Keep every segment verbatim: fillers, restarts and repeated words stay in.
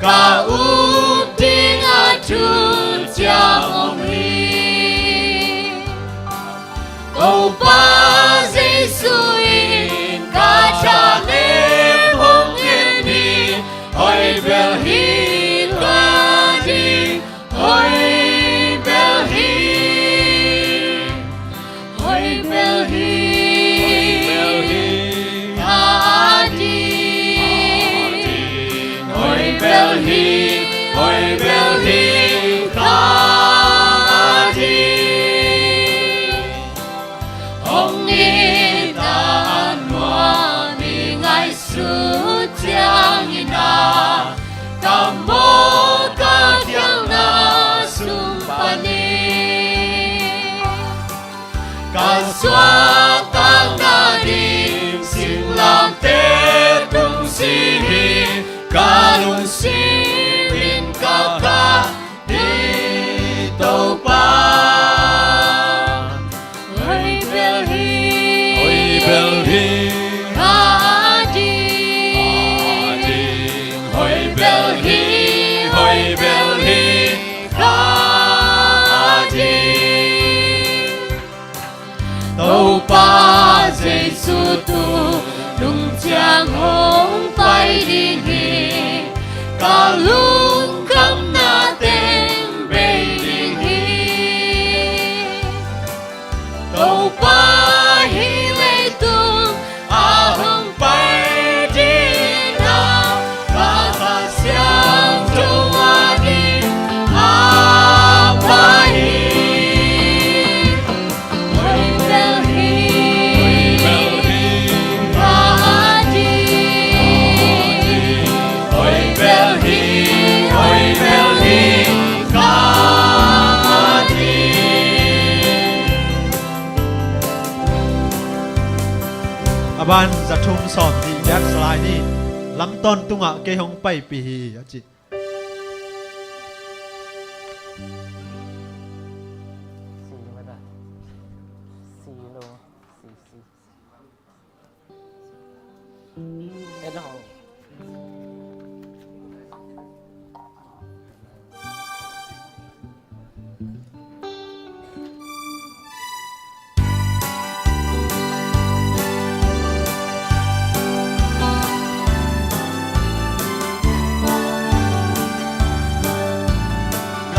ka up ding a thuciam om hi. Topa Jesu in ka thanem hong en hi. Hoi bel hi ka ding, hoi bel hi. Hoi bel hi ka ding, hoi bel hi, hoi bel hi ka ding. Hong it a nuam i ngaihsut ciangin a, ka mawk ka khialhna sung panin ka suahtakna ding singlamteh tung si hi. Ka lungsim in ka khak hi Topa. Hoi bel hi, hoi bel hi ka ding, hoi bel hi, hoi bel hi ka ding. Topa Jesu tu lungciang hong pai ding hi. Ka lungkhamna teng bei ding hi. Topa hih leitung a hong pai ding a, ka Kha Siangtho a ding a pai hi. Hoi bel hi ka ding, hoi bel hi, hoi bel hi ka ding. A ban za thum sawm nih, Jack Salai nih, lam tawntungah kei hong paipih hi, a ci.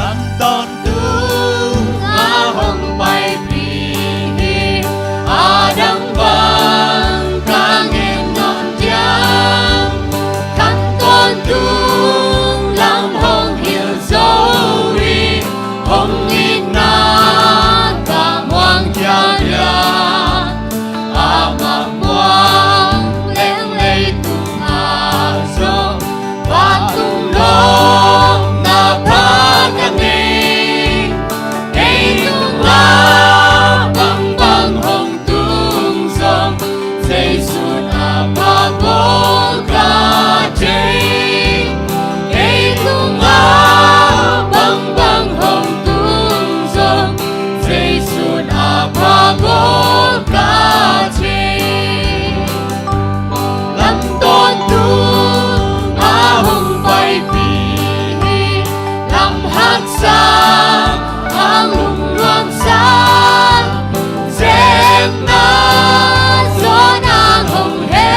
Lam tawntung a hong paipih hi. A dang bang ka ngen nawn diam? Khan tawntung lam hong hilh zo hi. Hong itna ka muang khial hiam? Amah muang leng leitung ah zong, Pa tung lawmna pha ka nei. Leitung ah bangbang hong tung zong, Jesu in a pha bawl ka thei. Leitung ah bangbang hong tung zong, Jesu in a pha bawl ka thei. Lam tawntung a hong paipih hi. Lam haksa a lungnuamsa, zemna zawn a hong he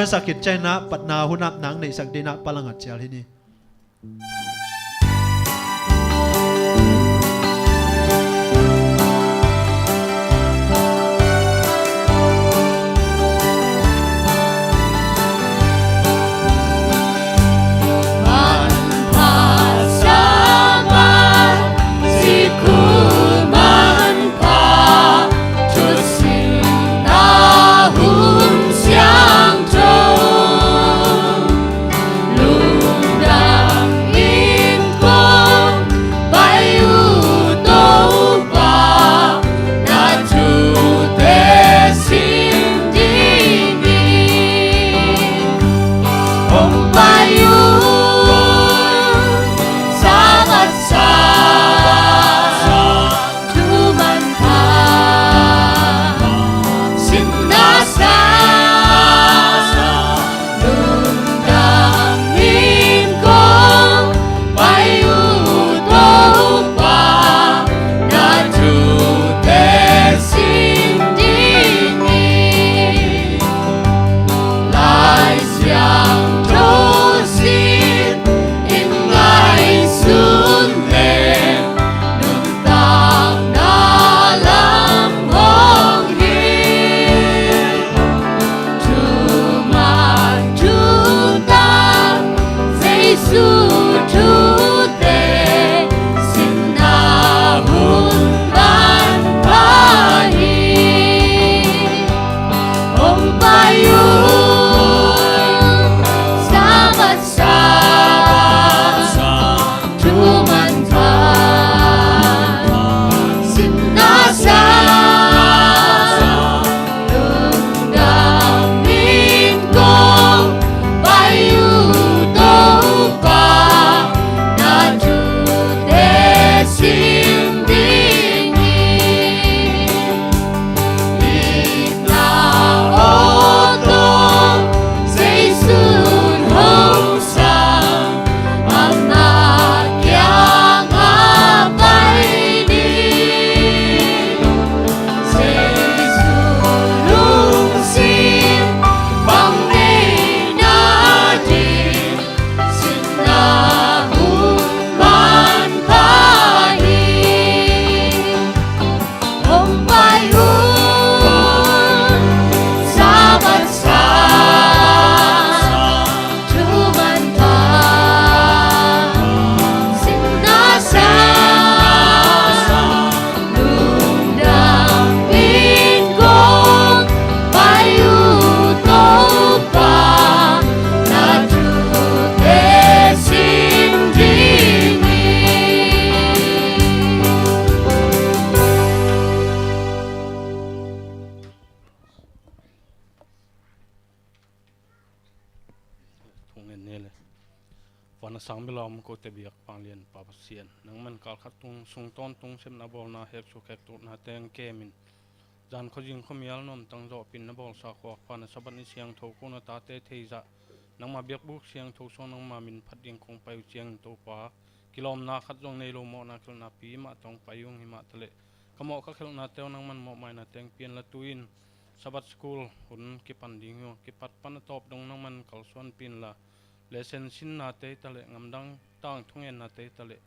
Sak khit ciangin ah patna hun ah nang neihsak dingin ah pal a ngat cial hi ni. Lungdam in kong pai uh Topa, na thute sim dingin. Hong pai un Sabbath sang, thu manpha sim na sa. Lungdam in kong pai uh Topa, na thute sim dingin. Lai Siangtho sin in ngaihsun leng, nuntakna lam hong hilh. Thuman thutak Jesu thute simna hun manpha hi. Hong pai un Sabbath sang, thu manpha sim na sa. Lungdam in kong pai uh Topa, na thute sim dingin. Itna aw Topa, Jesu hong sam, ama kiangah pai ding. Jesu lungsim bang nei nading, simna hun manpha hi. Hong pai un Sabbath sang, thu manpha sim na sa. Lungdam in kong pai uh Topa, na thute sim dingin. Thungen ni le. Van a sang bel a om kote biak Panglian Pa Pasian, nangman kalkhat tung sung tawntung sepna bawlna hek suk hek tutna teng kemin, zan khuazing khuamial nuamtang zawhpin na bawlsa khuak pha na Sabbath ni siangtho ko na tate theizah, nangma biakbuk siangtho suang nangma min phat ding kong pai uh ciangin Topa, kilawmna khat zong nei lo mawhna khelhna pi mah tawh hong pai ung hi mah taleh, ka mawh ka khelhnate uh nangman mawhmaina teng pian la tu-in Sabbath school hun kipan ding hi uh, kipat pan a tawp dong nangman kalsuanpin la, lesson sinnate hi taleh, ngamdang tang thungennate hi taleh,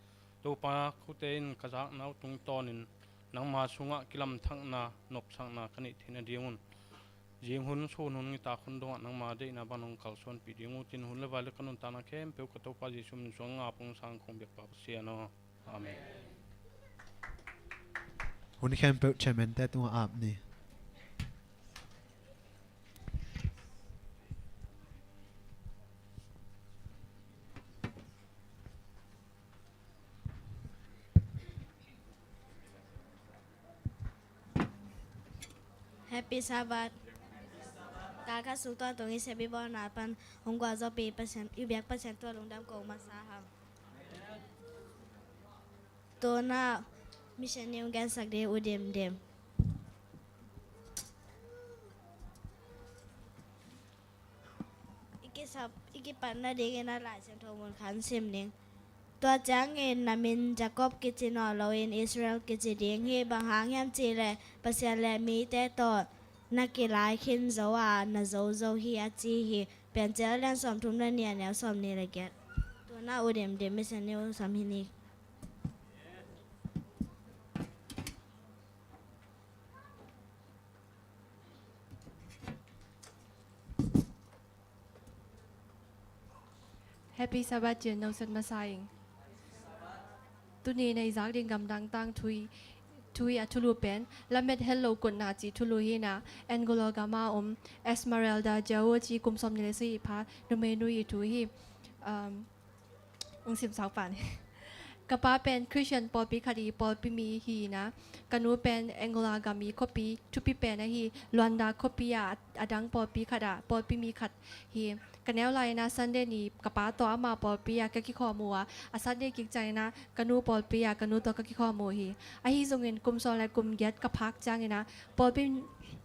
Topa, kote in ka zakna uh tungtawnin nangma sungah kilamthakna, nopsakna ka neih theihna dingun, zinghun sunhun nitak hun dongah nangma deihna bang hong kalsuanpih ding uh, tin hun le vai le ka nuntakna khempeuh ka Topa Jesu min suang nga pung sang kong biak Pa Pasian aw. Amen. Hun khempeuh chairman-te tungah ap ni. Happy Sabbath. Kalkhat sung tawntung i sep i bawlna pan hong gualzawhpih Pasian, i biak Pasian tungah lungdam kong masa hang. Tuna mission ni hong gensak ding U Dim Dim. I kisap, i kipatna dingin a Lai Siangtho mun khat sim ning. Tua ciangin na min Jacob kici nawn loin Israel kici ding hi, bang hang hiam cihleh Pasian le mite tawh Na kilai khin zo a, na zo zo hi a ci hi. Piancil a lian sawmthum le nih a neu sawmnih le giat. Tuna U Dim Dim Mission News sam hi ni. Happy Sabbath cian no set masa ing. Tuni na i zak ding gamdang tang thu i, thu i a thulu pen lamet hello kutna ci thulu hi na, Angola gama om Esmeralda Jao ci kum sawmnih le sagih pha numei nu i thu hi. Um, ung sim sau pan. Ka pa pen Christian pawlpi khat i pawlpi mi hi na, ka nu pen Angola gam i khuapi thupi pen ahi Luanda khuapi a, a dang pawlpi khat a pawlpi mi khat hi. Ka neu lai na Sunday ni ka pa tawh ama pawlpi a ka kikhawm uh a, a Sunday kik ciangin a ka nu pawlpi a ka nu tawh ka kikhawm uh hi. Ahi zongin kum sawm le kum giat ka phak ciangin a pawlpi,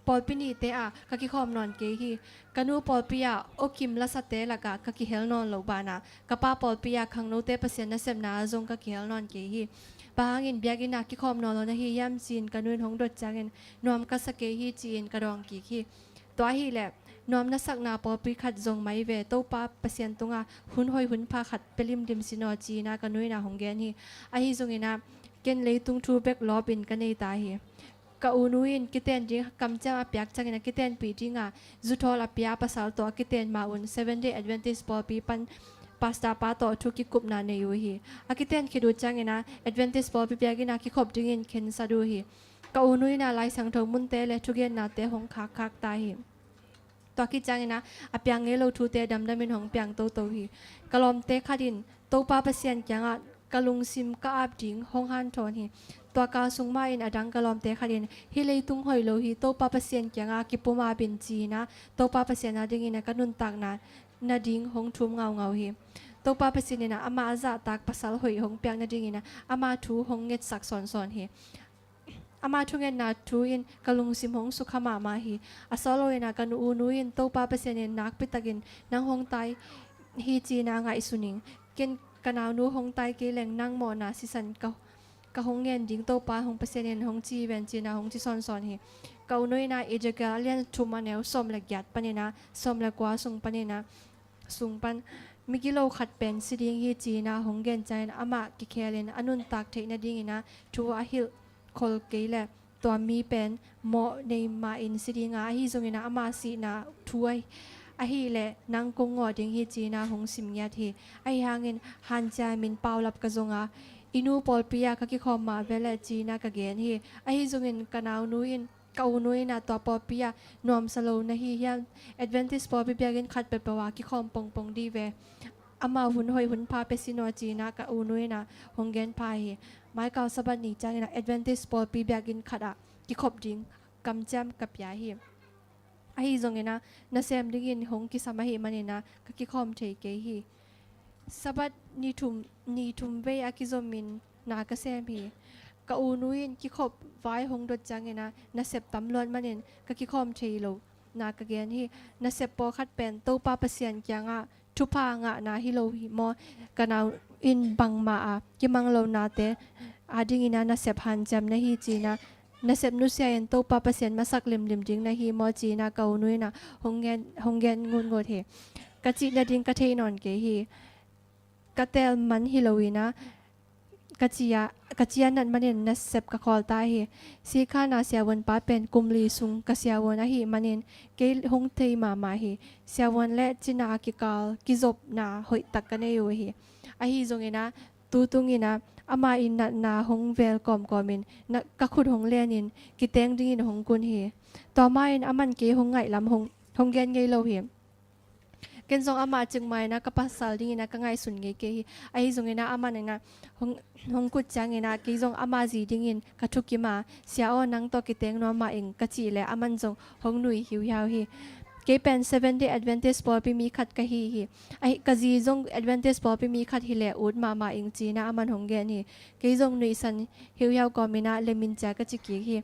pawlpi nihte a ka kikhawm nawn kei hi. Ka nu pawlpi a awkim lasate lakah ka kihel nawn loh banah ka pa pawlpi a khangnote Pasian nasepna ah zong ka kihel nawn kei hi. Bang hangin biakinn ah kikhawm nawn lo na hi hiam ci-in ka nu in hong dot ciangin nuam ka sa kei hi ci-in ka dawng kik hi. Tua ahih leh nuam na sakna pawlpi khat zong mai ve, Topa Pasian tungah hun hoih hun pha khat pia limlim sin aw ci-in a ka nu in a hong gen hi. Ahi zongin a ken leitung thu bek lawpin ka nei ta hi. Ka u nu in kiten ding kamciam a piak ciangin a kitenpih ding a zuthawl a pia a pasal tawh a kiten ma un Seventh Day Adventist pawlpi pan pastor pa tawh thu kikupna nei uh hi. A kiten khit uh ciangin a Adventist pawlpi biakinn a kikhop dingin khensat uh hi. Ka u nu in a Lai Siangtho munte le thugennate hong khakkhak ta hi. Tua khit ciangin a, a piang ngei lo thute damdamin hong piang toto hi. Ka lawmte khat in Topa Pasian kiangah ka lungsim ka ap ding hong hanthawn hi. Tua kal sung mah in a dang ka lawmte khat in hih leitung hoih lo hi, Topa Pasian kiangah kipum ap in ci-in a, Topa Pasian a dingin a ka nuntakna nading hong thum ngaungau hi. Topa Pasian in a amah a zahtak pasal hoih hong piak nadingin a ama thu hong ngetsak sawnsawn hi. Ama thungetna thu in ka lungsim hong sukha mahmah hi. A sawt lo in a ka nu, u nu in Topa Pasian in nakpi takin nang hong tai hi ci-in a ngaihsun ing. Ken ka naunu hong tai kei leng nang mawhna sisan ka, ka hong ngen ding Topa hong Pasian in hong ci hi ven ci-in a hong ci sawnsawn hi. Ka u nu in a Ezekiel a lian thum a neu sawm le giat panin a sawm le kua sung panin a sung pan migilo khat pen si ding hi ci-in a hong gen ciangin amah kikhelin a nuntak theih nadingin a thu a hilh khol kei leh tua mi pen mawh nei mah in si ding a, ahi zongin a ama sihna thu ahi, ahih leh nang kong ngawh ding hi ci-in a hong sim ngiat hi. Ahi hangin hanciamin paulap ka zong a, i nu pawlpi a ka kikhawm mah ve leh ci-in a ka gen hi. Ahi zongin ka naunu in ka u nu in a tua pawlpi a nuamsa lo na hi hiam, Adventist pawlpi biakinn khat peuhpeuh a kikhawm pongpong dih ve, amau hun hoih hun pha pia sin aw ci-in a ka u nu in a hong gen pha hi. Maikal Sabbath ni ciangin a Adventist pawlpi biakinn khat ah kikhop ding kamciam ka pia hi. Ahi zongin a nasem dingin hong kisam ahih manin a ka kikhawm thei kei hi. Sabbath ni thum, ni thum vei a kizomin na ka sem hi. Ka u nu in kikhop vai hong dot ciangin a nasep tam luat manin ka kikhawm thei lo na ka gen hi. Nasep pawlkhat pen Topa Pasian kiangah thupha ngahna hi lo hi maw? Ka nau in bangmah a kimang lo nate a dingin a nasep hanciam na hi ci-in a nasep nusia in Topa Pasian masak limlim ding na hi maw ci-in a ka u nu in a hong gen, hong gen ngutngut hi. Ka cih nading ka thei nawn kei hi. Ka teel man hi lo in a ka ci a, ka ci a nat manin nasep ka khawl ta hi. Sikha na siavuan pa pen kum li sung ka siavuan ahih manin kei hong thei mahmah hi. Siavuan le cina a kikal kizopna hoih tak ka nei uh hi. Ahi zongin a tu tungin a ama in natna hong vel kawmkawmin na, ka khut hong lenin kiteng dingin hong kun hi. Tua ma in aman kei hong ngaihlam hong, hong gen ngei lo hi. Ken zong amah cikmah in a ka pasal dingin a ka ngaihsun ngei kei hi. Ahi zongin a aman in a hong, hong kut ciangin a kei zong ama zi dingin ka thukim a, Sia aw, nang tawh kiteng nuam mah ing, ka cih leh aman zong hong nui hiuhiau hi. Kei pen Seventh Day Adventist pawlpi mi khat ka hi hi. Ahi, ka zi zong Adventist pawlpi mi khat hi leh ut mahmah ing ci-in a aman hong gen hi. Kei zong nuihsan hiuhiau kawmin a lemin cia ka ci kik hi.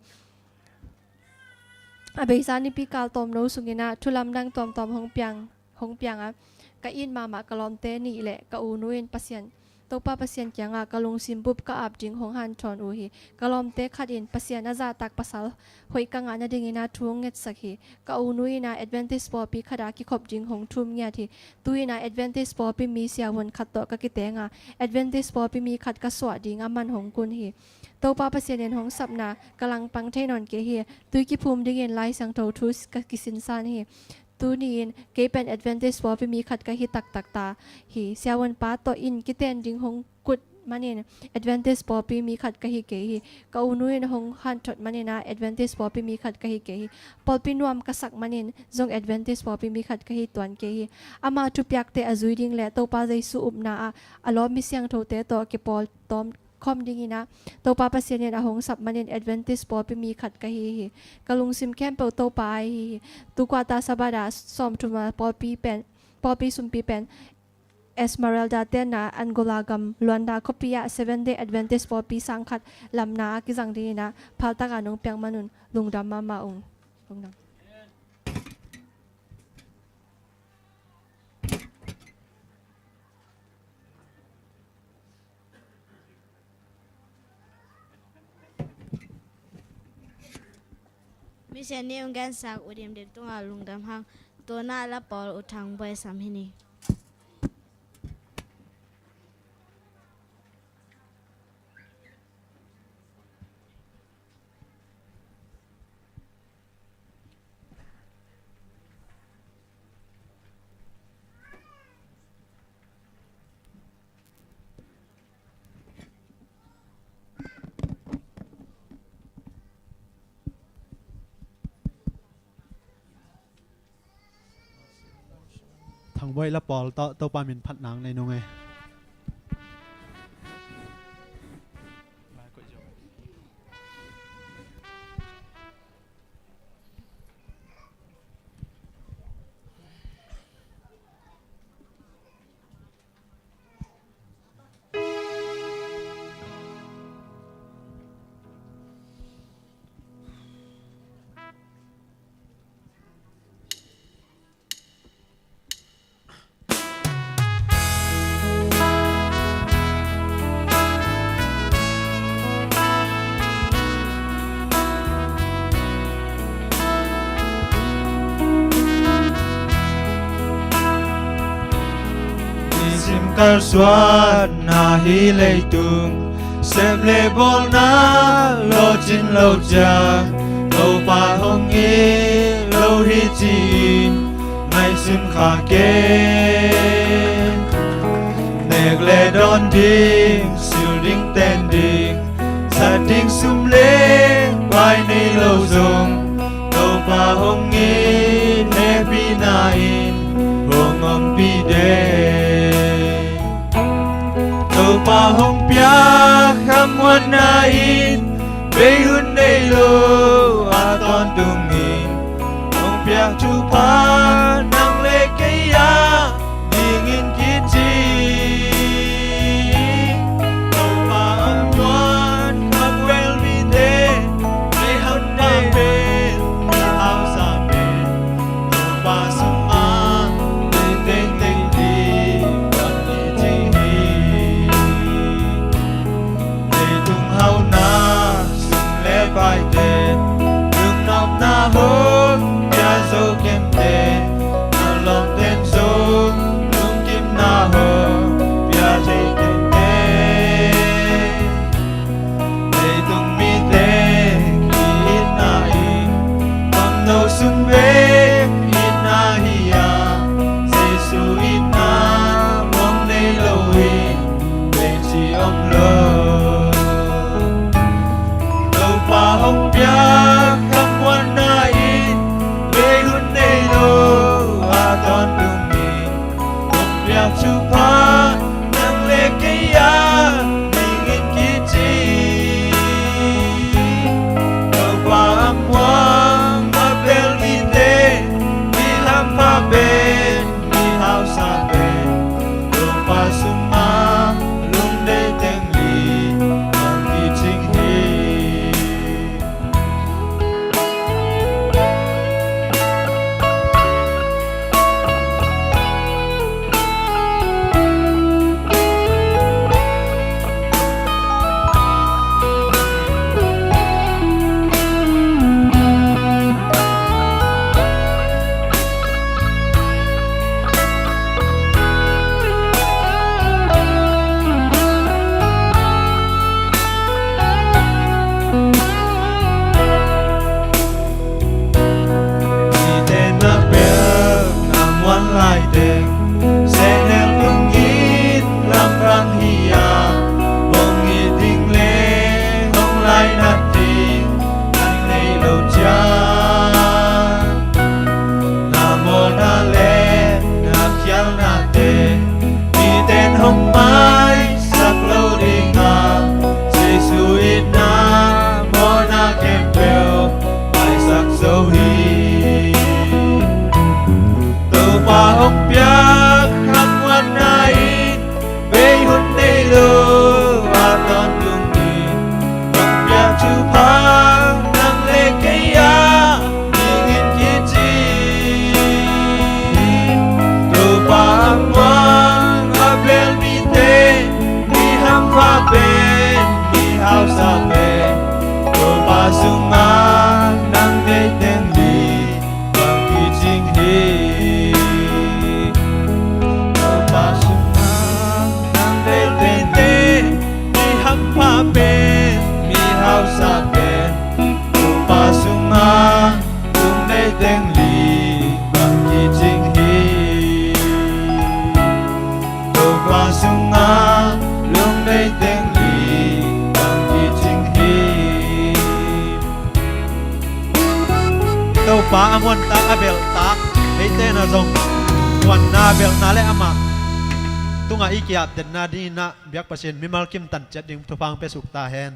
A beisa nipi kal tawmno sungin a thu lamdang tuamtuam hong piang, hong piang a, ka it mahmah ka lawmte nih le ka u nu in Pasian Topa Pasian kiangah ka lungsim bup ka ap ding hong hanthawn uh hi. Ka lawmte khat in Pasian a zahtak pasal hoih ka ngah nadingin ah thu hong ngetsak hi. Ka unu in ah Adventist pawlpi khat ah kikhop ding hong thum ngiat hi. Tu-in ah Adventist pawlpi mi siavuan khat tawh ka kiteng a, Adventist pawlpi mi khat ka suah ding a man hong kun hi. Topa Pasian in hong sapna ka langpang thei nawn kei hi. Tui kiphum dingin Lai Siangtho thu ka kisinsan hi. Tuni-in kei pen Adventist pawlpi mi khat ka hi taktak ta hi. Siavuanpa tawh inn kiten ding hong kut manin Adventist pawlpi mi khat ka hi kei hi. Ka unu in hong hanthot manin ah Adventist pawlpi mi khat ka hi kei hi. Pawlpi nuam ka sak manin zong Adventist pawlpi mi khat ka hi tuan kei hi. Ama thupiakte a zui ding le Topa Jesu upna ah a lawm mi siangthote tawh kipawl tawm khawm dingin ah Topa Pasian in a hong sap manin Adventist pawlpi mi khat ka hi hi. Ka lungsim khempeuh Topa a hi hi. Tu kuata Sabbath ah sawmthum a pawlpi pen, pawlpi sumpi pen Esmeralda tenna Angola gam Luanda khuapi ah Seventh Day Adventist pawlpi sang khat lamna a kizang dingin ah phaltak a nong piak manun lungdam mahmah ung. Lungdam. Misiangtho ung gensak U Dim Dim tungah lungdam hang. Tuna la pawl U Thang Buai sam hi ni. Thang Buai la pawl tawh Topa min phat nang nei nung e. Nisim kalsuanna hih leitung, sem le bawlna lawhcin lo ciang, Topa hong it lo hi ci-in ngaihsun kha kei. Nek le dawn ding, sil ding ten ding, zat ding sum le pai nei lo zong, Topa hong it hehpihna in hong ompih den. Topa hong piak khamuanna in bei hun nei lo a tawntungin hong piak thupha nang le kei a dingin kici. Topa a tuan khuabuel mite, mi hauhna pen, mi hausa pen, Topa sungah mi tengteng ding kuan kici hi. Leitung hauhna sum le paite, lungnopna hong pia zo kente, na lawmten zong lungkimna hong pia thei kente. Leitung mite ki-itna in, kamno sung bek itna hi a, Jesu itna mong nei lo in, bek ci om lo. Topa hong piak khamuanna in, bei hun nei lo a tawntungin hong piak thupha nang le kei a dingin kici. Topa a muang a bel mite, mi hampha pen, mi hausa pen, Topa sungah lungdei teng li bang kicing hi. Sungah nang nei teng li bang kicing hi. Topa sungah nang nei teng li, mi hampha pen, mi hausa pen, Topa sungah lungneih teng li bang kicing hi. Topa sungah lungneih teng li bang kicing hi. Topa a muantak a belhtak, eite na zong muanna, belhna le amah tungah i kiapdenna dingin ah biak Pasian mimal kim tan ciat ding thupha hong pia suk ta hen.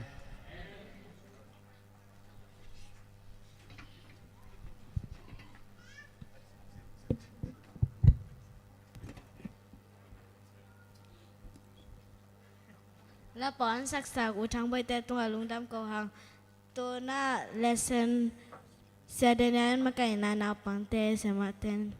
Lapawn saksak U Thang Boite tungah lungdam ko hang. Tuna lesson Sia Daniel makaihna naupangte siamah ten.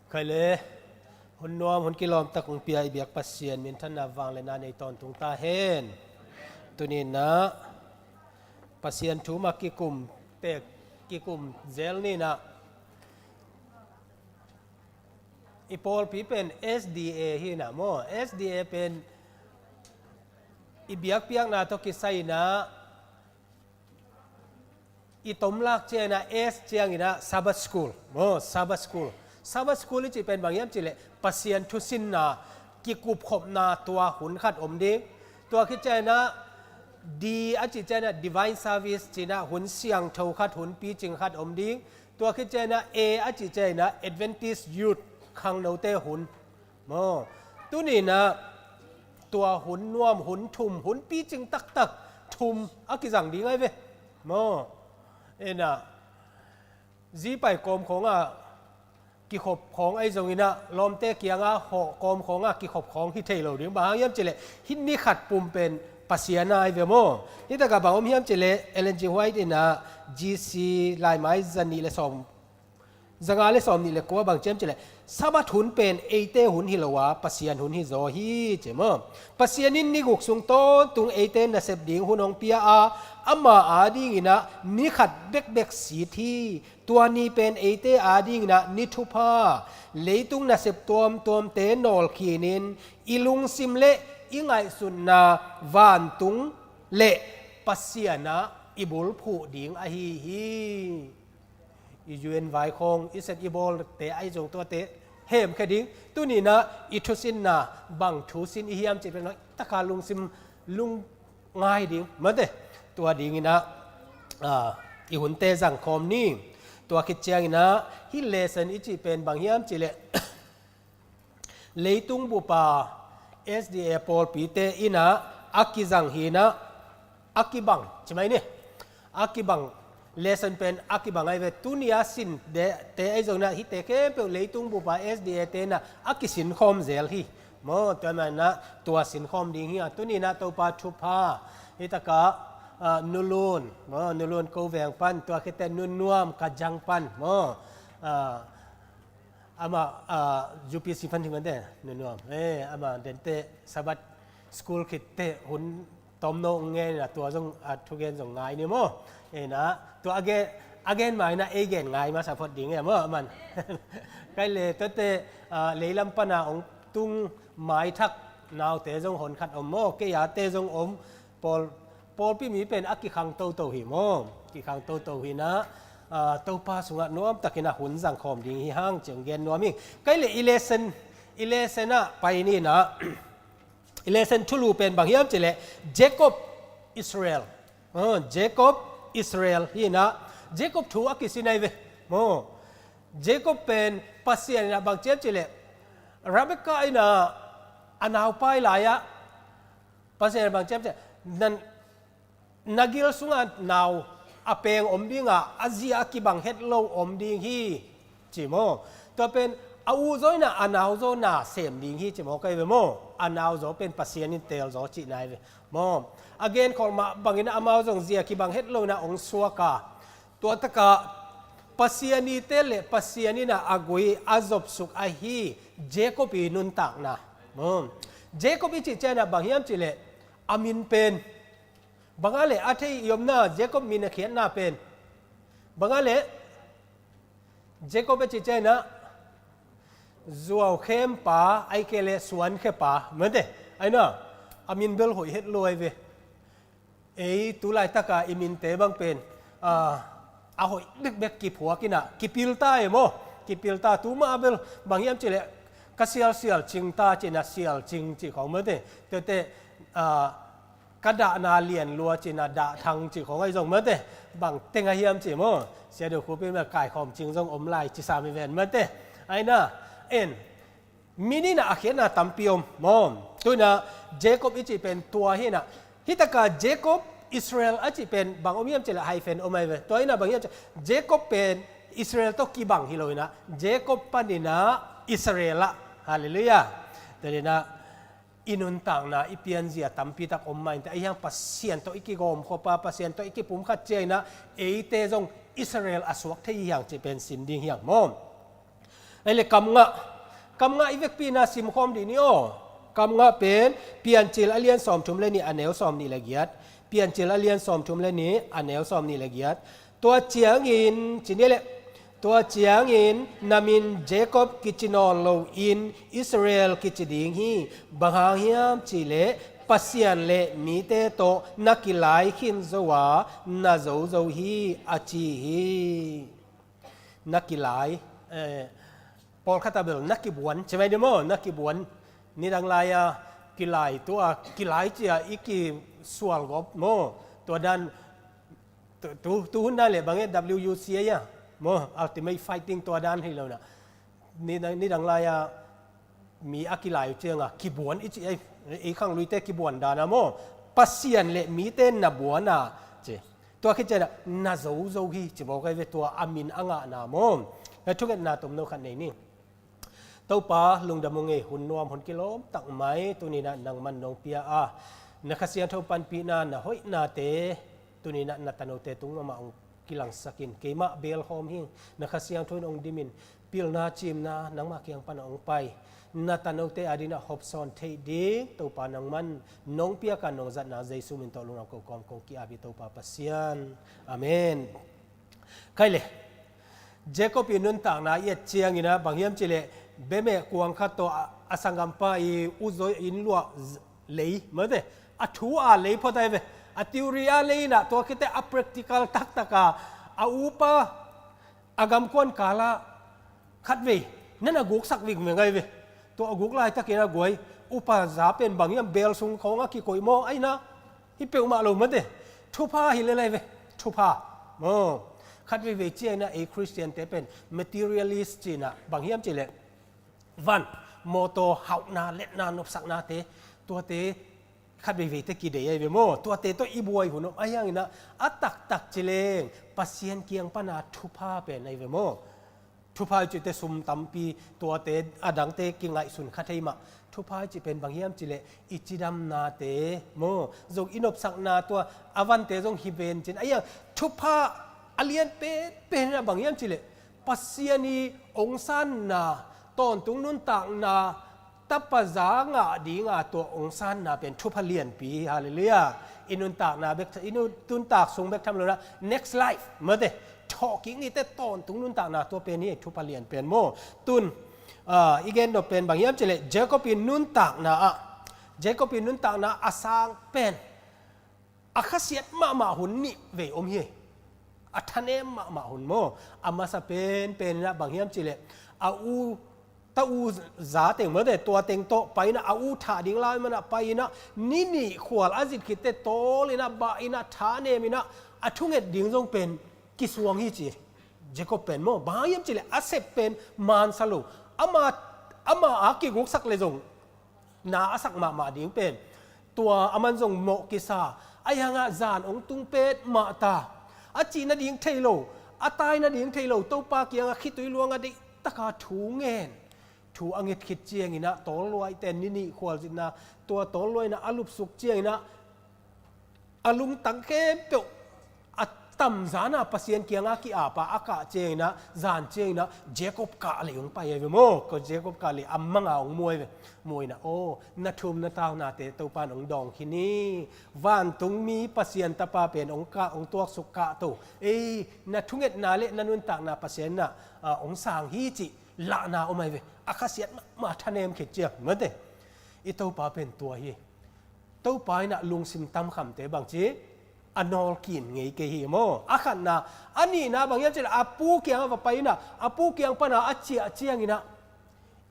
Khai le, hun nuam, hun kilawm tak hong pia i biak Pasian minthanna vangliatna nei tawntung ta hen. Tuni-in ah Pasian thu mah kikum tek, kikum zel ni-in ah, i pawlpi pen S D A hi-in ah maw, S D A pen i biakpiakna tawh kisai-in ah, i tomlak ciangin ah S ciangin ah Sabbath School. Maw, Sabbath School. Sabbath School i cih pen bang hiam cih leh Pasian thusinna kikupkhopna tua hun khat om ding. Tua khit ciangin ah D a cih ciangin ah Divine Service ci-in ah hun siangtho khat, hun picing khat om ding. Tua khit ciangin ah A a cih ciangin ah Adventist Youth, khangnote hun. Maw, tuni-in ah tua hun nuam, hun thum, hun picing taktak thum a kizang ding ahi ve. Maw, en ah, zi pai kawm khawng ah kikhop khawng ahi zongin ah, lawmte kiangah hawh kawm khawng ah kikhop khawng hi thei lo ding. Bang hang hiam cih leh hih ni khat pum pen Pasian a ahi ve maw. Hih takah bang om hiam cih leh Ellen G. White in ah G C laimai za nih le sawm, za nga le sawm nih le kua bang ci hiam cih leh, Sabbath hun pen eite hun hi lo a, Pasian hun hi zaw hi, ci maw. Pasian in ni guk sung tawntung eite nasep ding hun hong pia a, ama adingin ah ni khat bekbek sit hi. Tua ni pen eite adingin ah ni thupha, leitung nasep tuamtuamte nawlkhin in i lungsim le i ngaihsutna vantung le Pasian ah i bulphuh ding ahi hi. I U N vai khawng i set i bawlte ahi zong tuate hemkhia ding. Tuni-in ah i thusinna bang thu sin i hiam cih pen hoih taka lungsim lungngai ding, mate. Tua dingin ah, ah, i hunte zangkhawm ni. Tua khit ciangin ah hih lesson i cih pen bang hiam cih leh leitung bup a S D A pawlpite in ah a kizang hi-in ah, a kibang, ci mai ni. A kibang, lesson pen a kibang ahi ve. Tuni a sinte ahi zongin ah hihte khempeuh leitung bup a S D A te in ah a kisinkhawm zel hi. Maw, tua manin ah tua sinkhawm ding hi a. Tuni-in ah Topa thupha, hih takah, ah, Nu Lun, maw, Nu Lun ko veng pan, tua khit teh Nu Nuam Kajang pan, maw, ah, amah, ah, U P C fan hi mah teh, Nu Nuam. Eh, amah dente Sabbath School khit teh hun tomno ngen a, tua zong, ah, thugen zong ngai ni maw. Eh, na, tua a gen, a gen mai na, ei gen ngai masa phot ding e maw, aman. Khai le, tuate, ah, leilam pan a hong tung maithak naute zong honkhat om maw, kei a te zong om, pawl, pawlpi mi pen a kikhang toto hi maw? Kikhang toto hi-in ah, ah, Topa sungah nuamtakin a hun zangkhawm ding hi hang ci hong gen nuam ing. Khai le i lesson, i lesson ah pai ni-in ah, i lesson thulu pen bang hiam cih leh Jacob Israel. Ah, Jacob Israel hi inah, Jacob thu a kisin ahi ve. Maw, Jacob pen Pasian inah bang ci hiam cih leh, Rebekah inah a naupai lai-ah Pasian inah bang ci hiam cih leh, nan na gil sungah nau a peng om ding a, a zia a kibang het lo om ding hi, ci maw. Tua pen a u zaw inah a nau zaw na sem ding hi, ci maw, ka hi ve maw. A nau zaw pen Pasian in teel zaw cihna hi ve maw. A genkholh mah bangin amau zong zia kibang het lo inah hong suak a, tua takah Pasian i teel leh Pasian inah a gui a zopsuk ahi Jacob i nuntakna maw. Jacob i cih ciang inah bang hiam cih leh, a min pen bang a leh, a thei i omna, Jacob min a khiatna pen bang a leh, Jacob a cih ciang inah zuaukhem pa, ahih kei leh suankhe pa, mate. Ahi inah, a min bel hoih het lo ahi ve. Ei tu laitaka i minte bang pen, ah, a hoih bekbek kiphuak inah, kipil ta e maw. Kipil ta, tu mah bel bang hiam cih leh, ka sialsial cing ta ci inah, sial cing cih khawng, mate. Tuate, ah, ka dahna lian lua ci inah, dah thang cih khawng ahi zong, mate. Bang teng a hiam ci maw. Sia Do Khup in mah kaikhawm cing zong om lai ci sam hi ven, mate. Ahi inah, en, min inah a khiatna tampi om maw. Tu inah Jacob i cih pen tua hi inah, hi takah Jacob, Israel a cih pen bang om hiam cih leh hyphen om ahi ve. Tua inah bang hiam cih leh, Jacob pen Israel tawh kibang hi lo inah, Jacob pan inah Israel ah. Halleluiah. Tua inah i nuntakna i pianzia tampi tak om mah inteh, ahi hang Pasian tawh i kigawmkhop a, Pasian tawh i kipumkhat ciang inah, eite zong Israel a suak thei hi hang cih pen sim ding hi hang maw. Ahih leh kam ngah, kam ngah i vekpi inah simkhawm dih ni aw. Kam ngah pen Piancil a lian sawmthum le nih, a neu sawmnih le giat. Piancil a lian sawmthum le nih, a neu sawmnih le giat. Tua ciangin, ci ni leh, tua ciangin na min Jacob kici nawn loin Israel kici ding hi. Bang hang hiam cih leh, Pasian le mite tawh na kilai khin zo a, na zo zo hi, a ci hi. Na kilai, eh, pawlkhat a bel na kibuan ci mai dih maw, na kibuan. Nidang lai-a kilai, tua kilai ci-a i kisual gawp maw. Tua dan, tu, tu, tu hun dan leh bang e, W U C A a maw, Ultimate Fighting, tua dan hi lo inah. Nidang, nidang lai-a mi a kilai uh ciangah kibuan i cih, ei, ei khangluite kibuan dan a maw. Pasian le mite na buan a, ci. Tua khit ciang inah na zo zo hi, ci maw, ka hi ve, tua a min a ngahna maw. Thungetna tomno khat nei ni. Topa, lungdam ung ei, hun nuam, hun kilawm tak mai, tuni inah nangman nong pia a, na Kha Siangtho panpihna, na hoihnate, tuni inah na tanote tung mahmah hong kilangsak in, keimah belkhawm hi ing, na Kha Siangtho in hong dim in, pilna cimna nangmah kiang pan a hong pai, na tanote adingin a hopsawn theih ding Topa nangman nong piak a, nong zatna Jesu min tawh lungdam ko kawm kong ki-ap hi, Topa Pasian. Amen. Kei le, Jacob i nuntakna i et ciangin ah bang hiam cih leh, bemeh kuang khat tawh a, a sanggampa i uzaw inn luah z-, lei, mate, a thu a lei phot ahi ve. A theory a lei inah, tua khit teh a practical taktak a, a upa a gamkuan kal ah khatvei na na guksak vingveng ahi ve. Tua a guk laitakin a guai, upa za pen bang hiam, bel sung khawng a kikoih maw, ahi inah, hi peuhmah lo, mate. Thupha hi lel ahi ve, thupha. Maw, khatveivei ciang inah ei Khristiante pen materialist ci inah, bang hiam cih leh, van, mawtaw, hauhna, letna, nopsaknate, tuate khatveivei teh kidei ahi ve maw. Tuate tawh i buai hun om, ahi hang inah, a taktak ci leng Pasian kiang pan a thupha pen ahi ve maw. Thupha i cih teh sum tampi, tuate, a dangte kingaihsun kha thei mah. Thupha i cih pen bang hiam cih leh, i cidamnate maw, zong i nopsakna, tua a vante zong hi ven cin. Ahi hang, thupha a lian penpen inah bang hiam cih leh, Pasian i hong sanna, tawntung nuntakna, tapa za ngah ding a tua hong sanna pen thupha lianpi hi. Halleluiah. I nuntakna bek, i nun-, nuntak sung bek tham lo inah, next life, mate, thawhkik ni teh tawntung nuntakna, tua pen hi thupha lian pen maw. Tun, ah, i gen nop pen bang hiam cih leh, Jacob i nuntakna ah, Jacob i nuntakna a sang pen, a khasiat mahmah hun nih vei om hi. A thanem mahmah hun maw. A masa penpen inah bang hiam cih leh, a u, ta u za teng, mate, tua teng tawh pai inah, a u thah ding lai man ah pai inah, ni nih khual a zit khit teh tawl inah, bah inah, thanem inah, A thunget ding zong pen kisuang hi ci. Jacob pen maw, bang hang hiam cih leh a sep pen mansa lo. Ama, ama a kiguksak leh zong na a sak mahmah ding pen. Tua aman zong mawh kisa. Ahi hangah zan hong tung petmah ta. A cih nading thei lo, a tai nading thei lo, Topa kiangah khitui luangah deihtaka thu ngen. Thu a nget khit cianginah tawlluaite ni nih khualzinna, tua tawlluaina a lupsuk cianginah a lungtang khempeuh a tamzana Pasian kianga ki-apa a kah cianginah, zan cianginah Jacob kah lei hong pai ai ve maw. Ko Jacob kah lei a manga hong muai ve. Muainah, aw, na thum na taunate Topan hong dawng khin hi. Vantungmi Pasian tapa pen hong kah, hong tuaksuk kah to. Ei, na thungetna le na nuntakna Pasian inah, ah, hong sang hi cih lahna om ai ve. A khasiat mahmah thanem khit ciang mate. I Topa pen tua hi. Topa inah lungsim tamkhamte bangci a nawlkin ngei kei hi maw. A khatna, a nihna bang hiam cih leh a pu kiangah va pai inah, a pu kiang pana a ciah cianginah,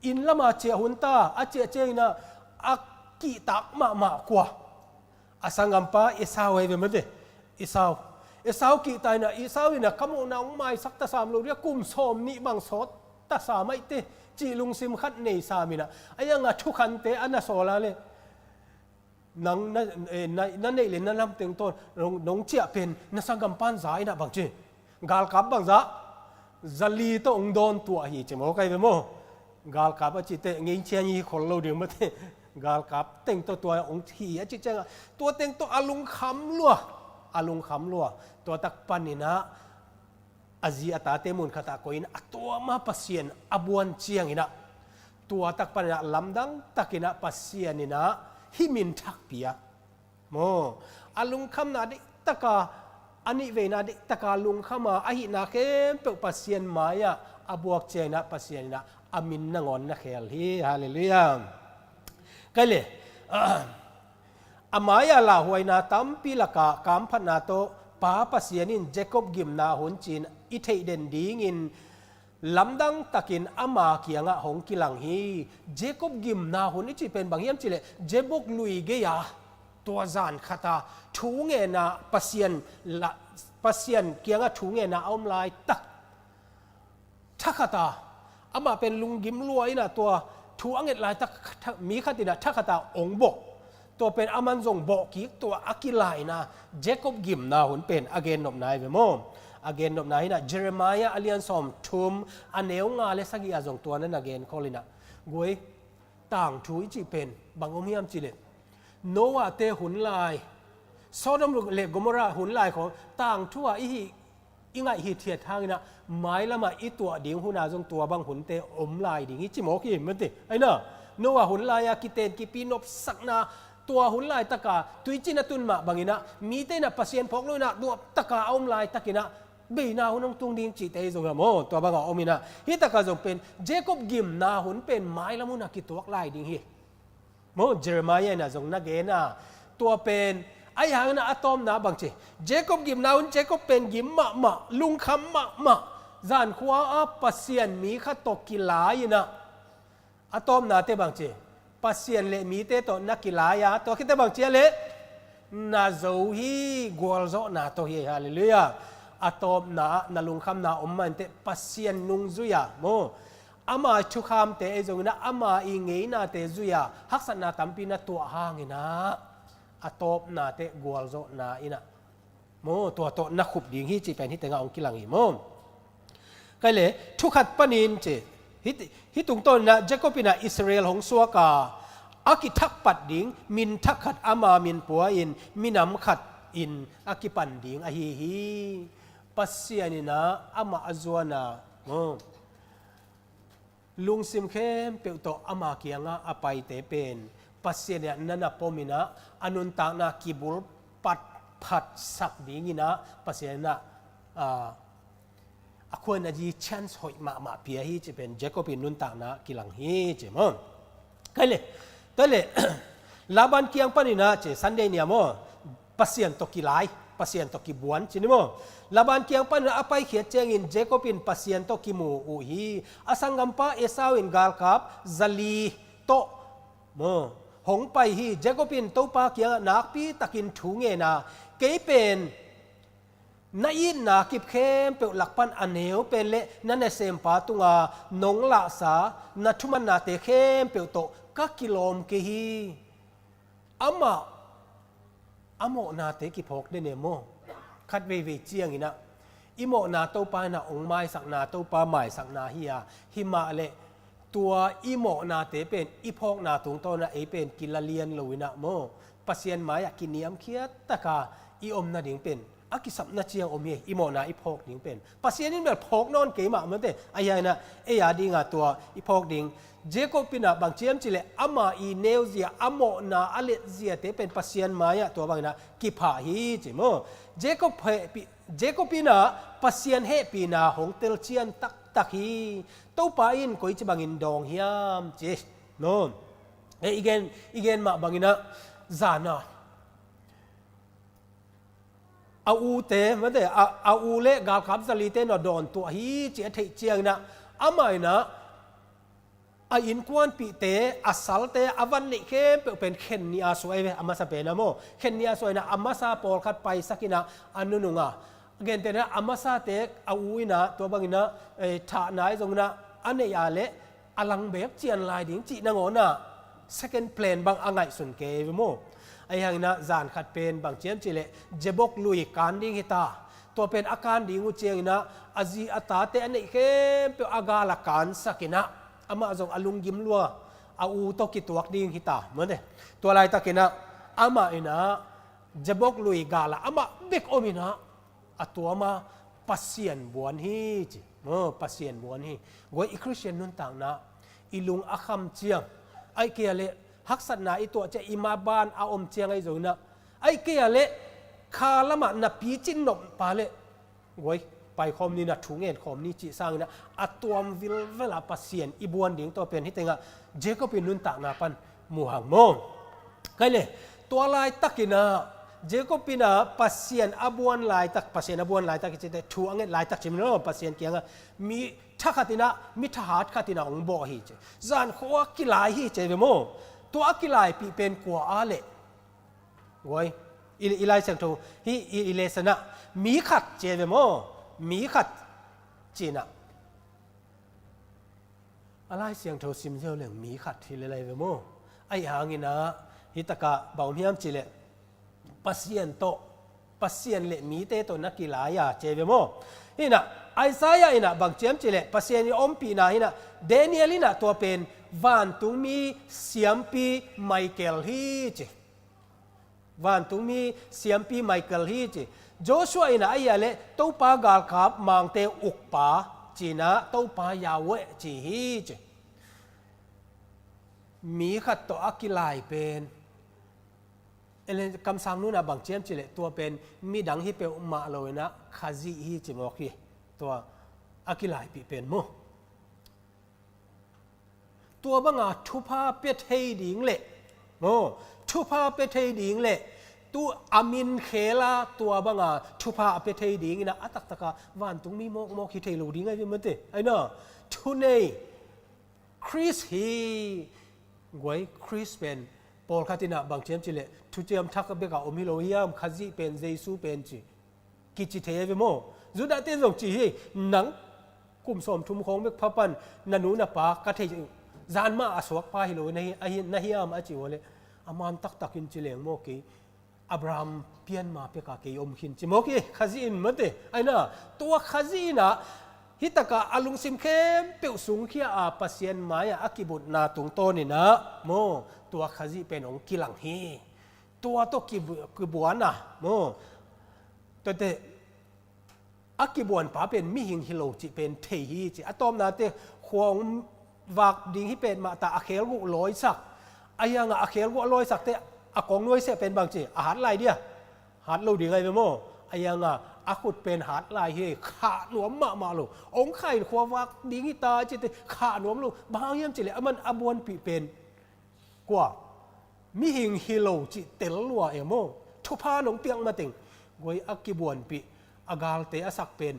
inn lama ciah hun ta, a ciah cianginah a kihtak mahmah kua? A sanggampa Esau ai ve mate. Esau. Esau kihta inah, Esau inah ka mawhna hong maisak tasam lo ding a, kum sawm nih bang sawt tasam aih teh, cih lungsim khat nei sam inah. Ahi hangah thukhante a na sawl a leh, nang na, eh, na, na neih le na lamteng tawh nong, nong ciah pen na sanggampan za inah bangci, galkap bangzah, zali tawh hong dawn tuah hi ci maw, kai ve maw. Galkap a cih teh ngei cian hi khol lo ding mate. Galkap teng tawh tua hong hi a cih ciangah, tua teng tawh a lungkham lua. A lungkham lua. Tua tak paninah a zi a tate mun khatah koih in a tua mah Pasian a buan cianginah, tua tak paninah lamdang takinah Pasian inah hih min thak pia maw. A lungkhamna deihtaka, a nihveina deihtaka lungkhama a hihna khempeuh Pasian mai-ah a buak cianginah Pasian inah a min nangawn na khel hi. Halleluiah. Kai le, a mai-ah lauhuaina tampi lakah kamphatna tawh Pa Pasian in Jacob gimna hun ci-in i theih den dingin lamdang takin ama kiangah hong kilang hi. Jacob gimna hun i cih pen bang hiam cih leh, Jabbok lui gei-a tua zan khata thu ngenna Pasian la, Pasian kiangah thu ngenna a om laitak thakhata, amah pen lunggim lua inah tua thu a nget laitak, tha-, mi khat inah thakhata hong bawh. Tua pen aman zong bawh kik, tua a kilaina Jacob gimna hun pen a gennopna hi ve maw. A gennopna hinah Jeremiah a lian sawm thum, a neu nga le sagih ah zong tua na na genkhol inah. Guai, tangthu i cih pen bang om hiam cih leh, Noah te hun lai, Sodom le Gomorrah hun lai khawng tangthu ah i hih, i ngaih hithiat hanginah, mailamah i tuah ding hunah zong tua bang hunte om lai ding hi ci mawk hi mate. Aina, Noah hun lai-a kiten kipi nopsakna, tua hun laitaka tuicin a tun mah banginah, mite inah Pasian phawk lo inah, nuamtaka a om laitakinah, beina hun hong tung ding cihte hi zong a maw, tua bangah om inah, hih takah zong pen Jacob gimna hun pen mailam hunah kituak lai ding hi. Maw, Jeremiah inah zong na gen a, tua pen, ahi hangin a tawpna bangci, Jacob gimna hun, Jacob pen gim mahmah, lungkham mahmah, zankhua ah Pasian mi khat tawh kilai inah, a tawpnate bangci, Pasian le mite tawh na kilai a, tua khit teh bangci a leh, na zo hi, gualzawhna tawh hi. Halleluiah. A tawpna ah na lungkhamna om mah inteh, Pasian nung zui-a maw, ama thukhamte ei zonginah, ama i ngeinate zui-a haksatna tampi na tuah hanginah, a tawpna teh gualzawhna inah maw, tua tawh na khup ding hi cih pen hih tengah hong kilang hi maw. Kai le, thu khat panin ci, hih, hih tungtawninah Jacob inah Israel hong suak a, a kithak pat ding, min thak khat ama min pua-in, minam khat in a kipan ding ahi hi. Pasian inah amah a zuan a maw, lungsim khempeuh tawh ama kiangah a paite pen Pasian inah na na pom inah, a nuntakna kibul patphatsak dinginah Pasian inah, ah, a khuan a zi chance hoih mahmah pia hi cih pen Jacob in nuntakna kilang hi ci maw. Kai le, kai le, Laban kiang paninah ci, Sunday ni-a maw, Pasian tawh kilai, Pasian tawh kibuan ci ni maw. Laban kiang panin a paikhiat ciangin Jacob in Pasian tawh kimu uh hi. A sanggampa Esau in galkap zali tawh maw, hong pai hi. Jacob in Topa kiangah nakpi takin thu ngen a, kei pen Na itna kip khempeuh lak pan a neu pen le na nasempa tunga nong lahsa na thumanate khempeuh tawh ka kilawm kei hi. Amah a mawhnate kiphawk den e maw? Khat veivei cianginah i mawhna Topa inah hong maisakna, Topa maisakna hi a, hi mah le tua i mawhnate pen i phawkna tungtawnah ei pen kila lian lo inah maw, Pasian mai-ah kiniamkhiat taka i om nading pen a kisapna ciang om hi. I mawhna i phawk ding pen Pasian in bel phawk nawn kei mah mate, ahi hangin ah ei a dinga tua i phawk ding. Jacob inah bang ciam cileh ama i neuzia, a mawhna a letziate pen Pasian mai-ah tua banginah kiphah hi ci maw? Jacob hehpih, Jacob inah Pasian hehpihna hong telcian taktak hi. Topa in koici bangin dawng hiam ci maw? E, i gen, i gen mah banginah zana a ute mate, a, a u le galkap zalite na dawntuah hi ci a theih cianginah amah inah a innkuanpihte, a salte, a van neih khempeuh pen khen nih a suai ve, a masa pen a maw? Khen nih a suai inah a masa pawlkhat paisak inah a nunung a, a gentehna a masate a u inah tua banginah, eh, thahna i zong inah a neih a le a lang bek cian lai ding cih nangawnah second plan bang a ngaihsun kei ve maw? Ahi hanginah zan khat pen bang ciam cileh Jabok lui kan ding hita. Tua pen a kan ding uh cianginah a zi a tate a neih khempeuh a gal a kansak inah amah zong a lunggim lua a u tawh kituak ding hita mate. Tua laitakinah amah inah Jabok lui galah amah bek om inah a tuama Pasian buan hi ci. Oh, Pasian buan hi. Guai, i Khristian nuntakna i lung a kham ciang, aih kei a le haksatna i tuah ciang, i ma ban a om ciang ahi zonginah, aih kei a le kha lamah na picin nop pa le guai, paikhawm ni, na thu ngenkhawm ni cih sanginah a tuam vilvela Pasian i buan ding tua pen hi tengah Jacob in nuntakna pan mu hang maw? Kai le, tua laitakinah Jacob inah Pasian a buan laitak, Pasian a buan laitak i cite thu a nget laitak cih maw, Pasian kiangah mi thakhat inah mi thahat khat inah hong bawh hi ci. Zan khua kilai hi ci ve maw? Tua a kilaipih pen kua a leh? Guai, i, i Lai Siangtho hi, i, i lesson ah mi khat ci ve maw? Mi khat cinah a Lai Siangtho sim ziau leng mi khat hi lelai ve maw? Aih hanginah hi takah bang om hiam cileh Pasian tawh, Pasian le mite tawh na kilai a ci ve maw? Hinah Isaiah inah bang ciam cileh Pasian i ompihna hinah Daniel inah tua pen vantungmi siampi Michael hi ci. Vantungmi siampi Michael hi ci. Joshua inah ahi a le Topa galkap mangte ukpa cinah Topa Yahweh ci hi ci. Mi khat tawh a kilai pen Ellen kamsang nunah bang ciam cileh tua pen midang hi peuhmah lo inah Khazih hi ci mawk hi. Tua a kilaipih pen maw? Tua banga thupha pia thei ding leh, maw, thupha pia thei ding leh tu a min khela tua banga thupha a pia thei ding inah a taktaka vantungmi mawkmawk hi thei lo ding ahi ve mate. Aina thunei Khrist hi. Guai, Khrist pen pawlkhat inah bang ciam cileh thuciam thak bekah om hi lo hiam, Khazih pen, Jesu pen ci kici thei ahi ve maw? Judah te zong ci hi. Nang kum sawmthum khawng bek pha pan na nu na pa ka thei, zan mah a suak pa hi lo na hi, a hi, na hiam a ci uh a le a man taktakin ci leng maw, kei Abraham pianma peka kei om khin ci mawk hi. Khazih in mate. Aina tua Khazih inah hi takah a lungsim khempeuh sungkhia a Pasian mai-ah a kibutna tungtawn inah maw, tua Khazih pen hong kilang hi. Tua tawh kibu-, kibuan a maw, tuate a kibuanpa pen mihing hi lo cih pen thei hi ci. A tawpnate khua hong vak ding hi petmah ta, a khelguh lawisak. A hiangah a khelguh a lawisakte a kong nuaisiah pen bang ci, a hat lai dia? Hat lo ding ahi ve maw? A hiangah a khut pen hat lai hi. Khah nuam mahmah lo. Hong khain khua vak ding hi ta cite khah nuam lo. Bang hang hiam cileh aman a buanpih pen kua? Mihing hi lo cih tel lua e maw? Thupha nong piak mateng. Guai, a kibuanpih a galte a sak pen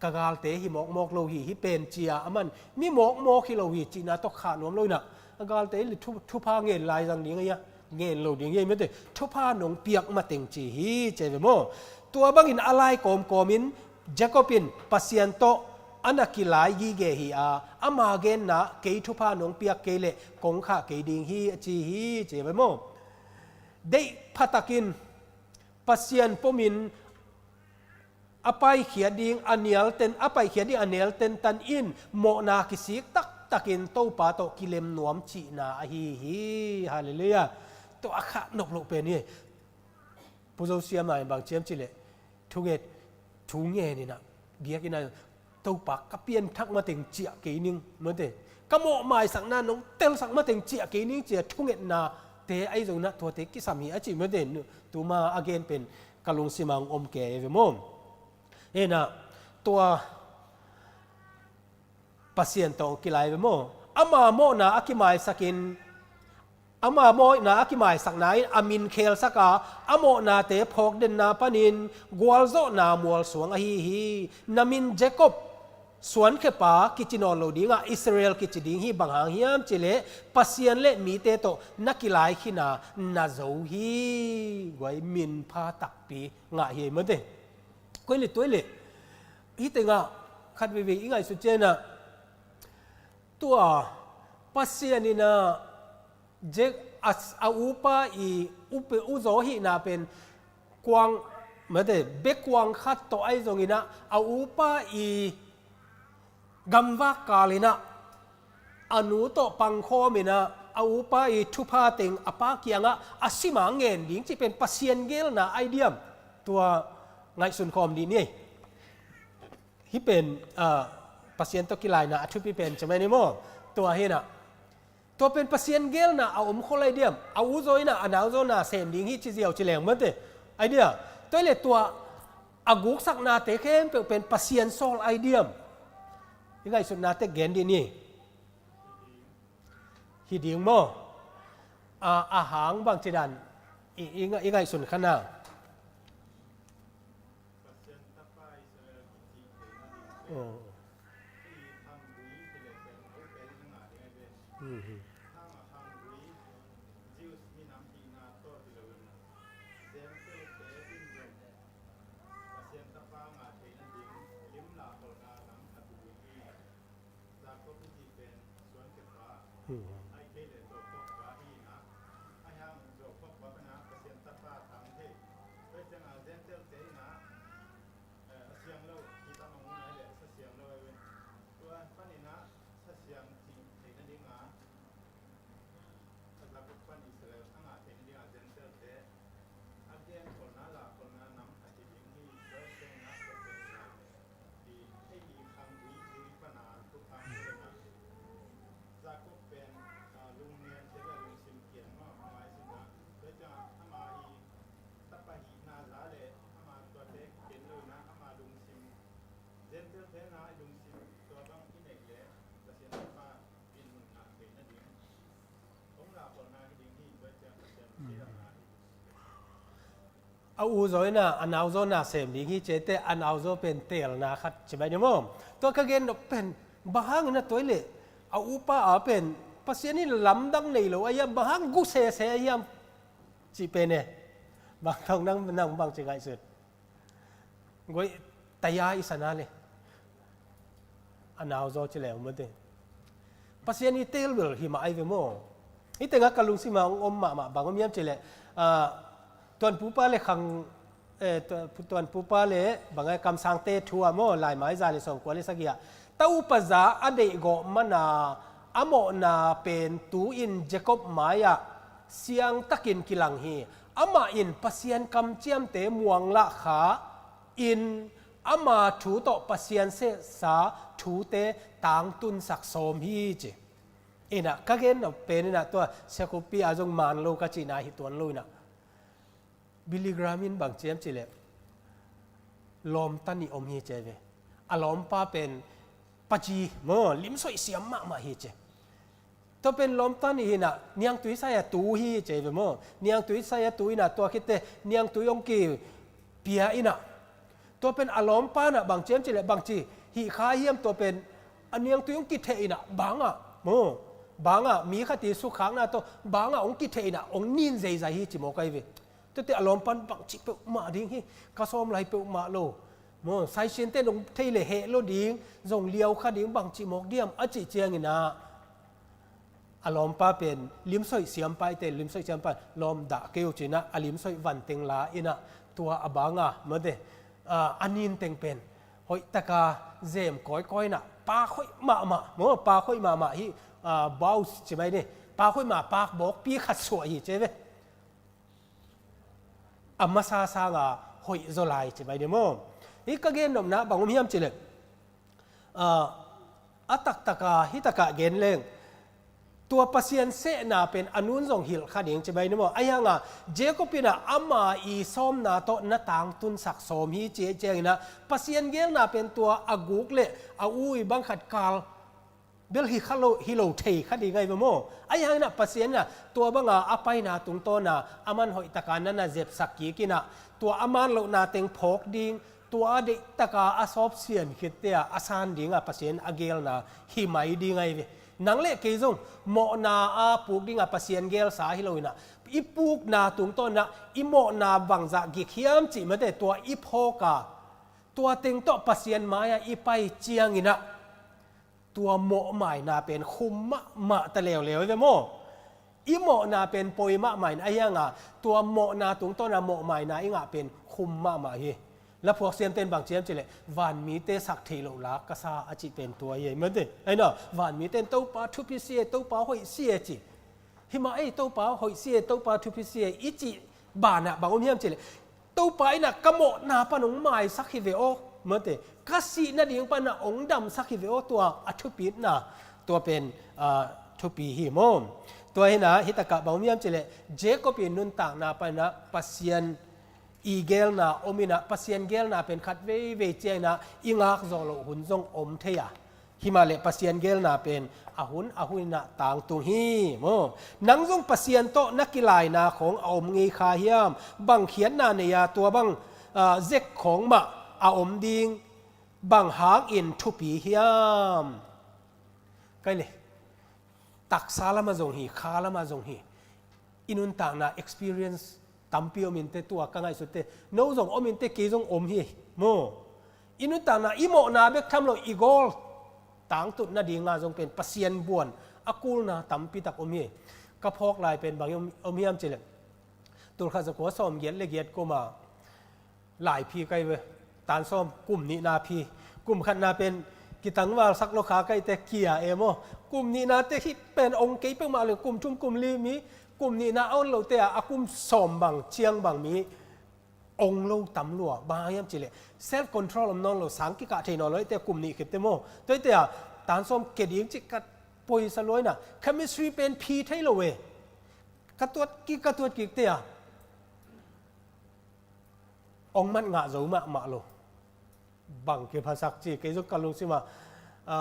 ka galte hi mawkmawk lo hi, hi pen cia aman mi mawkmawk hi lo hi cihna tawh khah nuam lo inah a galte le thu, thupha ngen lai zang ding ahi a, ngen lo ding ahi mate. Thupha nong piak mateng ci hi ci ve maw? Tua bangin a lai kawmkawmin Jacob in Pasian tawh a na kilai gige hi a, ama genna, "Kei thupha nong piak kei leh kong khah kei ding hi," a ci hi, ci ve maw. Deih phatakin Pasian pomin a paikhiat ding a nialten, a paikhiat ding a nialten tan in mawhna kisik taktakin Topa tawh kilem nuam cihna ahi hi. Halleluiah. Tua a khah nop loh pen hi. Pu Zo Siam in bang ci hiam cih leh, thunget, thu ngen in ah, biakinn ah, "Topa, ka pianthak mateng ciah kei ning," mate, "Ka mawh maisakna nong telsak mateng ciah kei ning," ci-a thungetnate ahi zongin ah tuate kisam hi a ci, mate. Tuma a gen pen ka lungsim ah hong om kei ve maw. Hi in ah, tua Pasian tawh kilai ve maw. Ama mawhna a kimaisakin, ama mawhna a kimaisakna in a min khelsak a, a mawhnate phawkdenna panin gualzawhna mualsuang ahi hi. Na min Jacob, suankhepa kici nawn lo ding a, Israel kici ding hi. Bang hang hiam cih leh Pasian le mite tawh na kilai khin a, na zo hi. Guai, min pha takpi ngah hi, mate. Koi le tuai le, hih tengah khat veivei i ngaihsut ciang ah, tua Pasian in ah, Jac-, a, a upa i upe, uzaw hihna pen kuang, mate, bekuang khat tawh ahi zongin ah, a upa i gamvak kal in ah, a nu tawh pangkhawm in ah, a upa i thupha teng a pa kiangah a sim a ngen ding cih pen Pasian geelna ahi diam? Tua ngaihsun khawm dih ni. Hih pen, ah, Pasian tawh kilaina a thupi pen ci mai ni maw. Tua hi in ah, tua pen Pasian geelna a om khol ahi diam? A uzaw in ah a nauzaw na sem ding hi ci ziau ci leng, mate. Ahi diam? Tua hi leh tua a guksaknate khempeuh pen Pasian sawl ahi diam? I ngaihsutna tek gen dih ni. Hi ding maw? A, a hang bangci dan i, i, i ngaihsun kha na. Oh. Mhm. Jacob i cih pen suankepa, hmm, ahih kei leh zawhpawkpa hi in ah, ahi hang zawhpawkpa pan ah Pasian tapa tang thei. Tua ciangah Gentile-te in ah, eh, a siang lo, hi ta mah un ahih leh sa siang lo ahi ve. Tua pan in ah sa siang cih theihna ding a, a Jacob pan Israel a ngah theihna ding a Gentile-te a genkholhna, lakholhna nam a hi ding hi. Tua ciangin ah Pasian in ah, i, ei i khanggui, gui pan a thupha hong pia in ah, Jacob pen, ah, lungniam sia leh lungsim kian mah hong ngai sin ah, tua ciangah ama i tapa hihna za leh ama tuate kiken lo in ah ama lungsim, Gentile-te in ah i lungsim tua bang i neih leh Pasian tapa dinmun ngah theihna ding hong lakholhna hi ding hi. Tua ciang Pasian, mm, theilamna hi. A uzaw in ah a nauzaw na sem ding hi ci teh, a nauzaw pen teelna khat ci mai ni maw. Tua ka gen nop pen, bang hangin ah tua hi leh a upa a pen Pasian in lamdang nei lo ahi hiam, bang hang gu sese ahi hiam cih pen e. Bang thong nang, nang bangci ngaihsun? Guai, taya i sana le a nauzaw ci leng, mate. Pasian i teel bel hi mah ahi ve maw. Hih tengah ka lungsim ah hong om mahmah bang om hiam cih leh, ah, Tuanpupa le Khang, eh, Tuan-, Tuanpupa le bang ai, Kamsangte thu ah maw, Laimai za le sawmkua le sagih ah, ta upa za a deihgawh man a, a mawhna pen tu-in Jacob mai-ah siangtakin kilang hi. Amah in Pasian kamciamte muanglah kha in, ama thu tawh Pasian sehsa thute tangtunsak sawm hi ci. In ah, ka gen nop pen in ah, tua siakhupi a zong man lo ka cihna hi tuan lo in ah, Billy Graham in bang ci hiam cih leh, lawmta nih om hi ci ve. A lawmpa pen paci maw, limsoih siam mahmah hi ci. Tua pen lawmta nih hi in ah, niangtui sai a tu hi ci ve maw. Niangtui sai a tu in ah, tua khit teh niangtui hong kipia in ah, tua pen a lawmpa in ah bang ci hiam cih leh, bangci hih kha hiam, tua pen a niangtui hong kitheh in ah, bang ah maw, bang ah, mi khat i sukkhakna tawh bang ah hong kitheh in ah hong nin zeizai hi ci mawk ahi ve. Tuate a lawmpan bangci peuhmah ding hi, ka sawm lai peuhmah lo. Maw, saisiante nong thei le heh lo ding, zong liau kha ding bangci mawk diam a cih ciangin ah, a lawmpa pen limsoih siampa i te, limsoih siampa lawm dah kei uh cinah a limsoih vanteng la inah tua a banga mate, a, a ninteng pen hoihtaka zem kawikawi inah pak hoih mahmah, maw, pak hoih mahmah hi, a, baus ci mai ni, pak hoih mah pak bawkpi khat suah hi ci ve. A masa sanga hoih zaw lai ci mai ni maw. Hi ka gen nopna bang om hiam cileh, a, a taktaka hitakah gen leng tua Pasian sehna pen a nun zong hilh kha ding ci mai ni maw. Ahi hanga Jacob inah ama i sawmna tawh na tangtunsak sawm hi ci cianginah Pasian gelna pen tua a guk le a ui bang khat kal bel hi kha lo, hi lo thei kha ding ahi ve maw. Ahi hanginah Pasian inah tua banga a paina tungtawna a man hoihtaka na na zepsak kik inah tua a man lohna teng phawk ding, tua a deihtaka a sawp sian khitte ah a san dinga Pasian a gelna hi mai ding ahi ve. Nang le kei zong mawhna a puk dinga Pasian gelsa hi lo inah i pukna tungtawna i mawhna bangzah gik hiam cih mate tua i phawka tua teng tawh Pasian mai-ah i pai cianginah tua mawhmaina pen khum mahmah ta leuleu ve maw. I mawhna pen poi mahmah in ahi hanga tua mawhna tungtawna mawhmaina i ngah pen khum mahmah hi. Laphuak siamte in bang ci hiam cileh vanmite sak thei loh lak ka sa a cih pen tua hi mate. Aina vanmite in Topa thupi si e, Topa hoih si e ci. Hi mah ei, Topa hoih si e, Topa thupi si e i cih banah bang om hiam cileh Topa inah ka mawhna pan hong maisak hi ve aw mate, ka sih nading panah hong damsak hi ve aw, tua a thupitna tua pen, a, thupi hi maw. Tua hinah hitakah bang om hiam cileh Jacob i nuntakna panah Pasian i gelna om inah Pasian gelna pen khat veivei cianginah i ngak zawh loh hun zong om thei a. Hi mah le Pasian gelna pen a hun a hun inah tangtung hi maw. Nang zong Pasian tawh na kilaina khawng a om ngei kha hiam? Bang khiatna nei a tua bang, a, zek khawng mah a om ding bang hangin thupi hiam? Kai le taksa lamah zong hi, kha lamah zong hi. I nuntakna experience tampi om inte, tua ka ngaihsutte no zong om inte, kei zong om hi maw. I nuntakna i mawhna bek tham lo i gawl tangtut nadinga zong pen Pasian buan a kulna tampi tak om hi. Ka phawk lai pen bang om, om hiam cileh tulkhat zakua sawm giat le giat kuma laiphi kai ve. Tan sawm kum nihna phi, kum khatna pen kitangvalsak lo kha kaite kia e maw. Kum nihnate hi pen ong kei peuhmah le kum thum kum li mi, kum nihna a on lote a, a kum sawm bang ciang bang mi ong lo tam lua. Bang hang hiam cileh self control om nawn lo, sang kikah thei nawn lo ite kum nih khitte maw. Tuaite a tan sawm ke ding cih ka poisa luaina chemistry pen phi thei lo e. Ka tuat kik, ka tuat kikte a ong mat ngah zo mahmah lo. Bang kiphasak ci, kei zong ka lungsimah, a,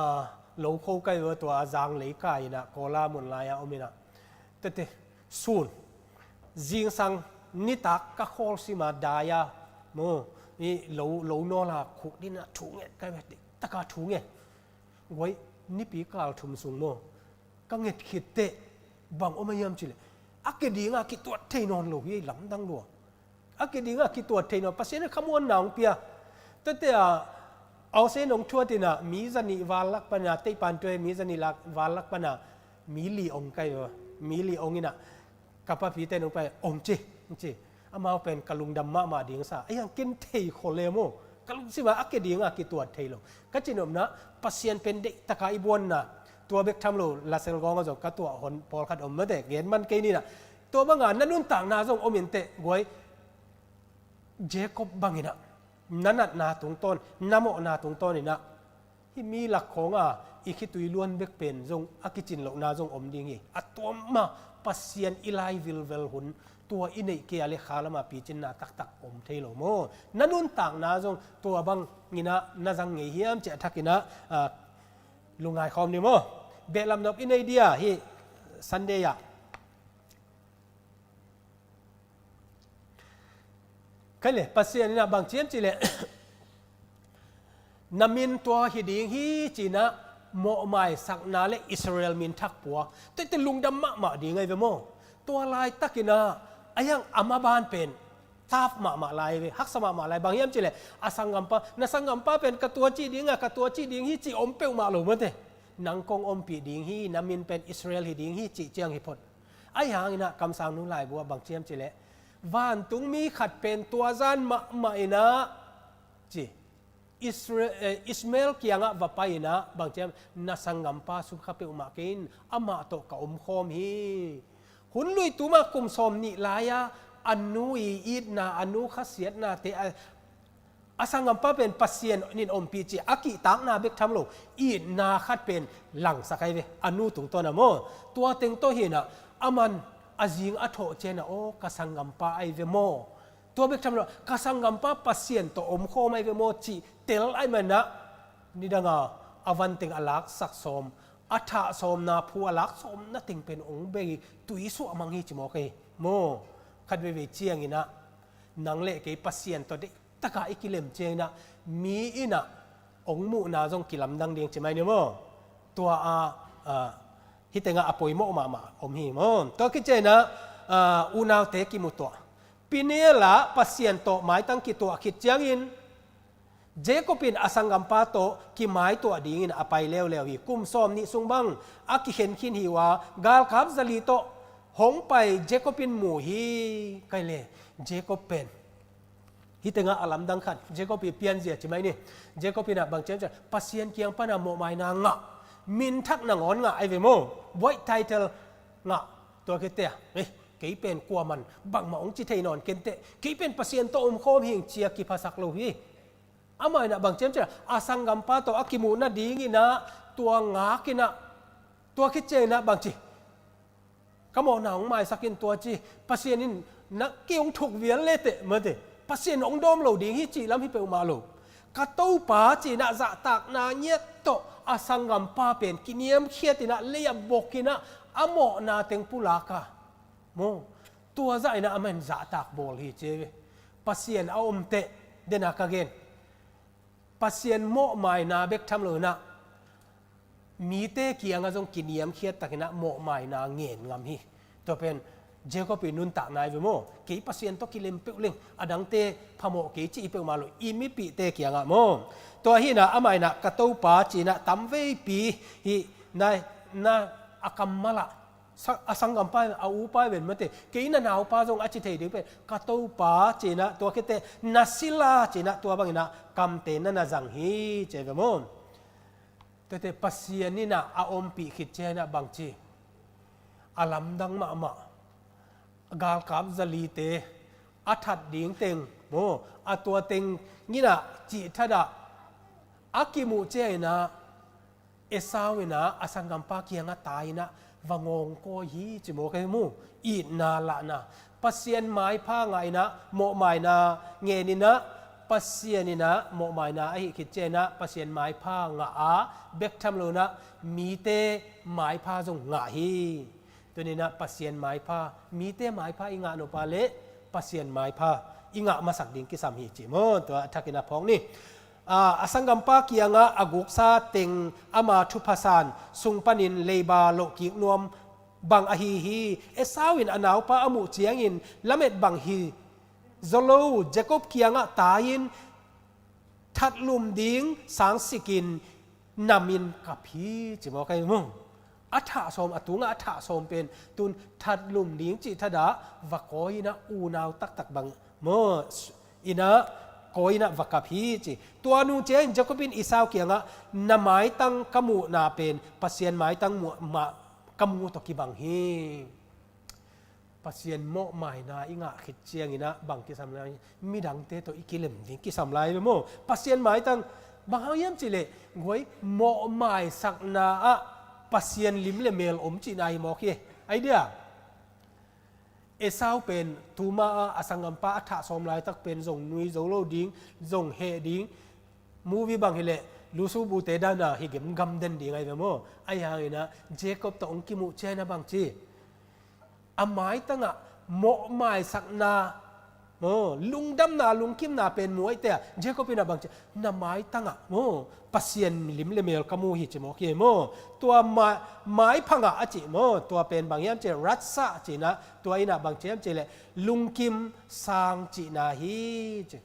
lo kho kai ua tua a zang lei kai inah Kawla mun lai-ah om inah tete sun zingsang nitak ka khawl sima dai-a maw, i lo, lo nawla khuk dinah thu nget kai ve, taka thu nget. Guai nipi kal thum sung maw ka nget khitteh bang om a hiam cileh a ke dinga kituat thei nawn lo hi ei, lamdang lua. A ke dinga kituat thei nawn, Pasian in khamuanna hong pia. Tuate a ausen hong thuat inah mi zanih val lak pana, teipan tuai mi zanih lak val lak pana mi li ong kai ua, mi li ong inah ka papite nong pai ong ci, ong ci. Amau pen ka lungdam mahmah ding sa. Ahi hang ken thei khol le maw. Ka lungsimah a ke dinga kituat thei lo. Ka cinopna Pasian pen deihtaka i buanna tua bek tham lo lasel gawng a zong ka tuah hon pawlkhat om mate gen man kei ninah. Tua banga na nuntakna zong om inteh guai. Jacob banginah na natna tungtawn, na mawhna tungtawn inah hih mi lak khawnga i khitui luan bek pen zong a kicin lohna zong om ding hi. A tuamma Pasian i lai vilvel hun tua i neih kei a le kha lama picinna taktak om thei lo maw? Na nuntakna zong tua banginah na zang ngei hiam ciah thakinah, a, lungngai khawm ni maw? Behlamnop i nei dia hih Sunday ah. Kei le Pasian inah bang ciam cileh na min tua hi ding hi cinah mawhmaisakna le Israel min thak pua tuite lungdam mahmah ding ahi ve maw? Tua laitakinah a hiang a maban pen Tap mahmah lai ve, haksa mahmah lai. Bang hiam cih leh a sanggampa, na sanggampa pen ka tua cih ding a, ka tua cih ding hi cih om peuhmah lo mate. Nang kong ompih ding hi, na min pen Israel hi ding hi cih ciang hi phot. Ahi hangin ah kamsangnu laibu ah bang ci hiam cih leh, vantungmi khat pen tua zan mahmah in ah ci, Israel, eh, Ishmael kiangah va pai in ah bang ci hiam, na sanggampa sukha peuhmah kei in, amah tawh ka omkhawm hi. Hun lui tuma kum sawm nih lai-a a nu i itna, a nu khasiatnate a, a sanggampa pen Pasian in ompih ci a kihtakna bek tham lo, itna khat pen langsak ahi ve, a nu tungtawn ah maw. Tua teng tawh hi in ah, aman a zing a thawh ciang ah, aw, ka sanggampa ahi ve maw. Tua bek tham lo, ka sanggampa Pasian tawh omkhawm ahi ve maw cih tel ahih manin ah, nidang a a van teng a laksak sawm, a thah sawmna phu a lak sawmna teng pen ong bei, tui suah mang hi ci mawk hi maw. Khat veivei ciangin ah, nang le kei Pasian tawh deihtak a i kilem ciangin ah, mi in ah ong muhna zong kilamdang ding ci mai ni maw. Tua a, a, hih teng ah a poimawh mahmah om hi maw. Tua khit ciangin ah, a, unaute kimutuah, Peniel ah Pasian tawh maitang kituah khit ciangin, Jacob in a sanggampa tawh kimaituah dingin a pai leuleu hi. Kum sawm nih sung bang a kikhen khin hi uh a, galkap zali tawh hong pai Jacob in mu hi. Kei le Jacob pen, hih teng ah a lamdang khat, Jacob i pianzia ci mai ni. Jacob in ah bang ci hiam cih leh, Pasian kiang pan a mawhmaina ngah, minthak nangawn ngah ahi ve maw. Buaih title ngah. Tua khit teh, eh, kei pen kuaman bangmah ong ci thei nawn ken teh, kei pen Pasian tawh omkhawm hi ing ci a kiphasak lo hi. Amah in ah bang ci hiam cih leh, a sanggampa tawh a kimuh nadingin ah tua ngak in ah, tua khit ciangin ah bang ci, ka mawhna hong maisak in tua ci, Pasian in na kei hong thuk vial le teh mate, Pasian hong dawm lo ding hi cih lam hi peuhmah lo. Ka Topa ci in ah zahtakna ngiat tawh a sanggampa pen kiniamkhiat in ah, lei ah bok in ah, a mawhna teng pulak a maw. Tua zah in ah amah in zahtak bawl hi ci ve. Pasian a om teh, den a ka gen, Pasian mawhmaina bek tham lo in ah, mite kiangah zong kiniamkhiat takin ah mawhmaina ngen ngam hi. Tua pen Jacob i nuntakna ahi ve maw. Kei Pasian tawh kilem peuh leng, a dangte phamawh kei ci hi peuhmah lo, i mipihte kiangah maw. Tua hi in ah amah in ah ka Topa ci in ah tamveipi hih na, na a kammal ah, sa-, a sanggampa, a upa ven mate, kei na naupa zong a ci thei ding pen, ka Topa ci in ah, tua khit teh na sila ci in ah, tua bangin ah kamte na na zang hi ci ve maw. Tuate Pasian in ah a ompih khit ciang in ah bang ci, a lamdang mahmah, galkap zalite a that ding teng maw, a tua teng in ah cih that ah a kimuh ciang in ah, Esau in ah a sanggampa kiangah tai in ah va ngawngkawi hi ci mawk hi mu. Itna lahna, Pasian maipha ngah in ah mawhmaina ngen in ah, Pasian in ah mawhmaina ahih khit ciang in ah Pasian maipha ngah a bek tham lo in ah mite maipha zong ngah hi. Tuni in ah Pasian maipha, mite maipha i ngah nop a leh Pasian maipha i ngah masak ding kisam hi ci maw. Tua a thakin a phawk ni. A, a sanggampa kiangah a guksa teng ama thupha san sung panin leiba lohkik nuam bang ahi hi. Esau in a naupa a muh ciangin lamet bang hi zaw lo, Jacob kiangah tai-in thatlum ding sangsikin namin kap hi ci mawk hi mu. A thah sawm, a tungah a thah sawm pen tun thatlum ding cih thadah va kawi in ah unau taktak bang maw, in ah kawi in ah va kap hi ci. Tua nung ciangin Jacob in Esau kiangah, na maitang ka muhna pen Pasian maitang muh, ma, ka mu tawh kibang hi. Pasian mawhmaina i ngah khit ciangin ah bang kisam lai, midangte tawh i kilem ding kisam lai ve maw. Pasian maitang, bang hang hiam cih leh, guai, mawhmaisakna ah Pasian lim le mel om cihna hi mawk hi. Ai dia, Esau pen tuma ah a sanggampa a thah sawm laitak pen zong nui zo lo ding, zong heh ding, movie bang hi leh, lusu bute dan a hi gemgam den ding ahi ve maw. Ahi hangin ah Jacob tawh hong kimuh ciang in ah bang ci, a maitangah mawhmaisakna Maw, lungdamna, lungkimna pen mu ahih teh, Jacob in ah bang ci, na maitang ah, maw, Pasian lim le mel ka mu hi ci mawk hi maw. Tua mai, maiphang ah a cih maw, tua pen bang hiam cih leh, ratsah cihna, tua in ah bang ci hiam cih leh, lungkim sang cihna hi ci.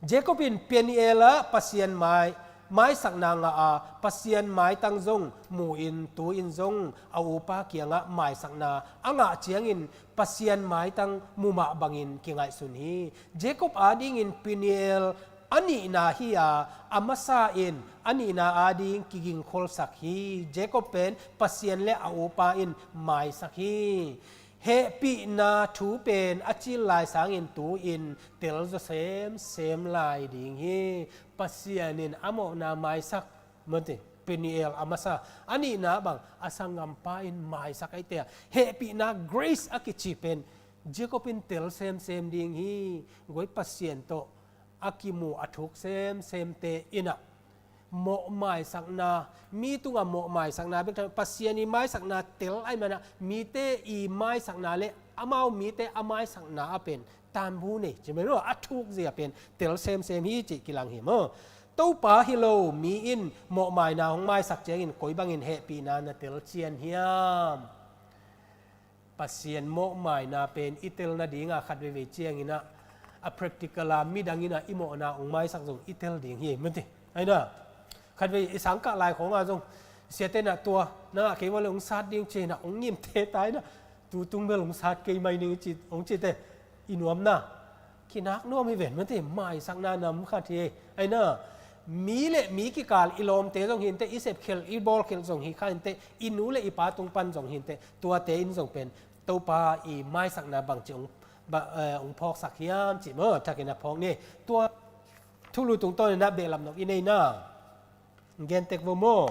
Jacob in Peniel ah Pasian mai, maisakna ngah a, Pasian maitang zong mu-in, tu-in zong a upa kiangah maisakna a ngah ciangin Pasian maitang mu mah bangin kingaihsun hi. Jacob adingin Peniel a nihna hi a, a masa in a nihna ading kigingkholsak hi. Jacob pen Pasian le a upa in maisak hi. Hehpihna thu pen a cil lai sangin tu-in telzaw semsem lai ding hi. Pasian in a mawhna maisak, maw te, Peniel a masa, a nihna bang a sanggampa in maisak ahih teh, hehpihna, grace a kici pen Jacob in tel semsem ding hi. Guai, Pasian tawh a kimu a thuk semsemte in ah mawhmaisakna, mi tungah mawhmaisakna bek tham, Pasian i maisakna tel ahih manin ah, mite i maisakna le amau mite a maisakna ah pen tanbu nei ci mai lo, a thuk zia pen tel semsem hi cih kilang hi maw. Topa hi lo mi in mawhmaina hong maisak ciangin koi bangin hehpihna na tel cian hiam? Pasian mawhmaina pen i tel nadinga khat veivei ciangin ah, a practical a midang in ah i mawhna hong maisak zong i tel ding hi, maw te. Ahi na, khat vei i sangkah lai khawng ah zong, siate in ah tua, nang ah kei mah le hong sat ding ci-in ah hong ngimte ta in ah, tu tung bel hong sat kei mai ning ci, hong cite, i nuamna kinak nuam hi ven, maw te, maisakna nam khat hi. Ahi na, mi le mi kikal i lawmte zong hi inteh, i sepkhial, i bawlkhial zong hi kha inteh, i nu le i pa tung pan zong hi inteh, tuate in zong pen Topa i maisakna bangci hong, ba, eh, hong phawksak hiam cih maw, thakin a phawk ni. Tua thulu tungtawn in ah behlap nop i nei na, gen tek vo maw.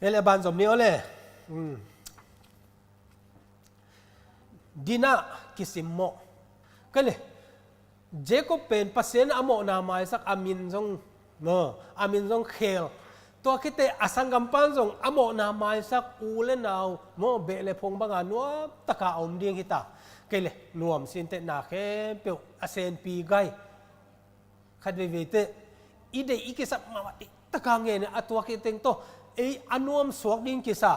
Ele, a ban zom ni aw le. Hmm. Dinah kisimmawh. Kei le, Jacob pen Pasian a mawhna maisak, a min zong, no, a min zong khel. Tua khit teh a sanggampa in zong a mawhna maisak, u le nau, maw, beh le phung banga nuamtaka a om ding hi ta. Kei le, nuam sin teh na khempeuh a senpi gai. Khat veivei teh i deih i kisap mahmah, deihtaka ngen a, tua khit teng tawh ei a nuam suak ding kisa.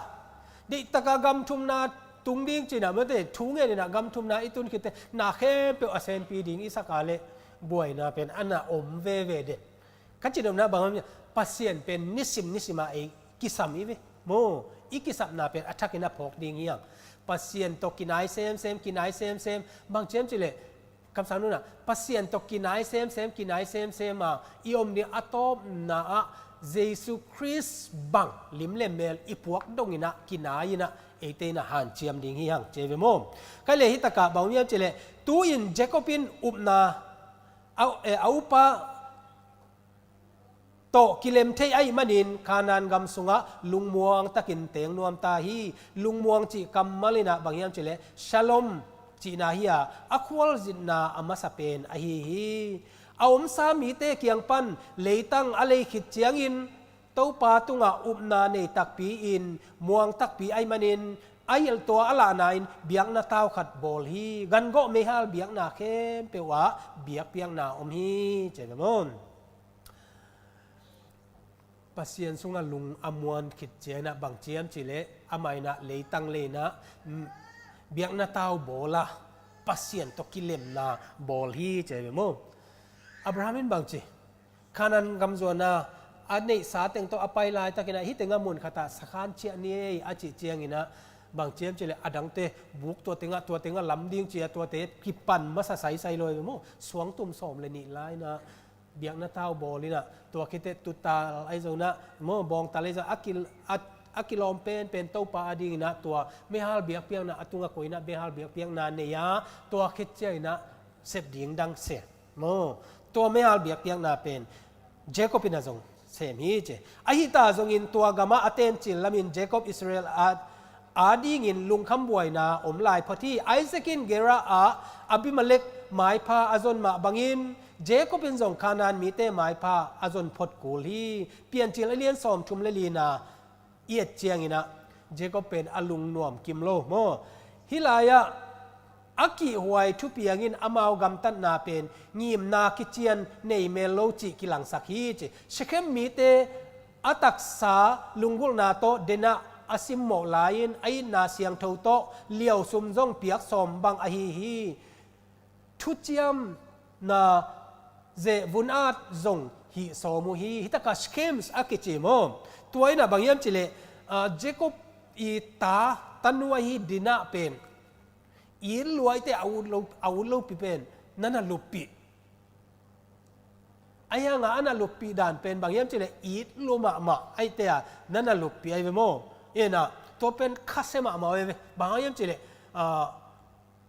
Deihtaka gam thumna tung ding ci-in ah, maw te, thu ngen in ah gam thumna i tun khit teh na khempeuh a senpi ding i sak a leh buaina pen a na om veve den. Ka cih nopna bang hiam, Pasian pen nisim nisim a ei kisam hi ve. Maw, i kisapna pen a thakin a phawk ding hi hang. Pasian tawh kinai semsem, kinai semsem, bang ci hiam cih leh, kamsang nunah, Pasian tawh kinai semsem, kinai semsem a i om ding a tawpna ah Jesu Khrist bang lim le mel i puak dongin ah, kinai in ah, eite in ah hanciam ding hi hang, ci ve maw. Kei le, hi takah bang hiam cih leh, tu-in Jacob in upna a, eh, a upa tawh kilem thei ahih manin Kanaan gam sungah lungmuang takin teng nuam ta hi. Lungmuang cih kammal in ah bang hiam cih leh, shalom cihna hi a, a khualzinna a masa pen ahi hi. A omsa mite kiang pan leitang a lei khit ciangin Topa tungah upna nei takpi-in, muang takpi ahih manin, a hilh tua a lahna in biakna tau khat bawl hi. Gangawh meihal biakna khempeuh ah biakpiakna om hi, ci ve maw. Pasian sungah lung a muan khit ciangin ah bang ci hiam cih leh, amah in ah leitang lei in ah, mm, biakna tau bawl a, Pasian tawh kilemna bawl hi, ci ve maw. Abraham in bang ci, Kanaan gam zuan a, a neihsa teng tawh a pai laitakin ah, hih tengah mun khatah sakhan ciah ni ei a cih ciangin ah, bang ci hiam cih leh, a dangte buk tua tengah, tua tengah lam ding ci a, tuate kipan masa saisai lo hi ve maw. Suangtum sawm le nih lai in ah biakna tau bawl in ah, tua khit teh tutal ahi zongin ah, maw, bawngtal ahi zongin ah, a ki, a, a kilawm penpen Topa adingin ah, tua meihal biakpiakna a tungah koih in ah, meihal biakpiakna nei a, tua khit ciangin ah sep ding dang sem. Maw, tua meihal biakpiakna pen Jacob in ah zong sem hi, ci. Ahi ta zongin tua gamah a tencil lamin Jacob Israel a, adingin lungkham buaina om lai phot hi. Isaac in Gerar ah Abimelek maipha a zon mah bangin, Jacob in zong Kanaan mite maipha a zon phot kul hi. Piancil a lian sawmthum le lina i et cianginah Jacob pen a lungnuam kim lo maw? Hih lai-ah a kihhuai thupiang in amau gamtatna pen ngimna kician nei mel lo cih kilangsak hi ci. Shekhem mite a taksa lunggulhna tawh Dinah a simmawh lai-in a itna siangtho tawh liausum zong piak sawm bang ahi hi. Thuciamna zeh vun-at zong hih sawm uh hi. Hih takah Shekhem a kici maw? Tua inah bang hiam cileh, ah, Jacob i ta, tanu ahi Dinah pen it luaite a ut lo, a ut lopi pen na na luppih. Ahi hanga a na luppih dan pen bang hiam cileh it lua mahmah ahi te a na na luppih ahi ve maw? Inah tua pen khasia mahmah ahi ve. Bang hiam cileh, ah,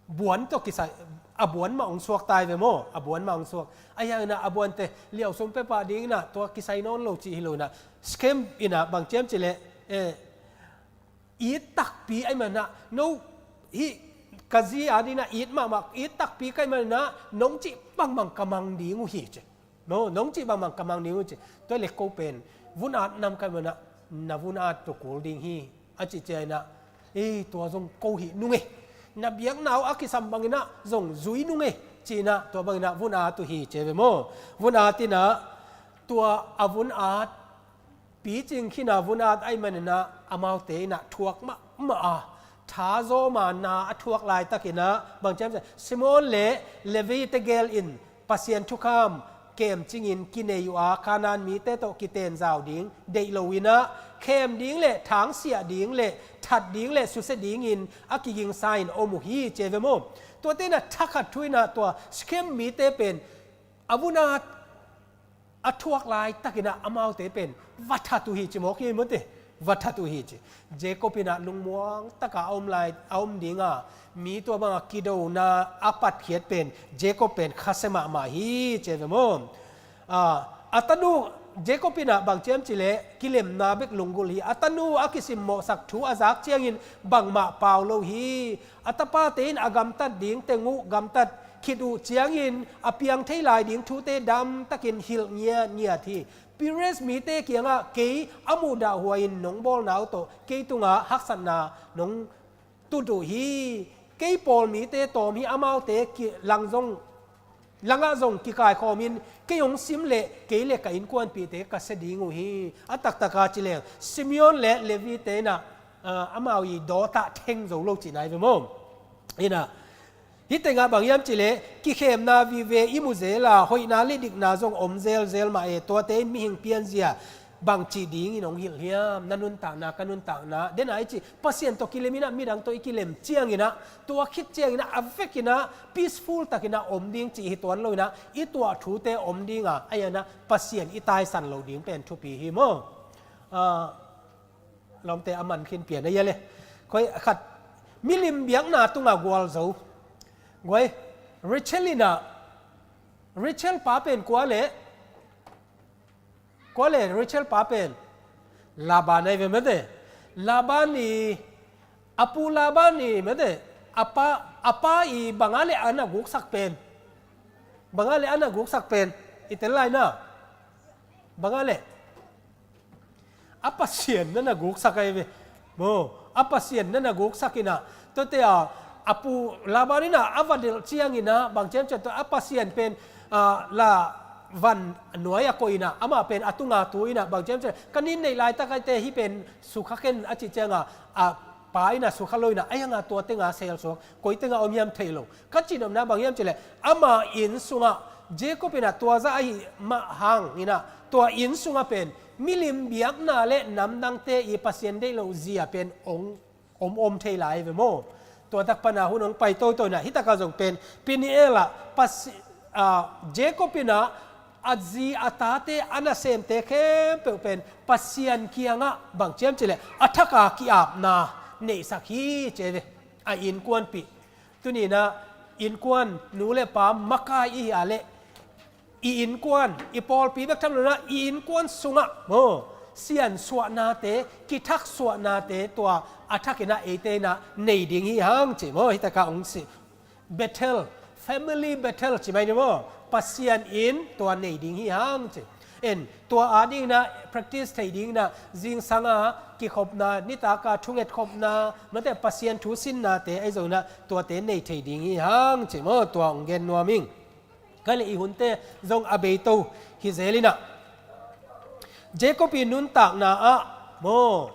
buan tawh kisai, a buan mah hong suak ta ahi ve maw? A buan mah hong suak. Ahi hanginah a buante liausum pia pah dinginah tua kisai nawn lo cih hi lo inah Shekhem inah bang hiam cileh, eh, it takpi ahi manah, no, hih ka zi a dinah it mahmah, it takpi ka hih manah nong cih bangmang ka mang ding uh hi ci. No, nong cih bangmang ka mang ding uh ci. Tua le ko pen vun-at nam ka hih manah na vun-at tua kul ding hi a cih cianginah, ei, tua zong ko hih nung e. Na biakna uh a kisam banginah zong zui nung e. Cinah tua banginah vun-at uh hi ci ve maw? Vun-at inah tua a vun-at picing khinah vun-at ahi maninah amaute inah thuak mahmah a, tha zawma na a thuak laitakinah bang hiam cileh Simeon le Levi tegel in Pasian thukham kemcingin kinei uh a, Kanaan mite tawh kitenzau ding deih loinah khem ding le thangsiah ding le that ding le susia dingin a kigingsa in om uh hi ci ve maw? Tuate inah thakhat thu inah tua Shekhem mite pen a vun-at a thuak laitakinah amaute pen va that uh hi ci mawk hi mawte. Va that uh hi ci. Jacob inah lungmuang taka a om lai, a om dinga mi tua banga kidona a patkhiat pen Jacob pen khasia mahmah hi ci ve maw? Ah, a tanu Jacob inah bang hiam cileh kilemna bek lunggulh hi. A tanu a kisimmawhsak thu a zak ciangin bangmah pau lo hi. A tapate in a gamtat ding teng uh gamtat khit uh ciangin a piang thei lai ding thute damtakin hilh ngiatngiat hi. Perez mite kiangah kei a muhdahhuai in nong bawlna uh tawh kei tungah haksatna nong tut uh hi. Kei pawl mite tawm hi, amaute ki-, lang zong, langah zong kikaikhawmin kei hong sim leh kei le ka innkuanpihte ka sia ding uh hi. A taktaka cileng Simeon le Levi te inah, ah, amau i dawtah theng zo lo cihna hi ve maw? Inah hih tengah bang hiam cileh kikhemna vive i mu zel a, hoihna le dikna zong om zelzel mah e. Tuate in mihing pianzia bangci dingin hong hilh hiam? Na nuntakna, ka nuntakna, dena i cih Pasian tawh kileminah midang tawh i kilem cianginah, tua khit cianginah a vekinah peaceful takinah om ding cih hi tuan loinah i tuah thute om dinga, ahi hanah Pasian i taisan lo ding pen thupi hi maw? Ah, lawmte a man khin pian a ia le. Khoi khat milim biakna tunga gualzo. Guai, Rachel inah, Rachel pa pen kua le, kua le Rachel pa pen Laban ahi ve mate. Laban i, a pu Laban i mate, a pa, a pa i banga le a na guksak pen. Banga le a na guksak pen. I tel lai na. Banga le a Pasian na na guksak ahi ve. Maw, a Pasian na na guksak inah, tuate a, a pu Laban inah a va delh cianginah bang ciamciam tua a Pasian pen, ah, la van nuai a koih inah, amah pen a tunga tu inah bang ciamciam ka nin neih laitak aite hih pen sukha ken a cih cianga, a pa inah sukha lo inah, ahi hanga tua tenga selsuak, koi tenga om hiam thei lo. Ka cihnopna bang hiam cileh, ama inn sungah Jacob inah tua zah ahi mah hang inah, tua inn sungah pen milim biakna le namdangte i Pasian deih loh zia pen ong om om thei lai ve maw? Tua tak pana hun ong pai toto inah, hih taka zong pen Peniel ah Pasi-, ah, Jacob inah a zi a tate a nasemte khempeuh pen Pasian kiangah bang ciam cileh a thaka ki-apna neihsak hi ci ve. A innkuanpih. Tuninah innkuan nu le pa makai i hi a leh, i innkuan, i pawlpi bek tham lonah i innkuan sungah maw, siansuahnate, kithaksuahnate tua a thakinah eite inah nei ding hi hang ci maw, hih taka ong si. Bethel family battle ci mai ni maw? Pasian in tua nei ding hi hang ci. En, tua a dingin ah practice thei dingin ah zingsanga kikhopna, nitaka thungetkhopna, mate Pasian thu sinnate ahi zongin ah tuate nei thei ding hi hang ci maw? Tua hong gen nuam ing. Kha le i hunte zong a beito hi zel in ah Jacob i nuntakna ah maw,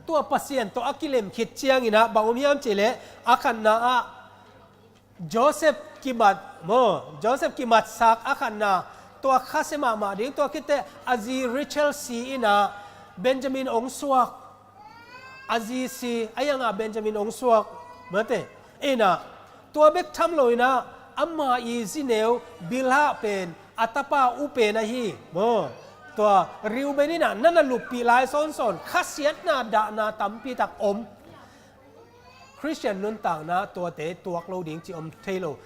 tua Pasian tawh a kilem khit ciangin ah bang om hiam cih leh a khatna ah Joseph kimat maw, Joseph kimatsak a khatna, tua khasia mahmah ding, tua khit teh a zi Rachel si in ah Benjamin hong suak, a zi si a iangah Benjamin hong suak, mate. In ah tua bek tham lo in ah ama i zineu Bilhah pen a tapa u pen ahi maw. Tua Reuben in ah na na luppih lai sawnsawn khasiatna dahna tampi tak om. Khristian nuntakna tuate tuak lo ding ci om thei lo.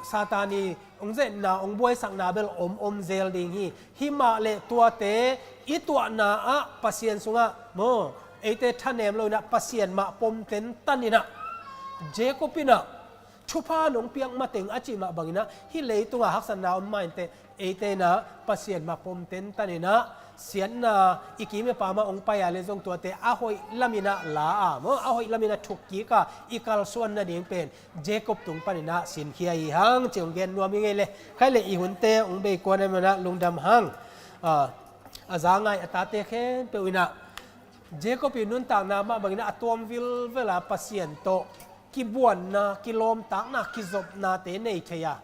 Satan i hong zetna, hong buaisakna bel om om zel ding hi. Hi mah leh tuate i tuahna ah Pasian sungah maw, eite thanem lo in ah Pasian mah pom tentan in ah, Jacob in ah thupha nong piak mateng a cih mah bangin ah hih leitungah haksatna om mah inteh, eite in ah Pasian mah pom tentan in ah siatna i kim i pam ah hong pai a leh zong tuate a hoih lam in ah la a maw, a hoih lam in ah thuk kik a i kalsuan nading pen Jacob tung panin ah sinkhia hi hang ci hong gen nuam ing ei le. Kha le i hunte hong bei kuan a man ah lungdam hang. A, a za ngai a tate khempeuh in ah Jacob i nuntakna mah bangin ah a tuam vilvel a Pasian tawh kibuanna, kilawmtatna, kizopnate nei thei a,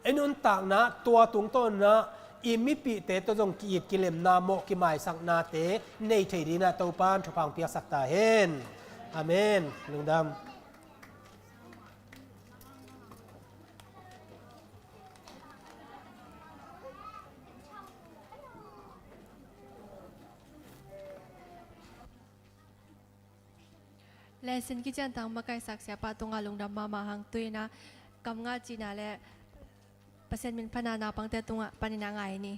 i nuntakna tua tungtawn in ah i mipihte tawh zong ki-it kilemna, mawh kimaisaknate nei thei dingin ah Topa'n thupha hong piaksak ta hen. Amen. Lungdam. Lesson kician tang makaisak siapa tungah lungdam mahmah hang. Tu-in ah kam ngah cihna le Pasian min phatna naupangte tungah panin ah ngai ni.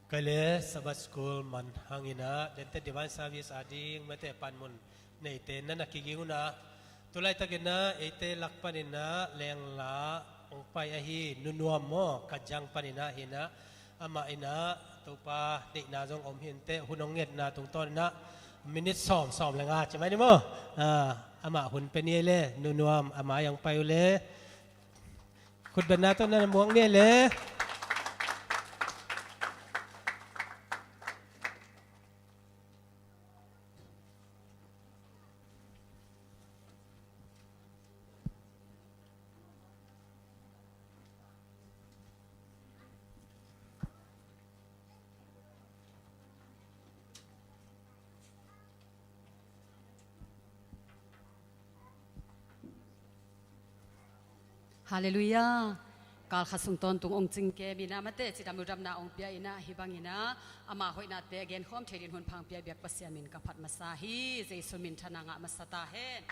Kei le Sabbath School man hangin ah, dente Divine Service a ding mate panmun neite na na kiging un ah, tu laitakin ah eite lak panin ah Lengla hong pai ahi Nu Nuam maw, Kajang panin ah hi in ah, amah in ah Topa deihna zong om hi inteh, hun hong ngetna tungtawn in ah minit sawm, sawm le nga ci mai ni maw. Ah, amah hun pia ni ei le, Nu Nuam a mai ah hong pai uh le. Khutbetna tawh na na muak ni ei le. Halleluiah. Kal khat sung tawntung hong cingkem in ah mate, cidam ludamna hong pia in ah, hih bangin ah ama hoihnate a genkhawm thei dingin hun pha hong pia biak Pasian min ka phat masa hi. Jesu min thang a ngah masa ta hen.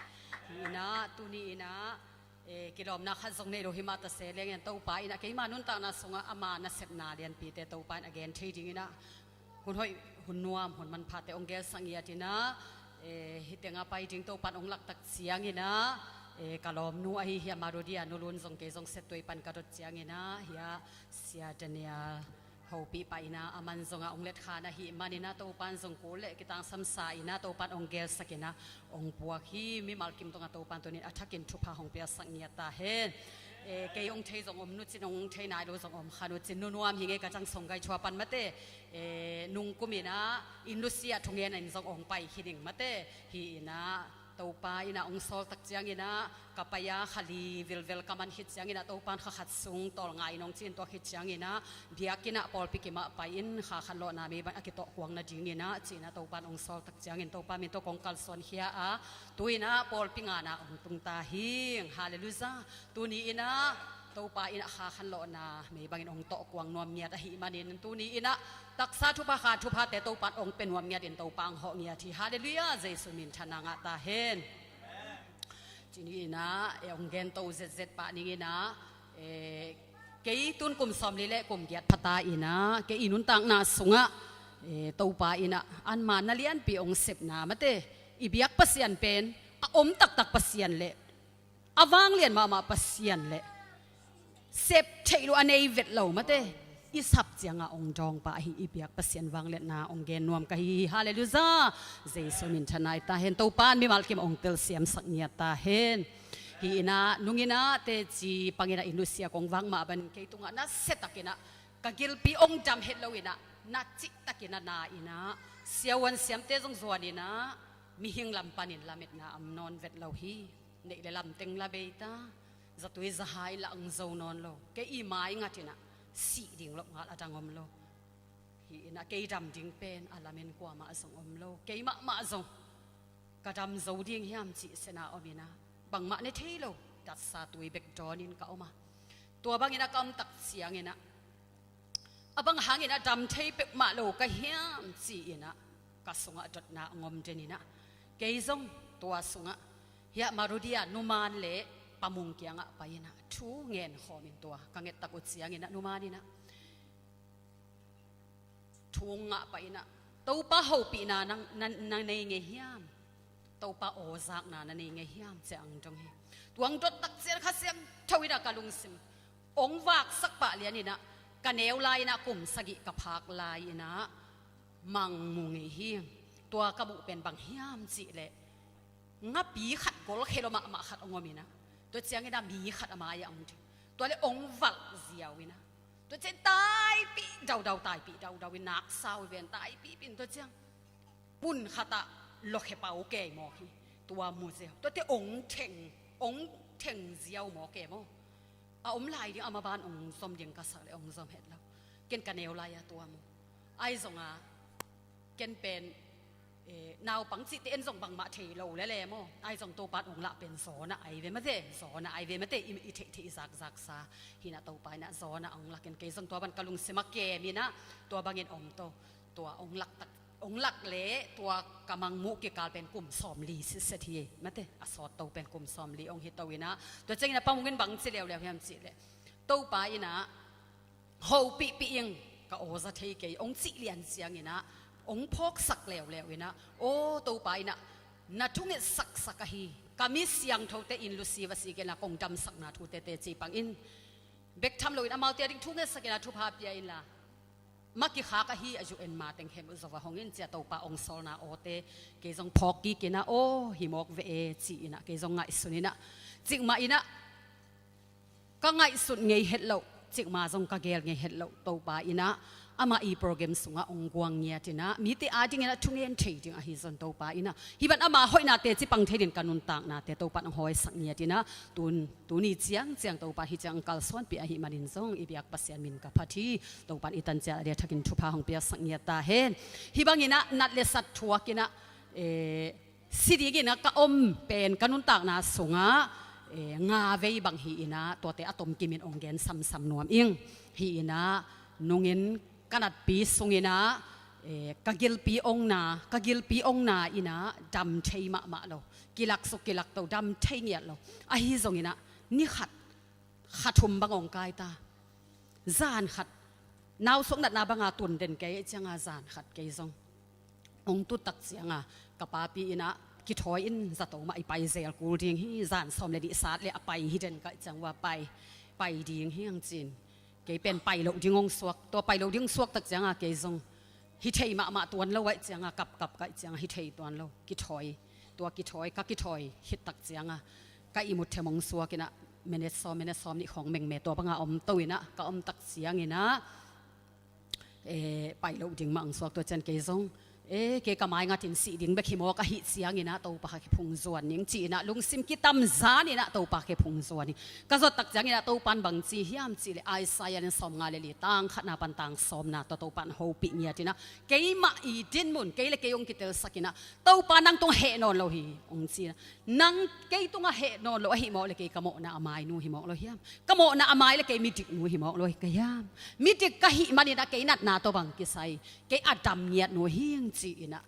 Hi in ah tuni in ah, eh, kilawmna khat zong nei lo hi mah ta se leng in, Topa in ah keima nuntakna sungah ama nasepna lianpite Topa in a gen thei dingin ah, hun hoih, hun nuam, hun manphate hong gelsak ngiat in ah, eh, hih tengah pai ding Topa in hong laktak ciangin ah, eh, ka lawmnu ahi hi a Marudia Nu Lun zong kei zong Setuai pan ka dot ciangin ah, hi a Sia Daniel hopih pah in ah, aman zong ah hong letkhan ahih manin ah Topa in zong kul le kitangsam sa in ah Topa in hong gelsak in ah hong puak hi. Mimal kim tungah Topa in tuni in a thakin thupha hong piasak ngiat ta hen. Eh, kei hong thei zong om nu cin, hong thei nai lo zong om kha nu cin, Nu Nuam hi ngei, Kajang Songgai Chua pan mate. Eh, nung kum in ah Indonesia thungen in zong hong pai khin ing mate. Hi in ah Topa in ah hong sawl tak ciangin ah, ka pai a kha li vilvel ka man khit ciangin ah, Topa in kha khat sung tawlnga in hong ci in, tua khit ciangin ah biakinn ah pawlpi kim ah pai in kha khat lawhna mei bang a kitawh kuang nadingin ah ci in ah Topa in hong sawl tak ciangin Topa min tawh kong kalsuan khia a, tu in ah pawlpi ngana hong tung ta hi. Halleluiah. Tuni in ah Topa in ah kha khat lawhna mei bangin hong tawh kuang nuam ngiat ahih manin, tuni in ah taksa thupha, kha thuphate Topa in hong pia nuam ngiatin Topa hong hawh ngiat hi. Halleluiah. Jesu min thang a ngah ta hen. Tuni in ah, eh, hong gen to zetzet pah ning in ah, eh, kei tun kum sawmli le kum giat pha ta in ah, kei i nuntakna sungah, eh, Topa in ah anmah na lianpi hong sepna mate, i biak Pasian pen a om taktak Pasian le a vanglian mahmah Pasian le sep theih loh a nei vet lo mate, i sap ciangah hong dawng pah ahi i biak Pasian vangliatna hong gen nuam ka hi hi. Halleluiah. Jesu min thang a ngah ta hen. Topa in mimal kim hong telsiamsak ngiat ta hen. Hi in ah nung in ah teci pang in ah Indonesia kong vak mah bangin kei tungah nasia tak in ah ka gilpi hong dam het lo in ah, na cih tak in ah na in ah, siavuan siamte zong zuan in ah, mihing lam panin lametna om nawn vet lo hi. Neih le lam teng la bei ta, zatui zaha in la hong zo nawn lo. Kei i mai ngat in ah sih ding lop ngal a dang om lo. Hi in ah kei dam ding pen a lamen kuamah zong om lo. Kei mahmah zong ka dam zo ding hiam cih sena om in ah, bangmah ne thei lo, datsa tui bek dawn in ka om a. Tua bangin ah ka om tak ciangin ah, a bang hangin a dam thei peuhmah lo ka hiam ci in ah ka sungah dotna hong om den in ah, kei zong tua sungah hi a Marudia Nu Man le Pa Mung kiangah pai in ah thu ngen khawm in, tua ka nget tak uh ciangin ah Nu Man in ah thu hong ngah pah in ah, Topa hopihna na, na, na nei ngei hiam? Topa aw zakna na nei ngei hiam? Ci a hong dong hi. Tua hong dot tak ciang Kha Siangtho in ah ka lungsim hong vaksak pah lian in ah, ka neu lai in ah kum sagih ka phak lai in ah mang mu ngei hi. Tua ka muh pen bang hiam cih leh, ngapi khat golkhia lo mahmah khat hong om in ah, tua ciangin ah mi khat a mai-ah hong ding. Tua leh hong valh ziau in ah, tua ciang taipih daudau, taipih daudau in, nak sau ven taipih pin, tua ciang pun khat ah luakhia pau kei mawk hi. Tua mu ziau, tua teh hong theng, hong theng ziau mawk kei maw. A om lai ding, a maban hong zom ding ka sak leh hong zom het lo. Ken ka neu lai-ah tua mu. Ahi zongah ken pen, eh, naupang cihte en zong bangmah thei lo lele maw. Ahi zong Topa in hong lah pen zawna ai ve mate, zawna ai ve mate, i, i theih theih zakzaksa hi in ah, Topa in ah zawna hong lak in, kei zong tua bang ka lungsim ah kem in ah, tua bangin om to. Tua hong lak tak, hong lak leh tua ka mangmuh kikal pen kum sawmli sitset hi mate, a sawt to pen kum sawmli hong hi to in ah, tua ciangin ah Pa Mung in bang ci leuleu hiam cih leh, Topa in ah hopihpih ing, ka aw za thei kei, hong cih lian cianginah hong phawksak leuleu inah, aw Topa inah na thunget saksak ahi, ka mi siangthote in lusiva si kei inah kong damsakna thute teci pang in. Bek tham loin amaute a ding thungetsak inah thupha pia inla, ma kikhak ahi a UN ma teng khempeuh zo va hong in cia Topa hong sawlna awte kei zong phawk kik inah, aw hi mawk ve e ci inah kei zong ngaihsun inah, cikmah inah ka ngaihsut ngei het loh, cikmah zong ka gel ngei het loh Topa inah amah i program sungah hong guang ngiat inah mite a ding inah thungen thei ding ahi zon Topa inah hih ban ama hoihnate cipang thei din ka nuntaknate Topa in hong hawisak ngiat inah tun, tuni ciangciang Topa hih ciang kalsuanpih ahih manin zong i biak Pasian min ka phat hi. Topa in i tan ciat a dia thakin thupha hong piaksak ngiat ta hen. Hih bang inah nat le sat thuak inah, eh, si dingin a ka om pen ka nuntakna sungah, eh, nga vei bang hi inah tuate a tomkimin hong gen samsam nuam ing. Hi inah nungin ka natpi sung inah, eh, ka gilpi ong na, ka gilpi ong na inah dam thei mahmah lo. Kilaksuk kilakto dam thei ngiat lo. Ahi zong inah ni khat kha thum bang hong kai ta. Zan khat nausuak natna banga tun den kei cianga zan khat kei zong hong tut tak cianga ka papi inah kithawi in zato mah i pai zel kul ding hi, zan sawm le nih sat le a pai hi den ka ciang ua pai, pai ding hi ang cin. Kei pen pai loh ding hong suak, tua pai loh ding hong suak tak cianga kei zong hi thei mahmah tuan lo aih cianga kapkap ka ih cianga hi thei tuan lo kithawi. Tua kithawi, ka kithawi khit tak cianga ka ihmut them hong suak inah minute sawm, minute sawm nih khawng mengme tua banga om to inah ka om tak ciang inah, eh, pai loh ding mah hong suak tua cian kei zong, eh, kei ka mai ngatin sih ding bek hi maw ka hih ciang inah Topa khe phung zuan ning ci inah lungsim kitam zan inah Topa khe phung zuan ning. Ka zot tak ciang inah Topan bang ci hiam cih le Isaiah in sawm nga le li tang khatna pan tang sawmna tua Topan hopih ngiat inah keimah i dinmun kei le kei hong kitelsak inah Topa nang tung heh nawn lo hi hong ci inah. Nang kei tungah heh nawn lo ahi mawk le kei ka mawhna a mai nu hi mawk lo hiam? Ka mawhna a mai le kei midik nu hi mawk lo hi ka hiam? Midik ka hih maninah kei natna tawh bang kisai kei a dam ngiat nu hing ci inah